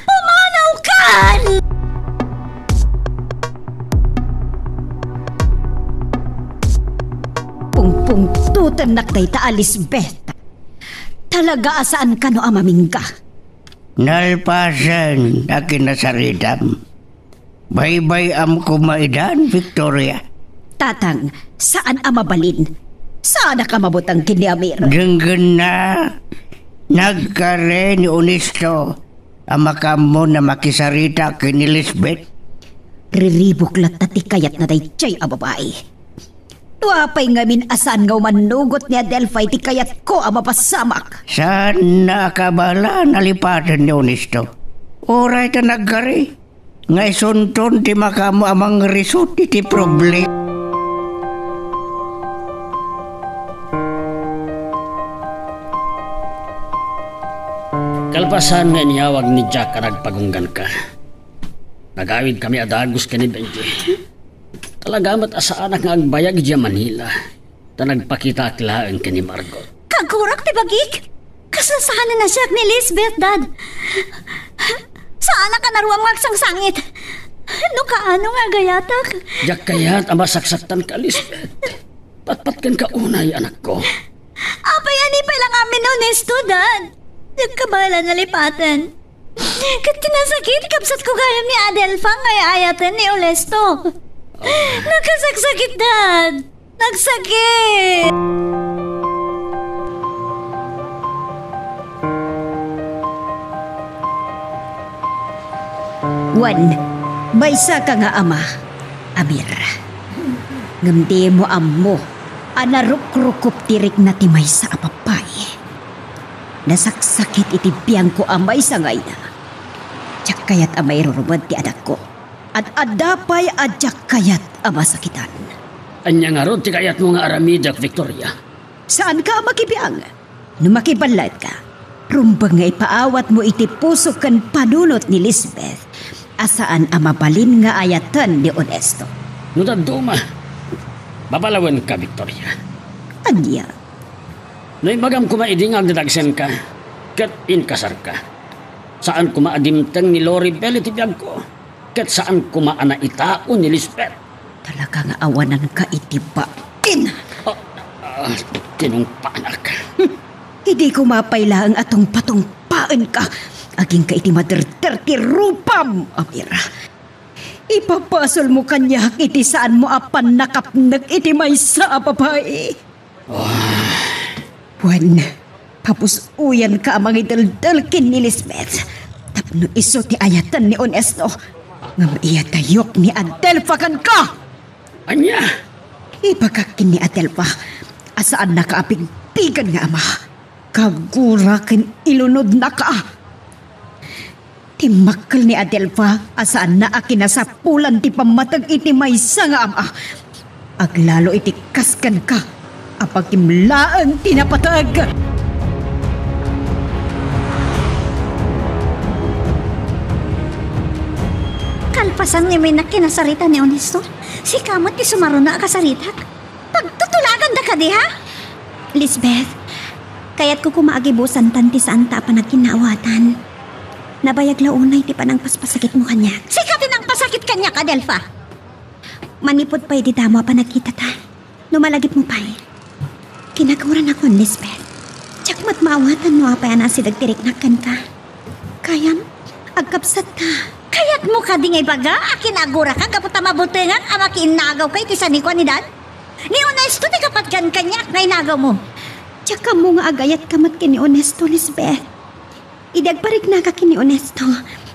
Pumanawkan! Pungpungtotennak dayta a Lisbeth. Talaga a saan kano a mamingga. Nalpasen a kinasaritam. Baybay-am koma idan, Victoria. Tatang, saan a mabalin. Saanka a mabutang ken ni Amir. Denggenna, nagkari ni Onesto a makaammo a makisarita ken ni Lisbeth. Riribuk latta ti kayatna daydiay a babai. No apay ngamin a saan nga umannugot ni Adelfa iti kayatko a mapasamak? Saanna a kabaelan a lipaten ni Onesto. Uray ta nagkari nga isunton ti makaammo a mangrisut iti problema. Kalpasan nga inyawag ni Jack a nagpagungganka, Nagawidkami a dagus ken ni Benji. Talaga met a saanak nga agbayag idiay Manila. Ta nagpakitaak laeng ken ni Margot. Kagurak ti bagik? Kasla saan a nasiak ni Lisbeth, Dad. Saanak a naruam nga agsangsangit. No kaano nga agayatak? Diak kayat a masaksaktanka, Lisbeth. Patpatkenka unay, anakko. Apay a ni pay la ngamin ni Onesto, Dad? Diak kabaelan a lipaten. Ket kinasakit ti kabsatko gayam ni Adelfa nga ay-ayaten ni Onesto. Nakasaksakit, Dad. Nagsakit! Wen, maysaka nga ama, Amir. Ngem dimo ammo a narukrukup ti rikna ti maysa a babai. Nasaksakit iti biangko a maysa nga ina. Diak kayat a mairurumed ti anakko. Ad-adda pay a diak kayat a masakitan. Ania ngarud ti kayatmo nga aramidek, Victoria? Saanka a makibiang. No makiballaetka, rumbeng nga ipaawatmo iti puso ken panunot ni Lisbeth a saan a mabalin nga ayaten ni Onesto. No dadduma, babalawenka, Victoria. Ania? No imbagam koma idi nga agdadagsenka ket inkasarka, saan koma a dimteng ni Loribel iti biagko. Ket saan koma a naitao ni Lisbeth. Talaga nga awananka iti bain. Ah, ah, tinungpanak. Idi koma pay laeng a tungpatungpaenka, agingka iti maderder ti rupam, Amir. Ipabasolmo kaniak iti saanmo a pannakapnek iti maysa a babai. Wen, papus-uyanka a mangideldel ken ni Lisbeth tapno isu ti ayaten ni Onesto. Ngem iyatayok ni Adelfa kenka! Ania? Ibagak ken ni Adelfa a saannaka a bigbigen nga ama. Kagura ken ilunodnaka. Timmakkel ni Adelfa a saanna a kinasapulan ti pammateg iti maysa nga ama. Aglalo iti kas kenka a bagim laeng ti napateg. Kalpasan nga may nakinasarita ni Onesto, sika met ti sumaruna a kasaritak. Pagtutulagan da kadi, ha? Lisbeth, kayatko koma a gibusantan ti saanta a panagkinnaawatan. Nabayag la unay ti panangpaspasakitmo kaniak. Sika ti nangpasakit kaniak, Adelfa! Manipud pay idi damo a panagkitata, no malagipmo pay, kinaguranakon, Lisbeth. Diak met maawatan no apay a naasideg ti riknak kenka. Gayam, agkabsatta. Kayatmo kadi nga ibaga a kinaguraka gapu ta mabutengak a makiinnagawka iti sanikuan ni Dan? Ni Onesto ti kapatgan kaniak nga inagawmo. Diak ammo nga agayatka met ken ni Onesto, Lisbeth. Idi agpariknaka ken ni Onesto,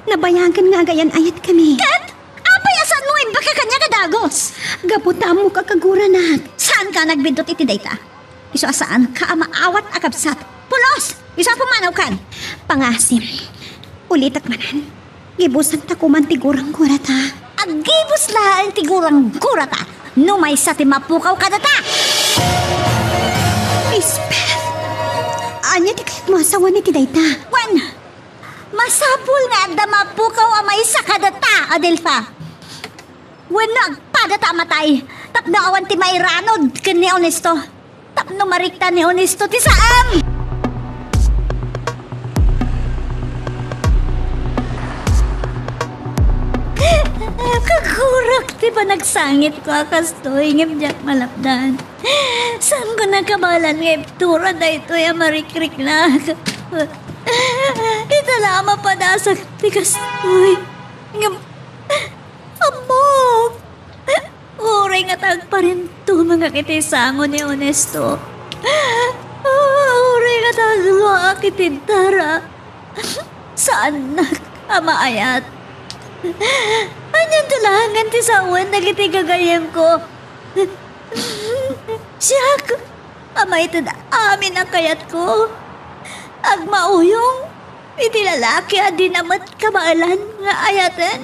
nabayagen nga agayan-ayatkami. Ket apay a saanmo nga imbagak kaniak a dagus? Gapu ta ammok a kaguranak. Saanka a nagbiddut iti dayta? Isu a saanka a maawat a kabsat. Pulos! Isu a pumanawkan! Pangngaasim, ulitek manen. Gibusanta koman ti guranggurata. Aggibus laeng ti guranggurata no maysa ti mapukaw kadata! Lisbeth! Ania ti kayatmo a sawen iti dayta? Wen, masapul nga adda mapukaw a maysa kadata, Adelfa. Wenno agpadata a matay tapno awan ti mairanod ken ni Onesto. Tapno marikna ni Onesto ti saan! Kagurak ti panagsangitko a kastoy, ngem diak malapdan. Saanko nakabaelan nga ibtura daytoy a marikriknak. Ita la a mapadasak ti kastoy. Ngem, ammok! Uray ngata agparintulongak iti sango ni Onesto. Uray ngata agluaak iti dara. Saannak a maayat. Anianto laengen ti sawen dagiti gagayyemko? Siak a maited amin a kayatko. Agmauyong iti lalaki a dina met kabaelan nga ayaten.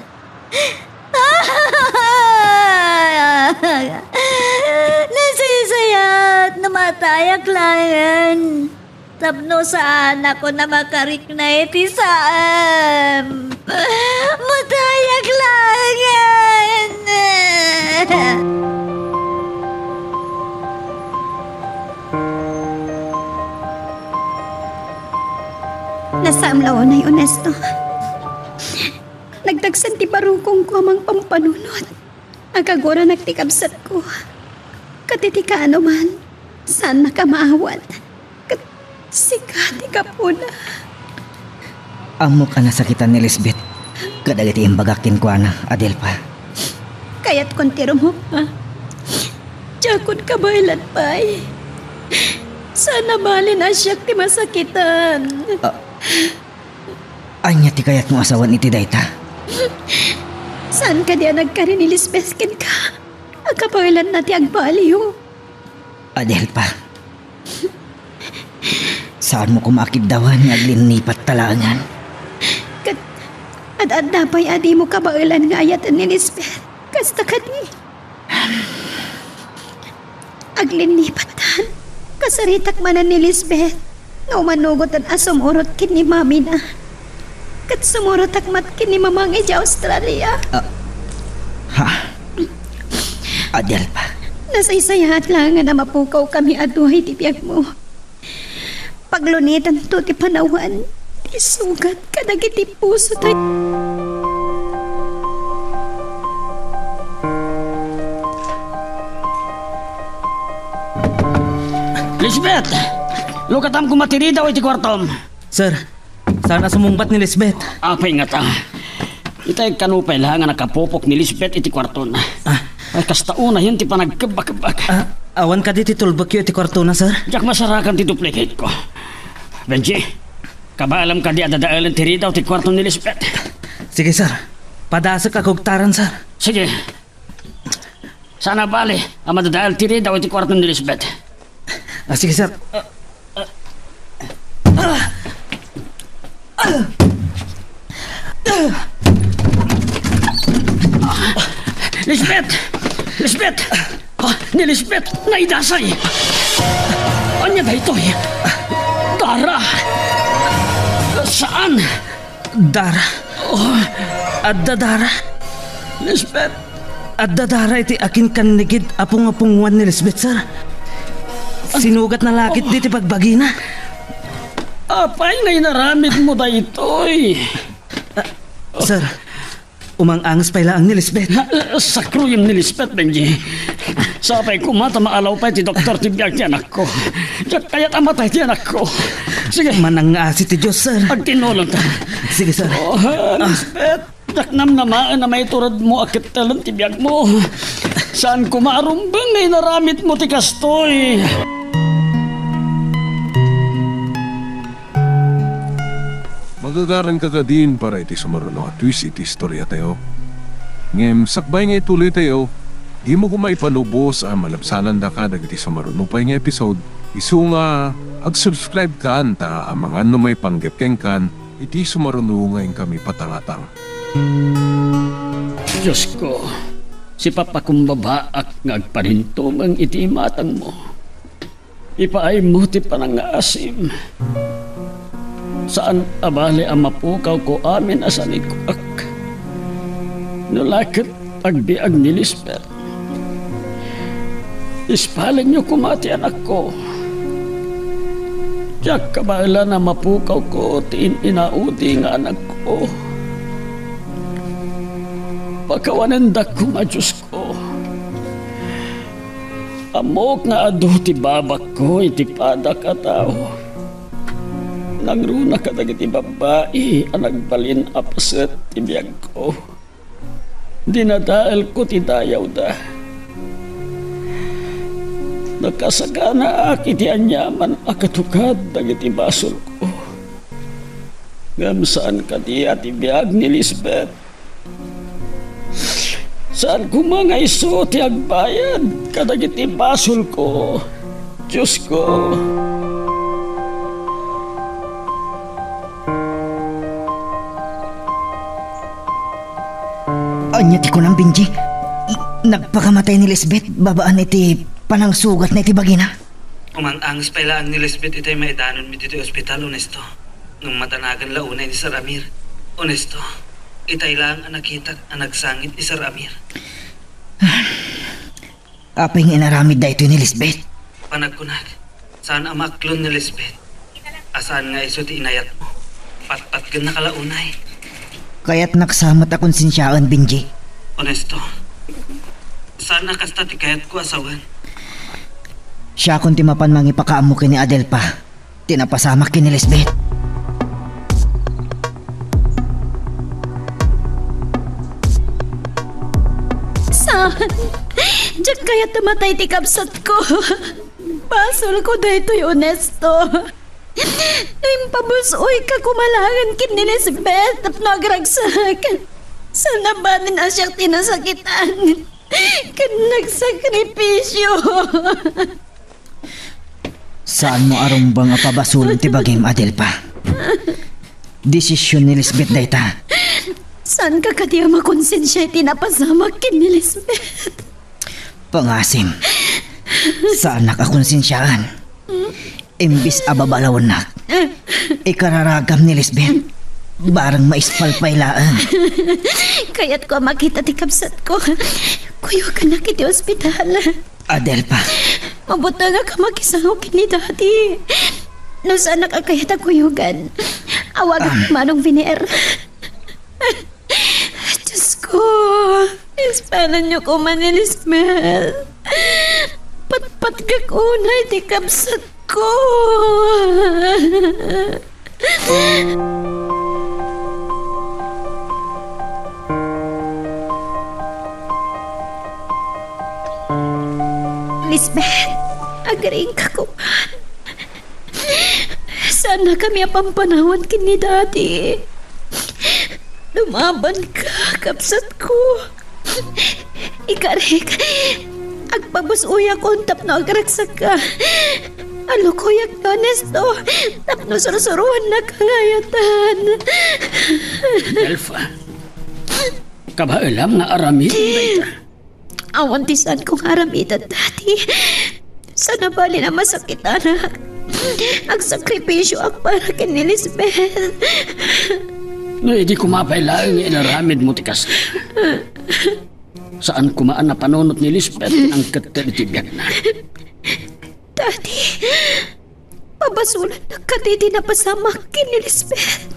Nasaysayat no matayak laeng tapno saanakon a makarikna iti saem. Matayak laengen! Nasaem la unay, Ernesto. Nagdagsen ti barukongko a mangpampanunot. Agaguranak ti kabsatko. Ket iti kaanoman, saannak a maawat. Ket sika ti gapuna. Ammok a nasakitan ni Lisbeth kadagiti imbagak kenkuana, Adelfa. Kayatkon ti rummuar. Diakon kabaelan pay. Saan a bali a siak ti masakitan. Ah, ania ti kayatmo a sawen iti dayta? Saan kadi a nagkari ni Lisbeth kenka? A kabaelanna ti agbaliw. Adelfa, saanmo koma a kiddawan nga aglinnipatta laengen? Ket ad-adda pay a dimo kabaelan nga ayaten ni Lisbeth. Kasta kadi. Aglinnipatta. Kasaritak manen ni Lisbeth nga umanugotan a sumurot ken ni mamina. Ket sumurotak met ken ni mamang idiay Australia. Ah, ha? Adelfa. Nasaysayaat laengen a mapukawkami a dua iti biagmo. Paglunitanto ti panawan ti sugat kadagiti puso tayo. Lisbeth! Lukatam koma ti ridaw iti kuartom. Sir, saan a sumungbat ni Lisbeth? Apay ngata. Itay kano pay la nga nakapupok ni Lisbeth iti kuartona. Ah. Ay, kasta unayen ti panagkebbakebbak. Ah, awan kadi ti tulbekyo iti kuartona, sir? Diak masarakan ti duplicate ko. Benji, kabaelam kadi a dadaelen ti ridaw ti kuarto ni Lisbeth? Sige, sir. Padasek a kugtaran, sir. Sige. Saan a bali a madadael ti ridaw iti kuarto ni Lisbeth. Ah, sige, sir. Lisbeth! Lisbeth! Ah, ni Lisbeth, naidasay! Ania daytoy? Dara! Saan? Dara. Oh. Adda dara. Lisbeth. Adda dara iti akinkannigid a pungopungoan ni Lisbeth, sir. Sinugatna la ketdi ti bagbagina. Apay nga inaramidmo daytoy? Ah, sir, umang-anges pay laeng ni Lisbeth. Ah, sakruem ni Lisbeth, Benji. Sapay koma ta maalaw pay ti doktor ti biag ti anakko. Diak kayat a matay ti anakko. Sige. Manangngaasi ti Dios, sir. Agtinnulongta. Sige, sir. Oh, ah, Lisbeth. Diak namnamaen a maituredmo a kettelen ti biagmo. Saan koma a rumbeng nga inaramidmo ti kastoy. Magagaranka kadin para iti sumaruno a twist iti istoriatayo. Ngem sakbay nga ituloytayo, dimo koma ipalubos a malabsanandaka dagiti sumaruno pay nga episode, isu nga ag-subscribe kan ta amangan no maipanggep kenkan iti sumaruno nga inkami patangatang. Diosko, sipapakumbabaak nga agparintumeng iti imatangmo. Ipaaymo ti panangngaasim. Saan a bali a mapukawko amin a sanikuak. No la ket agbiag ni Lisbeth, ispalenyo koma ti anakko. Diak kabaelan a mapukawko ti in-inaudi nga anakko. Pakawanendak koma, Diosko. Ammok nga adu ti babakko iti padak a tao. Nangruna kadagiti babbai a nagbalin a paset ti biagko. Dinadaelko ti dayawda. Nakasaganaak iti aniaman a katukad dagiti basolko. Ngem saan kadi a ti biag ni Lisbeth. Saan koma nga isu ti agbayad kadagiti basolko, Diosko. Ania ti kunam, Benji? I-, nagpakamatay ni Lisbeth babaan iti panangsugatna iti bagina? Umang-anges pay laeng ni Lisbeth itay maidanonmi ditoy ospital, Ernesto. Ngem matanagan la unay ni Sir Amir, Ernesto. Itay laeng a nakitak a nagsangit ni Sir Amir. Apay nga inaramid daytoy ni Lisbeth? Panagkunak, saan a maaklon ni Lisbeth a saan nga isu ti inayatmo. Patpatgennaka la unay. Kayatnak sa met a konsensiaen, Benji. Honesto, saan a kasta ti kayatko a sawen. Siakon ti mapan mangipakaammo ken ni Adelfa ti napasamak ken ni Lisbeth. Saan? Diak kayat a matay ti kabsatko. Basolko daytoy, Honesto. No impabus-oyka koma laengen ken ni Lisbeth tapno agragsak, saan a banen a siak ti nasakitan ken nagsakripisio. Saanmo a rumbeng a pabasolem ti bagim, Adelfa. Desisyon ni Lisbeth dayta. Saanka kadi a makonsensia iti napasamak ken ni Lisbeth? Pangasim, saanak a konsensiaan. Imbes a babalawennak, ikararagam ni Lisbeth. Barang maispal pay laeng. Kayatko a makita ti kabsatko. Kuyogannak iti ospital. Adelfa. Mabutengak a makisango ken ni Daddy. No saanak a kayat a kuyogan, awagak Am. Manong Viner. Diosko, ispalanyo koma ni Lisbeth. Patpatgak unay ti kabsatko. Lisbeth, agriingka koma. Saannakami a pampanawan ken ni Daddy. Lumabanka, kabsatko. Ikarik, agpabus-oyakon tapno agragsakka. Alukoyak, Honesto, tapno sursuroannaka nga ayatan. Adelfa, kabaelam nga aramiden dayta. Awan ti saanko nga aramiden, Daddy. Saan a bali a masakitanak. Agsakripisioak para ken ni Lisbeth. No idi koma pay laeng nga inaramidmo ti kasta, saan koma a napanunot ni Lisbeth ti nangketted iti biagna. Daddy, pabasolennak kadi ti napasamak ken ni Lisbeth?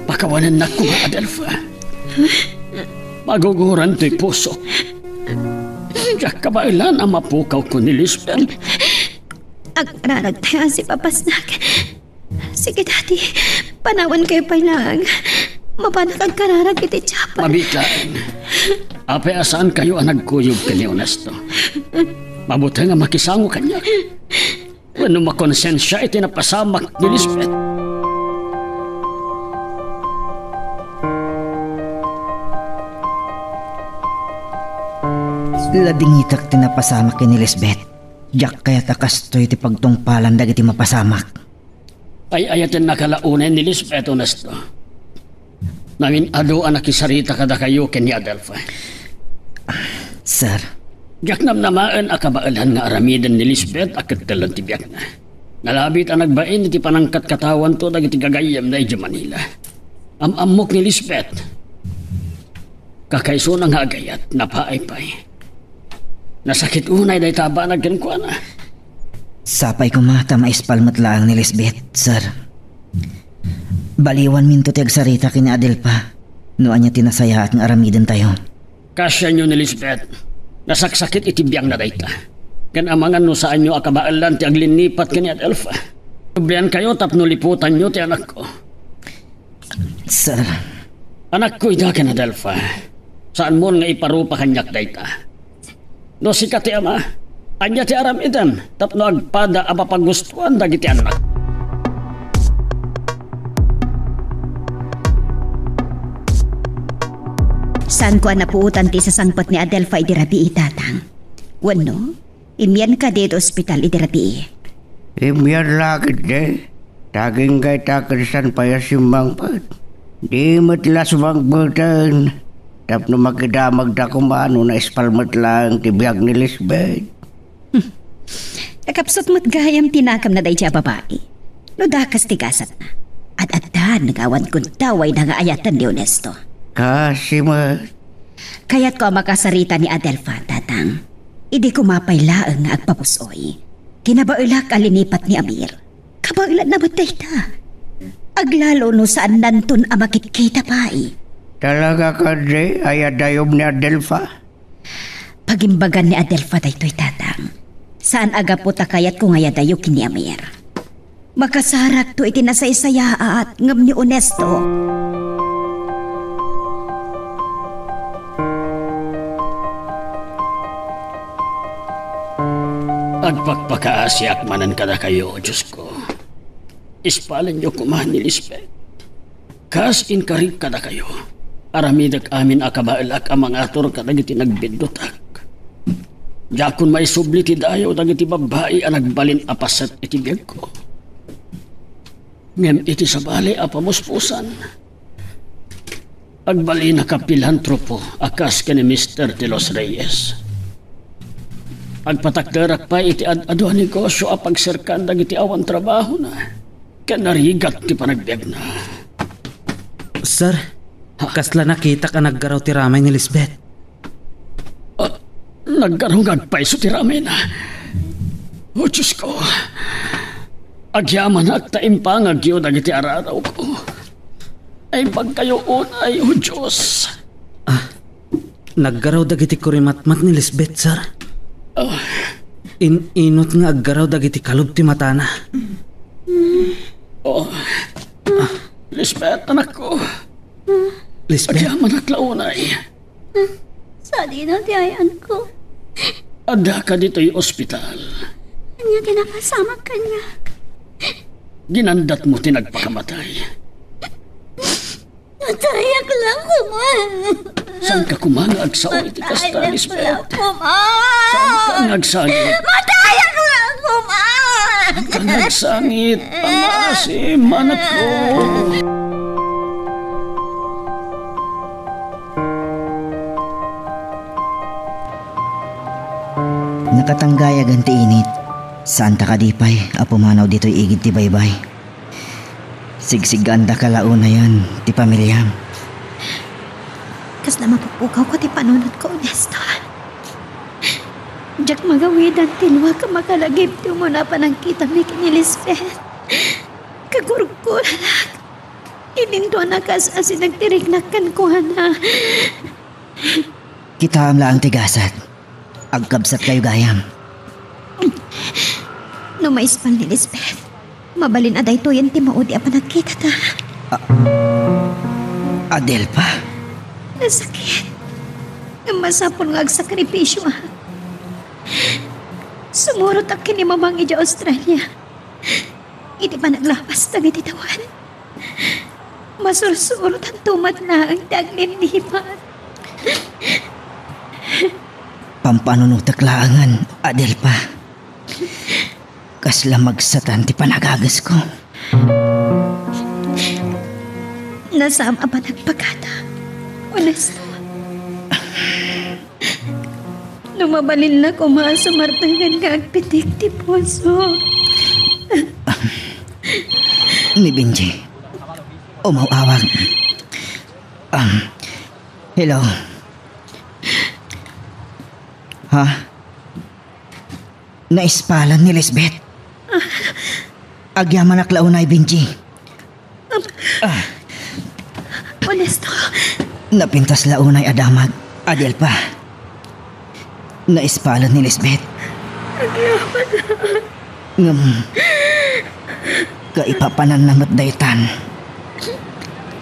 Pakawanennak koma, Adelfa. Maguguran toy pusok. Diak kabaelan a mapukawko ni Lisbeth. Agkararagtayo a sipapasnak. Sige, Daddy. Panawankayo pay laeng. Mapanak agkararag iti Japan. Mabiit laeng. Apay a saankayo a nagkuyog ken ni Honesto? Mabuteng a makisango kaniak. Wenno makonsensia iti napasamak ni Lisbeth? Ladingitak ti napasamak ken ni Lisbeth. Diak kayat a kastoy ti pagtungpalan dagiti mapasamak. Ay-ayatennaka la unay ni Lisbeth, Honesto. Nangin-adu a nakisarita kadakayo ken ni Adelfa. Sir. Diak namnamaen a kabaelan nga aramiden ni Lisbeth a kettellan ti biagna. Nalabit a nagbain iti panangkatkatawanto dagiti gagayyemna idiay Manila. Am-ammok ni Lisbeth. Kakaisuna nga agayat, napaay pay. Nasakit unay dayta a banag kenkuana. Sapay koma ta maispal met laeng ni Lisbeth, sir. Baliwanminto ti agsarita ken ni Adelfa no ania ti nasayaat nga aramidentayo. Kasianyo ni Lisbeth, nasaksakit iti biangna dayta. Ken amangan no saanyo a kabaelan ti aglinnipat ken ni Adelfa. Subliankayo tapno liputanyo ti anakko. Sir. Anakko ida ken Adelfa. Saanmon nga iparupa kaniak dayta. No sika ti ama, ania ti aramidem tapno agpada a mapagustuan dagiti annak? Saanko a napuotan ti isasangpet ni Adelfa idi rabii, Tatang. Wenno, immian kadi iti ospital idi rabii? Immian la ketdi. Ta agingga ita ket saan pay a simmangpet. Di met la sumangpeten tapno makidamagda koma no naispal met laeng ti biag ni Lisbeth. Hmm. Nakapsut met gayam ti nakamna daydiay a babai. No dakes ti gasatna, ad-addan nga awan kuntawayna nga ayaten ni Honesto. Kasi met. Kayatko a makasarita ni Adelfa, Tatang. Idi koma pay laeng nga agpapus-oy. Kinabaelak a linipat ni Amir. Kabaelanna met dayta. Aglalo no saannanton a makitkita pay. Talaga kadi a iyadayom ni Adelfa? Pagimbagan ni Adelfa daytoy, Tatang. Saan a gapu ta kayatko nga iyadayo ken ni Amir. Makasarakto iti nasaysayaat ngem ni Onesto. Agpakpakaasiak manen kadakayo, Diosko. Ispalenyo koma ni Lisbeth. Kas inkarik kadakayo, aramidek amin a kabaelak a mangatur kadagiti nagbiddutak. Diakon maisubli ti dayaw dagiti babbai a nagbalin a paset iti biagko. Ngem iti sabali a pamuspusan, agbalinaka pilantropo a kas ken ni Mister de los Reyes. Agpatakderak pay iti ad-adu a negosio a pagserkan dagiti awan trabahona. Ken narigat ti panagbiagna. Sir, ha? Kasla nakitak a naggaraw ti ramay ni Lisbeth. Ah, naggaraw nga agpayso ti ramayna. O Diosko, agyamanak ta impangagyo dagiti ararawko. Ay, bagkayo unay, o Dios. Ah, naggaraw dagiti kurimatmat ni Lisbeth, sir. Ah. In-inot nga aggaraw dagiti kalub ti matana. Oh. Lisbeth, anakko. Lisbeth? Agyamanak la unay. Sadino ti ayanko? Addaka ditoy ospital. Ania ti napasamak kaniak? Ginandatmo ti nagpakamatay. Matayak la koma. Saanka koma nga agsao iti kasta, Lisbeth? Matayak la koma. Saanka nga agsangit? Matayak la koma. Saanka nga agsangit? Pangaasim, anakko. Nakatanggayagan ti init. Saanta kadi pay a pumanaw ditoy igid ti baybay. Sigsiggaandaka la unayen ti pamiliam. Kasla mapupugawko ti panunotko, Onesto. Diak magawidan ti luak a makalagip ti umuna a panagkitami ken ni Lisbeth. Kagurguranak. Idinto a nakas-asideg ti riknak kenkuana. Kitaem laeng ti gasat. Agkabsatkayo gayam. No maispal ni Lisbeth, mabalin a daytoyen ti maudi a panagkitata. A-, Adelfa? Nasakit. Ngem masapul nga agsakripisio, a. Sumurotak ken ni Mamang idiay Australia. Iti panaglapas dagiti tawen. Masursurotanto met laeng ti aglillipat. Pampanunotek laengen, Adelfa. Kasla magsatan ti panagagesko. Nasam a panagpakata, Onesto. No mabalin la koma a sumartengen nga agpitik ti puso. Ni Benji. Umaw-awag. Um, hello. Ha? Naispalan ni Lisbeth. Agyamanak la unay, Benji. Ah. Onesto. Napintas la unay a damag, Adelfa. Naispalan ni Lisbeth. Agyamanak. Ngem, kaipapananna met daytan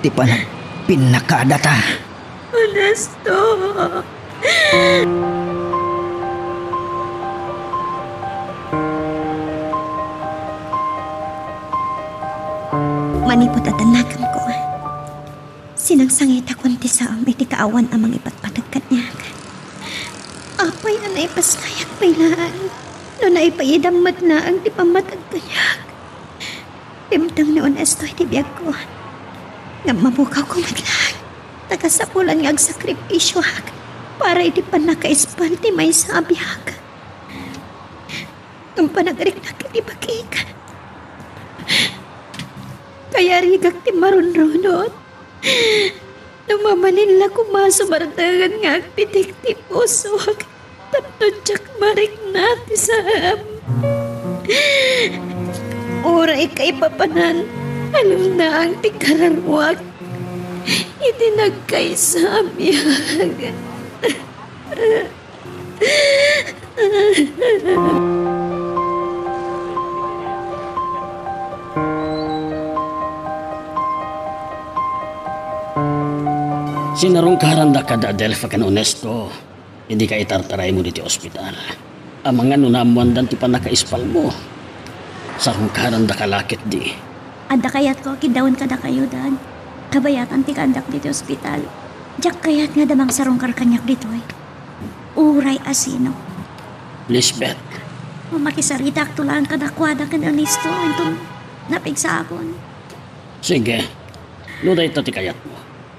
ti panagpinnakadata. Onesto. Manipud adda nagamko, sinangsangitakon ti saom iti kaawan a mangipatpateg kaniak. Apay a naipasngayakpay laeng no naipaidam met laeng ti pammateg kaniak? Dimteng ni Onesto iti biagko. Ngem mapugawko met laeng. Ta kasapulan nga agsakripisioak para iti pannakaispan ti maysa a biag. Ngem panagriknak iti bakik. Kayarigak ti marunrunot. No mabalin la koma sumartengen nga agpitik ti pusok, tapno diak marikna ti saem. Uray kaipapanan, alumnaang ti kararuak iti nagkaysa a biag. Sinarungkarandaka da Adelfa ken Honesto idi kaitartaraymo ditoy ospital. Amangan no naammoandan ti pannakaispalmo, sarungkarandaka la ketdi. Adda kayatko a kiddawen kadakayo, Dad. Kabayatan ti kaandak ditoy ospital. Diak kayat nga adda mangsarungkar kaniak ditoy. Uray a sino. Lisbeth. Makisaritakto laeng kadakuada ken Ernesto, inton napigsaakon. Sige, no dayta ti kayatmo.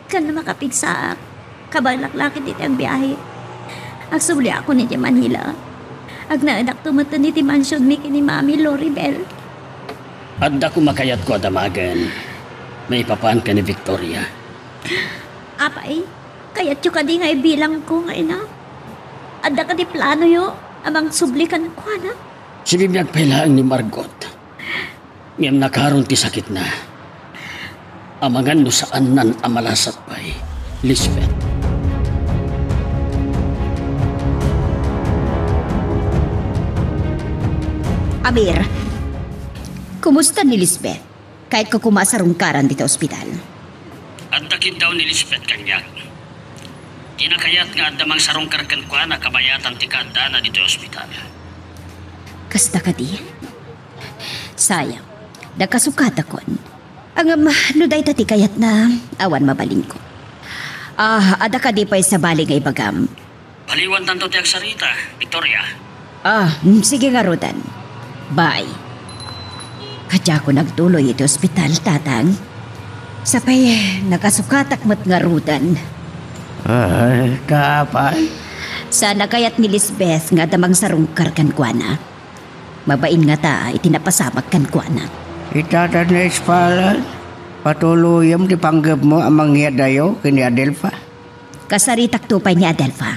Ken no makapigsaak, kabaelak la ketdi ti agbiahe. Agsubliakon iti Manila. Agnaedakto metten iti mansionmi ken ni Mami Loribel. Adda koma kayatko a damagen maipapan ken ni Victoria. Apay, kayatyo kadi nga ibilangko nga ina? Adda kadi planoyo a mangsubli kenkuana? Sibibiag pay laeng ni Margot. Ngem nakaron ti sakitna. Amangan no saannan a malasat pay, Lisbeth. Amir, kumusta ni Lisbeth? Kayatko koma a sarungkaran ditoy ospital. Adda kiddaw ni Lisbeth kaniak. Di na kayat nga adda mangsarungkar kenkuana kabayatan ti kaaddana ditoy ospital. Kasta kadi? Sayang, nakasukatakon. Ngem no dayta ti kayatna, awan mabalinko. Ah, adda kadi pay sabali nga ibagam? Baliwantanto ti agsarita, Victoria. Ah, mm, sige ngaruden. Bye. Kadiakon agtuloy iti ospital, Tatang. Sapay, nakasukatak met ngaruden. Ay, kaapay? Saan a kayat ni Lisbeth nga adda mangsarungkar kenkuana. Mabain ngata iti napasamak kenkuana. Ita ta naispalan, patuloyem ti panggepmo a mangyadayo ken ni Adelfa. Kasaritakto pay ni Adelfa.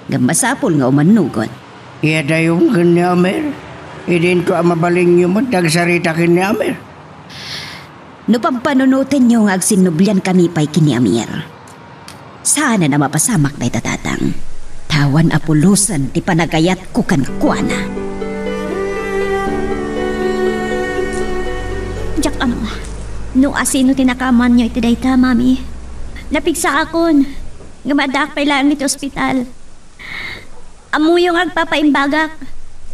Ngem masapul nga umannugot. Iyadayom ken ni Amir. Idinto a mabalinyo met ti agsarita ken ni Amir. No pampanunotenyo nga agsinnubliankami pay ken ni Amir, saanen a mapasamak dayta, Tatang. Ta awan a pulosen ti panagayatko kenkuana. Diak ammo no asino ti nakaammoanyo iti dayta, Mami. Napigsaakon, ngem addaak pay laeng iti ospital. Ammoyo nga agpapaimbagak,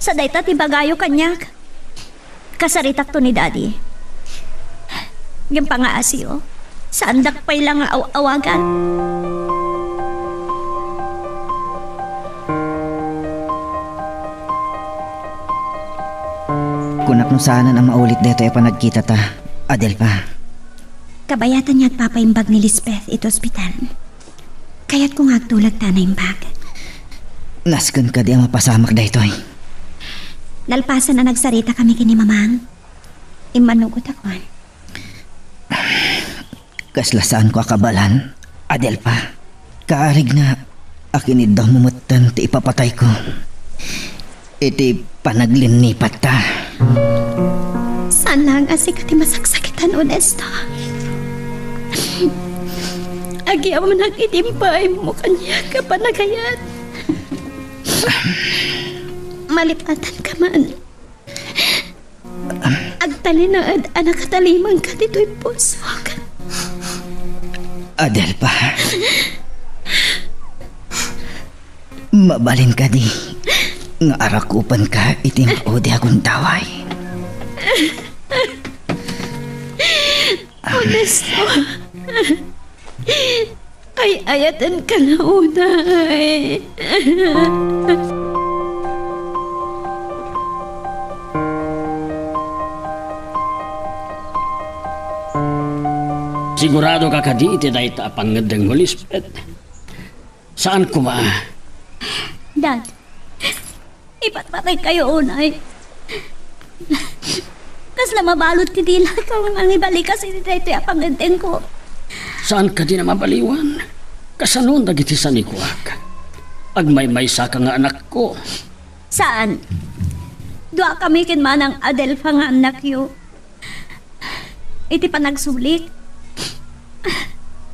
sa dayta ti ibagayo kaniak. Kasaritakto ni Daddy. Ngem pangaasiyo, saandak pay la nga aw-awagan. Kunak no saanen a maulit daytoy a panagkitata, Adelfa. Kabayatan nga agpapaimbag ni Lisbeth iti ospital. Kayatko nga agtulag ta naimbag. Nasken kadi a mapasamak daytoy? Nalpasen a nagsaritakami ken ni Mamang, immannugotakon. Kasla saanko a kabaelan, Adelfa. Kaarigna a kiniddawmo metten ti ipapatayko iti panaglinnipatta. Saan laeng a sika ti masaksakitan, Honesto. Agyamanak iti impaaymo kaniak a panagayat. Malipatanka man. Agtalinaed a nakatalima ka ditoy pusok. Adelfa, mabalin kadi nga arakupenka iti maudi a gundaway? Honesto. Ay-ayatenka la unay. Siguradoka kadi iti dayta a pangngeddengmo, Lisbeth? Saan koma? Dad, ipatpataykayo unay. Kasla mabalud ti dilakayo nga mangibalikas iti daytoy a pangngeddengko. Saan kadi a mabaliwan? Kasano dagiti sanikuak? Agmaymaysaka nga anakko. Saan? Duakami ken Manang Adelfa nga annakyo. Iti panagsulik,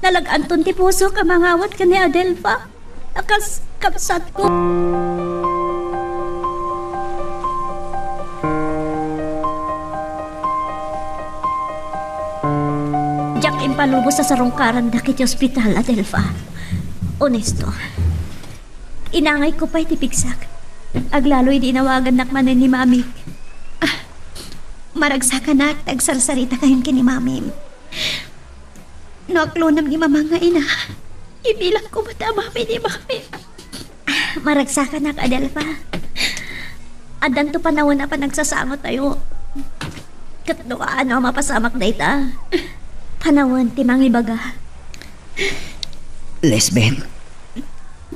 nalag-anton ti pusok a mangawat ken ni Adelfa a kas kabsatko. Diak impalubos a sarungkarandak iti ospital, Adelfa. Honesto. Inangayko pay ti pigsak. Aglalo idi inawagannak manen ni Mami. Ah, maragsakanak ta agsarsarita kayon ken ni Mami. No aklonam ni Mama nga ina, ibilangko met a mami ni Mami. Ah, maragsakanak, Adelfa. Addanto panawen a panagsasangotayo. Ket no kaano a mapasamak dayta, panawen ti mangibaga. Lisbeth,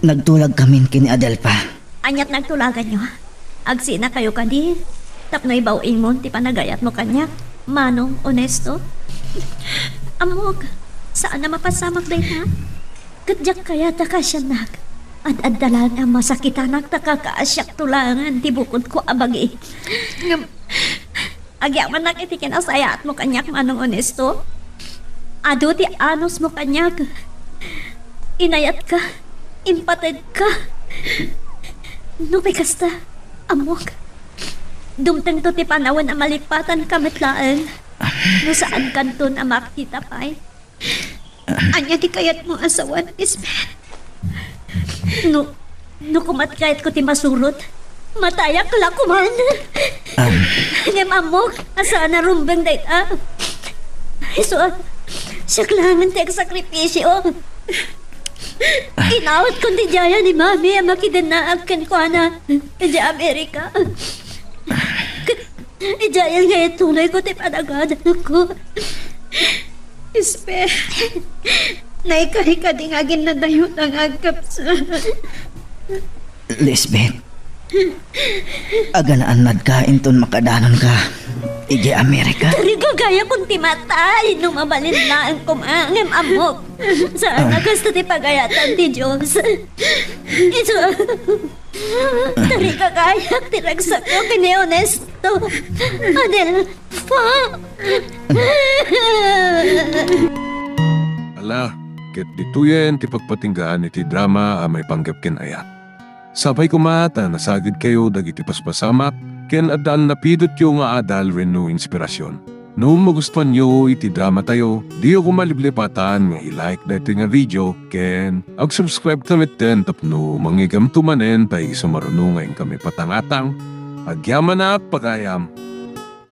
nagtulagkamin ken ni Adelfa. Ania ti nagtulaganyo? Agsinakayo kadi tapno ibaw-ingmon ti panagayatmo kaniak, Manong Honesto? Ammok, saan a mapasamak dayta. Ket diak kayat a kaasiannak. Ad-adda laeng a masakitanak ta kakaasiakto laengen ti bukodko a bagi. Ngem agyamanak iti kinasayaatmo kaniak, Manong Honesto. Adu ti anusmo kaniak. Inayatka, impatedka. Nupay kasta, ammok, dumtengto ti panawen a malipatanka met laeng no saankanton a makita pay. Ania ti kayatmo a sawen, Lisbeth? No, no kumat kayatko ti masurot, matayak la koman. Am. Ngem ammok a saan a rumbeng dayta. Isu a, siak laengen ti agsakripisio. Inawatko ti diayan ni Mami a makidennaak kenkuana idiay Amerika. Ket idiayen nga itulongko ti panagadalko. Ispe, naika-ika di nga aginnadayota nga agkapsat. Lisbeth, aganaannadka inton makadanonka idiay Amerika? Tarigagayakon ti matay no mabalin laeng koma, ngem ammok, saan a kasta ti pagayatan ti Dios. Isu, tarigagayak ti ragsakko ken ni Honesto. Adelfa. Ala, ket ditoyen ti pagpatinggaan iti drama a maipanggep ken ayat. Sapay koma ta nasagidkayo dagiti paspasamak ken adda a napidotyo nga adal wenno inspirasyon. No magustuanyo iti dramatayo, diyo koma liplipatan nga i-like daytoy nga video ken ag-subscribe ta metten tapno mangigamto manen ta isu maruno nga inkami patangatang. Agyamanak, pagayam!